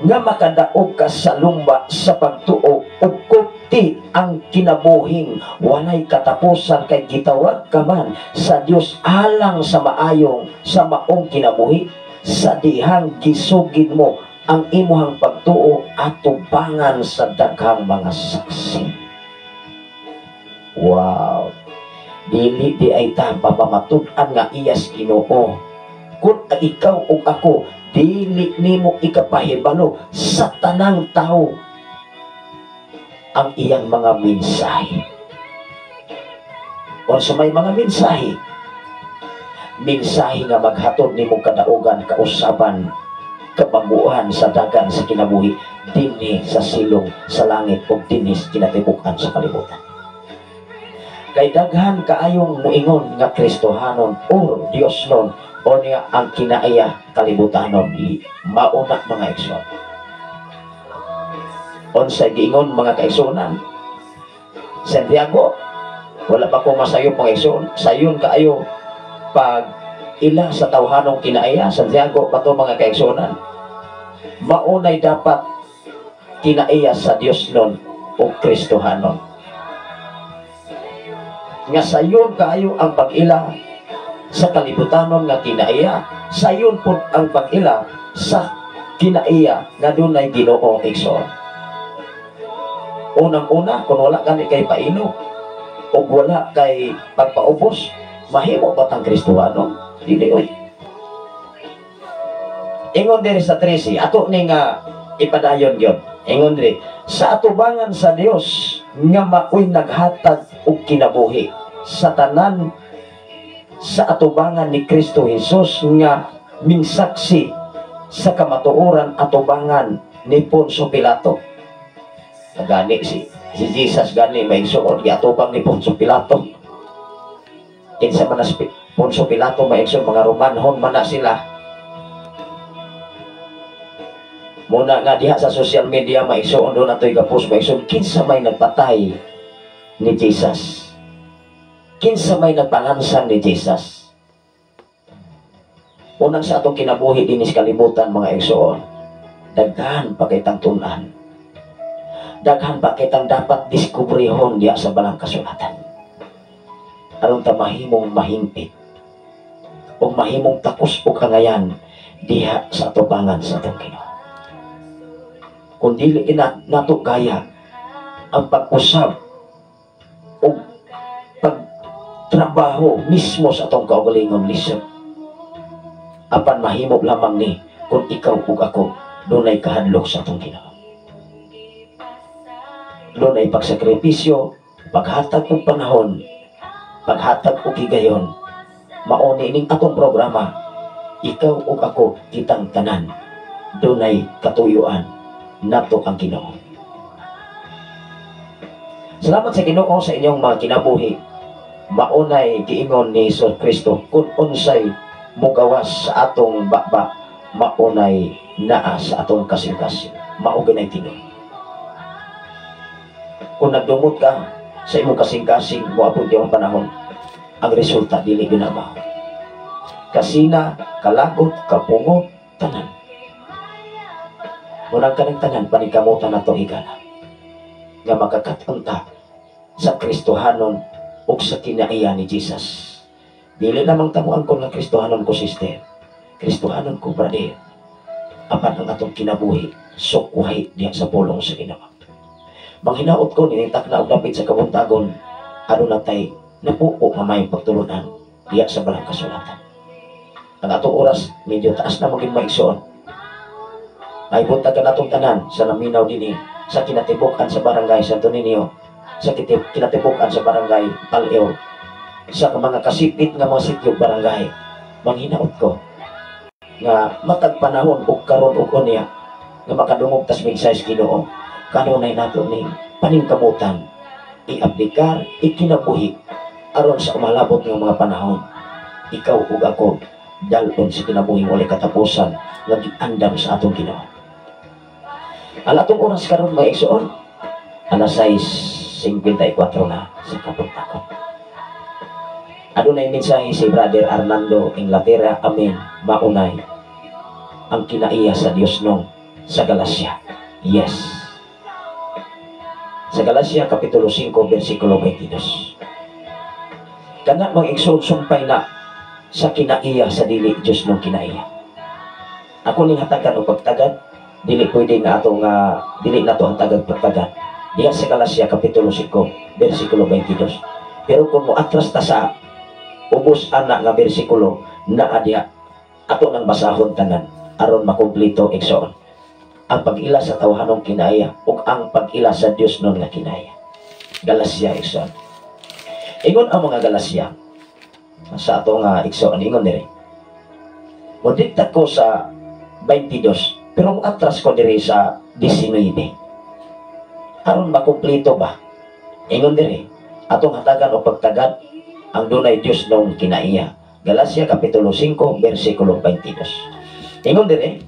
nga makadaog ka sa lumba sa pagtuo ug kupti ang kinabuhing walay katapusan kay gitawag ka man sa Dios alang sa maayong sa maong kinabuhi sa dihang gisugid mo ang imuhang pagtuo atubangan sa daghang mga saksi. Wow! Dili di ay ta papamatud-an nga iyas Ginoo. Kung ikaw ug ako dili nimo ikapahibalo sa tanang tao ang iyang mga mensahe. O sa may mga mensahe, mensahe nga maghatod nimo kadaugan, kausaban, kabaguhan sa dagan sa kinabuhi dinhi sa silong sa langit ug dinhi sa kinatibukan sa kalibutan. Kay daghan kaayong muingon nga Kristohanon or Dios nun o niya ang kinaiya kalibutanon, mauna mga igsoon. Unsay giingon mga kaigsuonan? Santiago, wala pa ko masayop mga igsoon, sayon kaayo pag ila sa tawhanong kinaiya. Santiago pa to mga kaigsuonan. Maunay dapat kinaiya sa Dios nun o Kristohanon. Nga sayon kaayo ang pag-ila sa kalibutanon nga kinaiya, sayon pud ang pag-ila sa kinaiya nga dunay Ginoo igsoon. Unang-una, kung wala gani kay paino o wala kay pagpaubos, mahimo ba tang Kristohano? Dili oy. Ingon diri sa 13, ato ni nga ipadayon gyud. Ingon diri, sa atubangan sa Dios nga maoy naghatag og kinabuhi sa tanan, sa atubangan ni Kristo Jesus nga minsaksi sa kamatuoran atubangan ni Poncio Pilato. Gani si Jesus gani may igsuon giatubang ni Poncio Pilato. Kinsa man si Poncio Pilato may igsuon, mga Romanhon man na sila. Muna nga diha sa social media maigsuon doon atoy gapos maigsuon kinsa may nagpatay ni Jesus. Kinsa may nagpalansang ni Jesus. Unang sa atong kinabuhi dinhi sa kalibutan mga igsuon, daghan pa kitang tun-an. Daghan pa kitang dapat diskubrihon diha sa balang kasulatan. Aron ta mahimong mahingpit o mahimong takos o kangayan diha sa atubangan sa atong Ginoo. Kung dili nato kaya ang pag-usab o pagtrabaho mismo sa atong kaugalingon lisod. Apan mahimo lamang ni Kung ikaw ug ako dunay kahadlok sa atong Ginoo, dunay pagsakripisyo, paghatag og panahon, paghatag og higayon. Mao ni ning atong programa, ikaw ug ako, kitang tanan dunay katuyuan nato ang Ginoo. Salamat sa Ginoo sa inyong mga kinabuhi. Maunay giingon ni Jesus Kristo, kung unsay mugawas sa atong baba, maunay naa sa atong kasing-kasing. Mao ganay tinuod. Kung nagdumot ka sa imong kasing-kasing, moabot yung panahon, ang resulta dili ginama. Kasina, kalagot, kapungot, tanan. Munang kanang tanan, paningkamutan nato, higala, nga makakat-on ta sa Kristohanon ug sa kinaiya ni Jesus. Dili lamang tamuan ko nga Kristohanon ko, sister. Kristohanon ko, brother. Apan ang atong kinabuhi, sukwahi diha sa pulong sa Ginoo. Manghinaot ko nining takna og dapit sa kabuntagon, ano na tay napuo nga may pagtulunan diha sa Balaang Kasulatan. Ang atong oras medyo taas na maging maigsoon. Ay buntag natong tanan sa naminaw dinhi sa kinatibuk-an sa Barangay Santo Niño, sa kinatibuk-an sa Barangay Pal-eo, sa mga kasipit nga mga sityo barangay. Manghinaot ko nga matag panahon ug karon ug unya nga makadungog tas mensahe sa Ginoo, kanunay nato ni paningkamutan iaplikar, ikinabuhi, aron sa umalabot nga mga panahon, ikaw ug ako dalon sa kinabuhi walay katapusan nga giandam sa atong Ginoo. Ang atong oras karon, mga igsoon, alas 6:54 na sa kabuntagon. Adunay mensahe si Brother Armando Inglaterra. Amen. Maunay ang kinaiya sa Dios nung sa Galacia. Yes. Sa Galacia Kapitulo 5, versikulo 22. Kana, mga igsoon, sumpay na sa kinaiya sa dili Diyos nung kinaiya. Ako ning hatagan og pagtagad, dili pwede nga ato nga dili nato hatagan pagtagad. Diya sa Galacia Kapitulo 5, versikulo 22. Pero kung mo atras ta sa ubos ana nga bersikulo, naa diha, ato nang basahon tanan aron makumpleto, igsoon, ang pag-ila sa tawhanong kinaiya ug ang pag-ila sa Dios nun nga kinaiya. Galacia, igsoon. Ingon ang mga Galacia sa ato nga igsoon, ingon diri. Modikta ko sa 22, pero atras ko diri sa 19 aron makumpleto ba. Ingon diri, atong hatagan o pagtagad ang dunay Dios nung kinaiya. Galacia Kapitulo 5, versikulo 22. Ingon diri,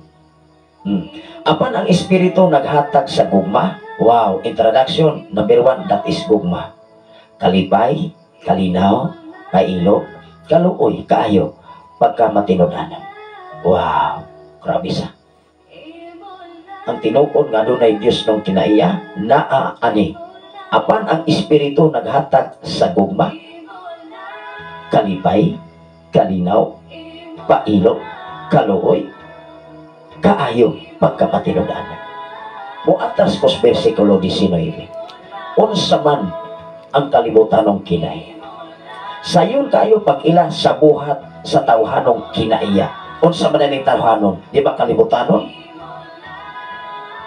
apan ang Espiritu naghatag sa gugma. Wow, introduction number 1, that is gugma. Kalipay, kalinaw, pailo, kaluoy, kaayo, pagkamatinud-anan. Wow, grabe sa. Ang tinuod nga dunay Dios nung kinaiya, naa ani. Apan ang Espiritu naghatag sa gugma, kalipay, kalinaw, pailo, kaluoy, kaayo, pagkamatinud-anan. Muatras ko sa versikulo 19. Unsa man ang kalibutanong kinaiya? Sayon kayo pag-ila sa buhat sa tawhanong kinaiya. Unsa man ang tawhanon? Di ba kalibutanon?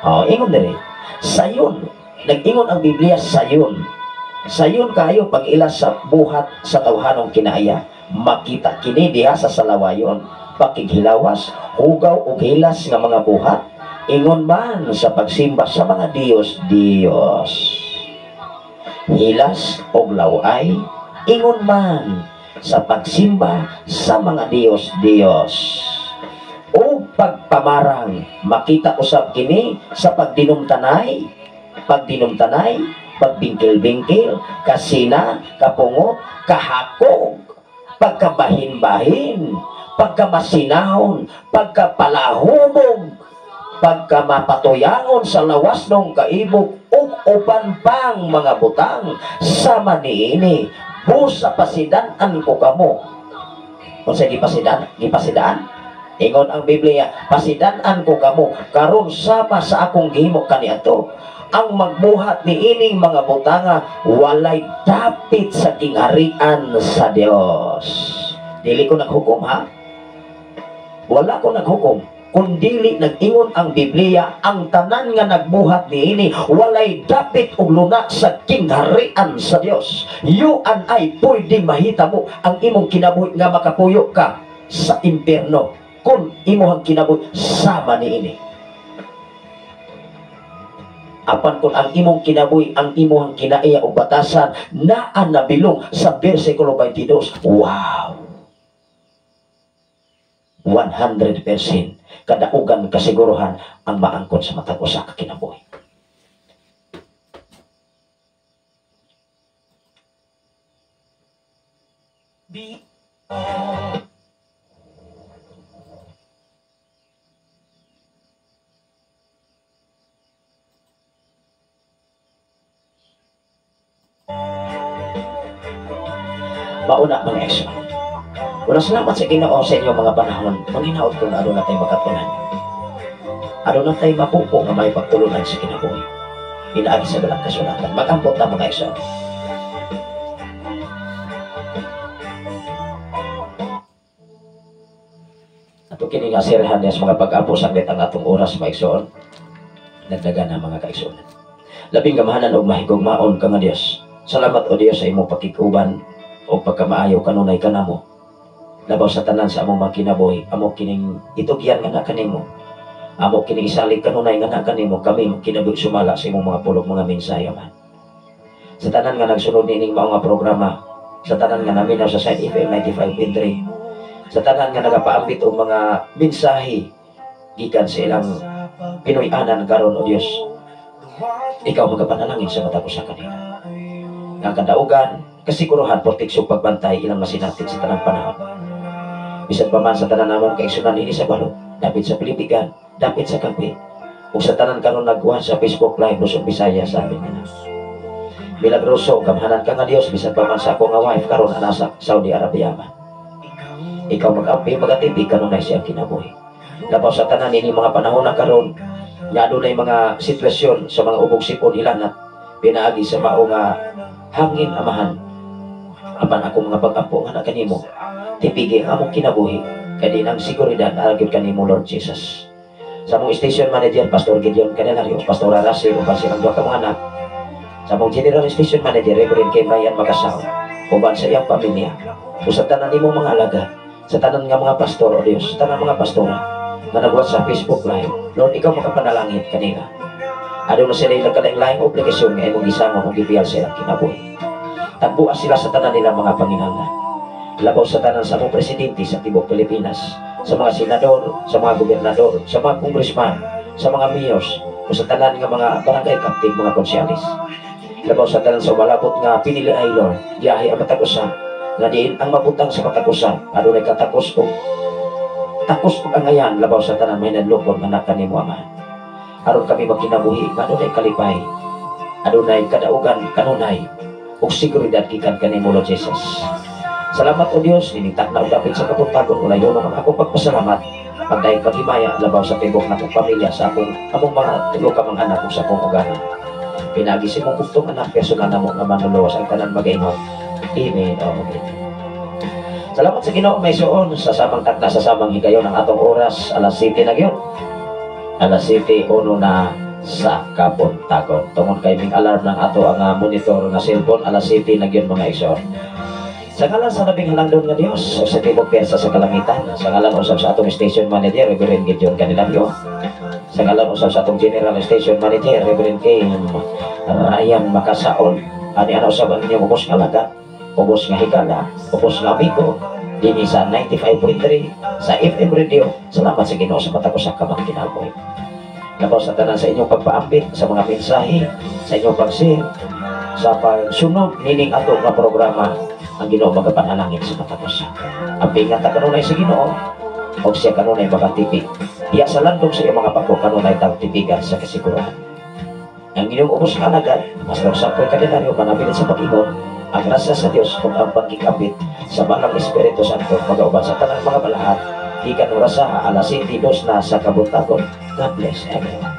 Oh, ingon diri. Sayon. Nag-ingon ang Biblia, sayon. Sayon kayo pag-ila sa buhat sa tawhanong kinaiya. Makita kini diha sa salawayon, pakighilawas, hugaw ug hilas nga mga buhat, ingon man sa pagsimba sa mga Diyos, Diyos. Hilas og laway, ingon man sa pagsimba sa mga Diyos, Diyos. O pagpamarang, makita usab kini sa pagdinumtanay, pagdinumtanay, pagbingkil-bingkil, kasina, kapungot, kahakog, pagkabahin-bahin, pagkamasinahon, pagkapalahubog, pagkamapatuyangon sa lawas ng kaibog, ug uban pang mga butang sama niini. Busa pasidan-an ko kamo. Unsa gipasidan? Gipasidaan? Ingon ang Biblia, pasidan-an ko kamo karon sama sa akong gihimo kaniadto. Ang magbuhat ni ining mga butanga walay dapit sa gingharian sa Dios. Dili ko naghukom, ha. Wala ko naghukom. Kung dili nag-ingon ang Biblia, ang tanan nga nagbuhat niini walay dapit og luna sa kingharian sa Dios. You and I pwede mahitabo ang imong kinabuhi nga makapuyo ka sa impierno kung imong kinabuhi sama niini. Apan kung ang imong kinabuhi, ang imong kinaiya o batasan naa nabilong sa versikulo 22. Wow! 100% kadaugan kasiguruhan ang maangkon sa matag usa ka kinabuhi. Mauna mga eksyon. Una, salamat sa Ginoo sa inyong mga panahon. Manghinaot ko na aduna tayo makatunan. Aduna tayo mapupo nga may pagtulunan sa kinabuhi. Inaagi sa balang kasulatan. Mag-ampot na mga eksyon. Ato kini nga sirhan niya sa mga pag-ampo saglit ang atong oras mga eksyon. Nagdagan na mga kaigsuonan. Labing gamahanan og mahigugmaon ka nga Dios. Salamat o Dios sa imong pakig-uban o pagkamaayo kanunay kanamo. Labaw sa tanan sa among mga kinabuhi, amo kining itugyan nga na kanimo. Amo kining isalig kanunay nga na kanimo, kami kinabuhi sumala sa imong mga pulog mga mensahe man. Sa tanan nga nagsunod niining mao nga programa, sa tanan nga naminaw sa Side FM 95.3, sa tanan nga nagapaambit og mga mensahe gikan sa ilang Pinoy-anan karon o Dios, ikaw magapanalangin sa matag usa kanila. Nga kadaugan, kasiguruhan, proteksyon, pagbantay ilang masinatid sa tanang panahon. Bisan pa man sa tanan namong kaigsunan nini sa balod, dapit sa Pilipigan, dapit sa Kape, ug sa tanan karon nagkuhan sa Facebook Live Luzon, Visayas sa amin nga. Milagroso, gamhanan ka nga Dios, bisan pa man sa ako nga wife karon ana sa Saudi Arabia man. Ikaw mag-ampi, magatipig kanunay siyang kinabuhi. Labaw sa tanan ini mga panahon na karon, nga adunay mga sitwasyon sa mga ubog sipon hilanat, pinaagi sa mao nga hangin amahan. Apan ako mga pag-ampo nga na kanimo, tipigi ang among kinabuhi, kay di nang siguridad aragyod kanimo Lord Jesus. Sa among station manager Pastor Gideon Candelario, Pastor Russell uban silang duha ka mga anak. Sa among general station manager Reverend K. Ryan Makasao, uban sa iyang pamilya. O sa tanan nimong mga alaga, sa tanan nga mga pastor o Dios, sa tanan mga pastora nga nagwat sa Facebook Live, Lord, ikaw makapanalangin kanila. Aduna sila ilang kalaing-laing obligasyon nga imong gisangon o gibiyal sa ilang kinabuhi. Tagbuas sila sa tanan nilang mga panginahanglan. Labaw sa tanan sa among presidente sa tibuok Pilipinas, sa mga senador, sa mga gobernador, sa mga congressman, sa mga mayors, o sa tanan nga mga barangay captain, mga konsyalis. Labaw sa tanan sa umalabot nga pinili ay Lord, giyahe ang matag usa, nga diin ang mabutang sa matag usa, adunay katakos og takos og angayan, labaw sa tanan may nanlukon nga nakanimo Amahan. Aron kami magkinabuhi nga adunay kalipay, adunay kadaugan kanunay, ug seguridad gikan kanimo Lord Jesus. Salamat o Dios, ninitak na og dapit sa kabuntagon, walay hunong ang akong pagpasalamat, pagdayeg paghimaya labaw sa tibok nakong pamilya, sa akong among mga tulo ka mga anak ug sa akong ugahan. Pinaagi sa imong bugtong anak personal namo nga manluluwas ang tanan magaingon. Amen. Amen. Salamat sa Ginoo may suon sa samang takna sa samang higayon ang atong oras alas 7 na gyud. Alas 7:01 na sa kabuntagon. Tungod kay ming alarm ng ato ang monitor nga cellphone alas 7 na gyud mga igsoon. Sa ngalan sa labing halangdon nga Dios sa tibok piyesa sa kalangitan, sa ngalan usab sa atong station manager Reverend Gideon Candelario, sa ngalan usab sa atong general station manager Reverend K. Ryan Makasaon, ani ana usab ang inyong ubos nga alagad, ubos nga higala, ubos nga amigo dinhi sa 95.3 sa FM Radio. Salamat sa Ginoo sa matag usa ka mga kinabuhi. Labaw sa tanan sa inyong pagpaambit sa mga mensahe, sa inyong pag-share, sa pagsunod nining ato nga programa, ang Ginoo magapanalangin sa matag usa. Ampingan ta kanunay sa Ginoo, og siya kanunay makatipig. Iya sa landong sa iyong mga pako kanunay tang tipigan sa kasiguruhan. Ang inyong ubos nga alagad, Pastor Samuel Candelario, manabilin sa pag-ingon, ang grasya sa Dios ug ang pagkikapit sa Balang Espiritu Santo magauban sa tanang mga balahan. Gikan orasa alas 7:02 na sa kabuntagon. God bless everyone.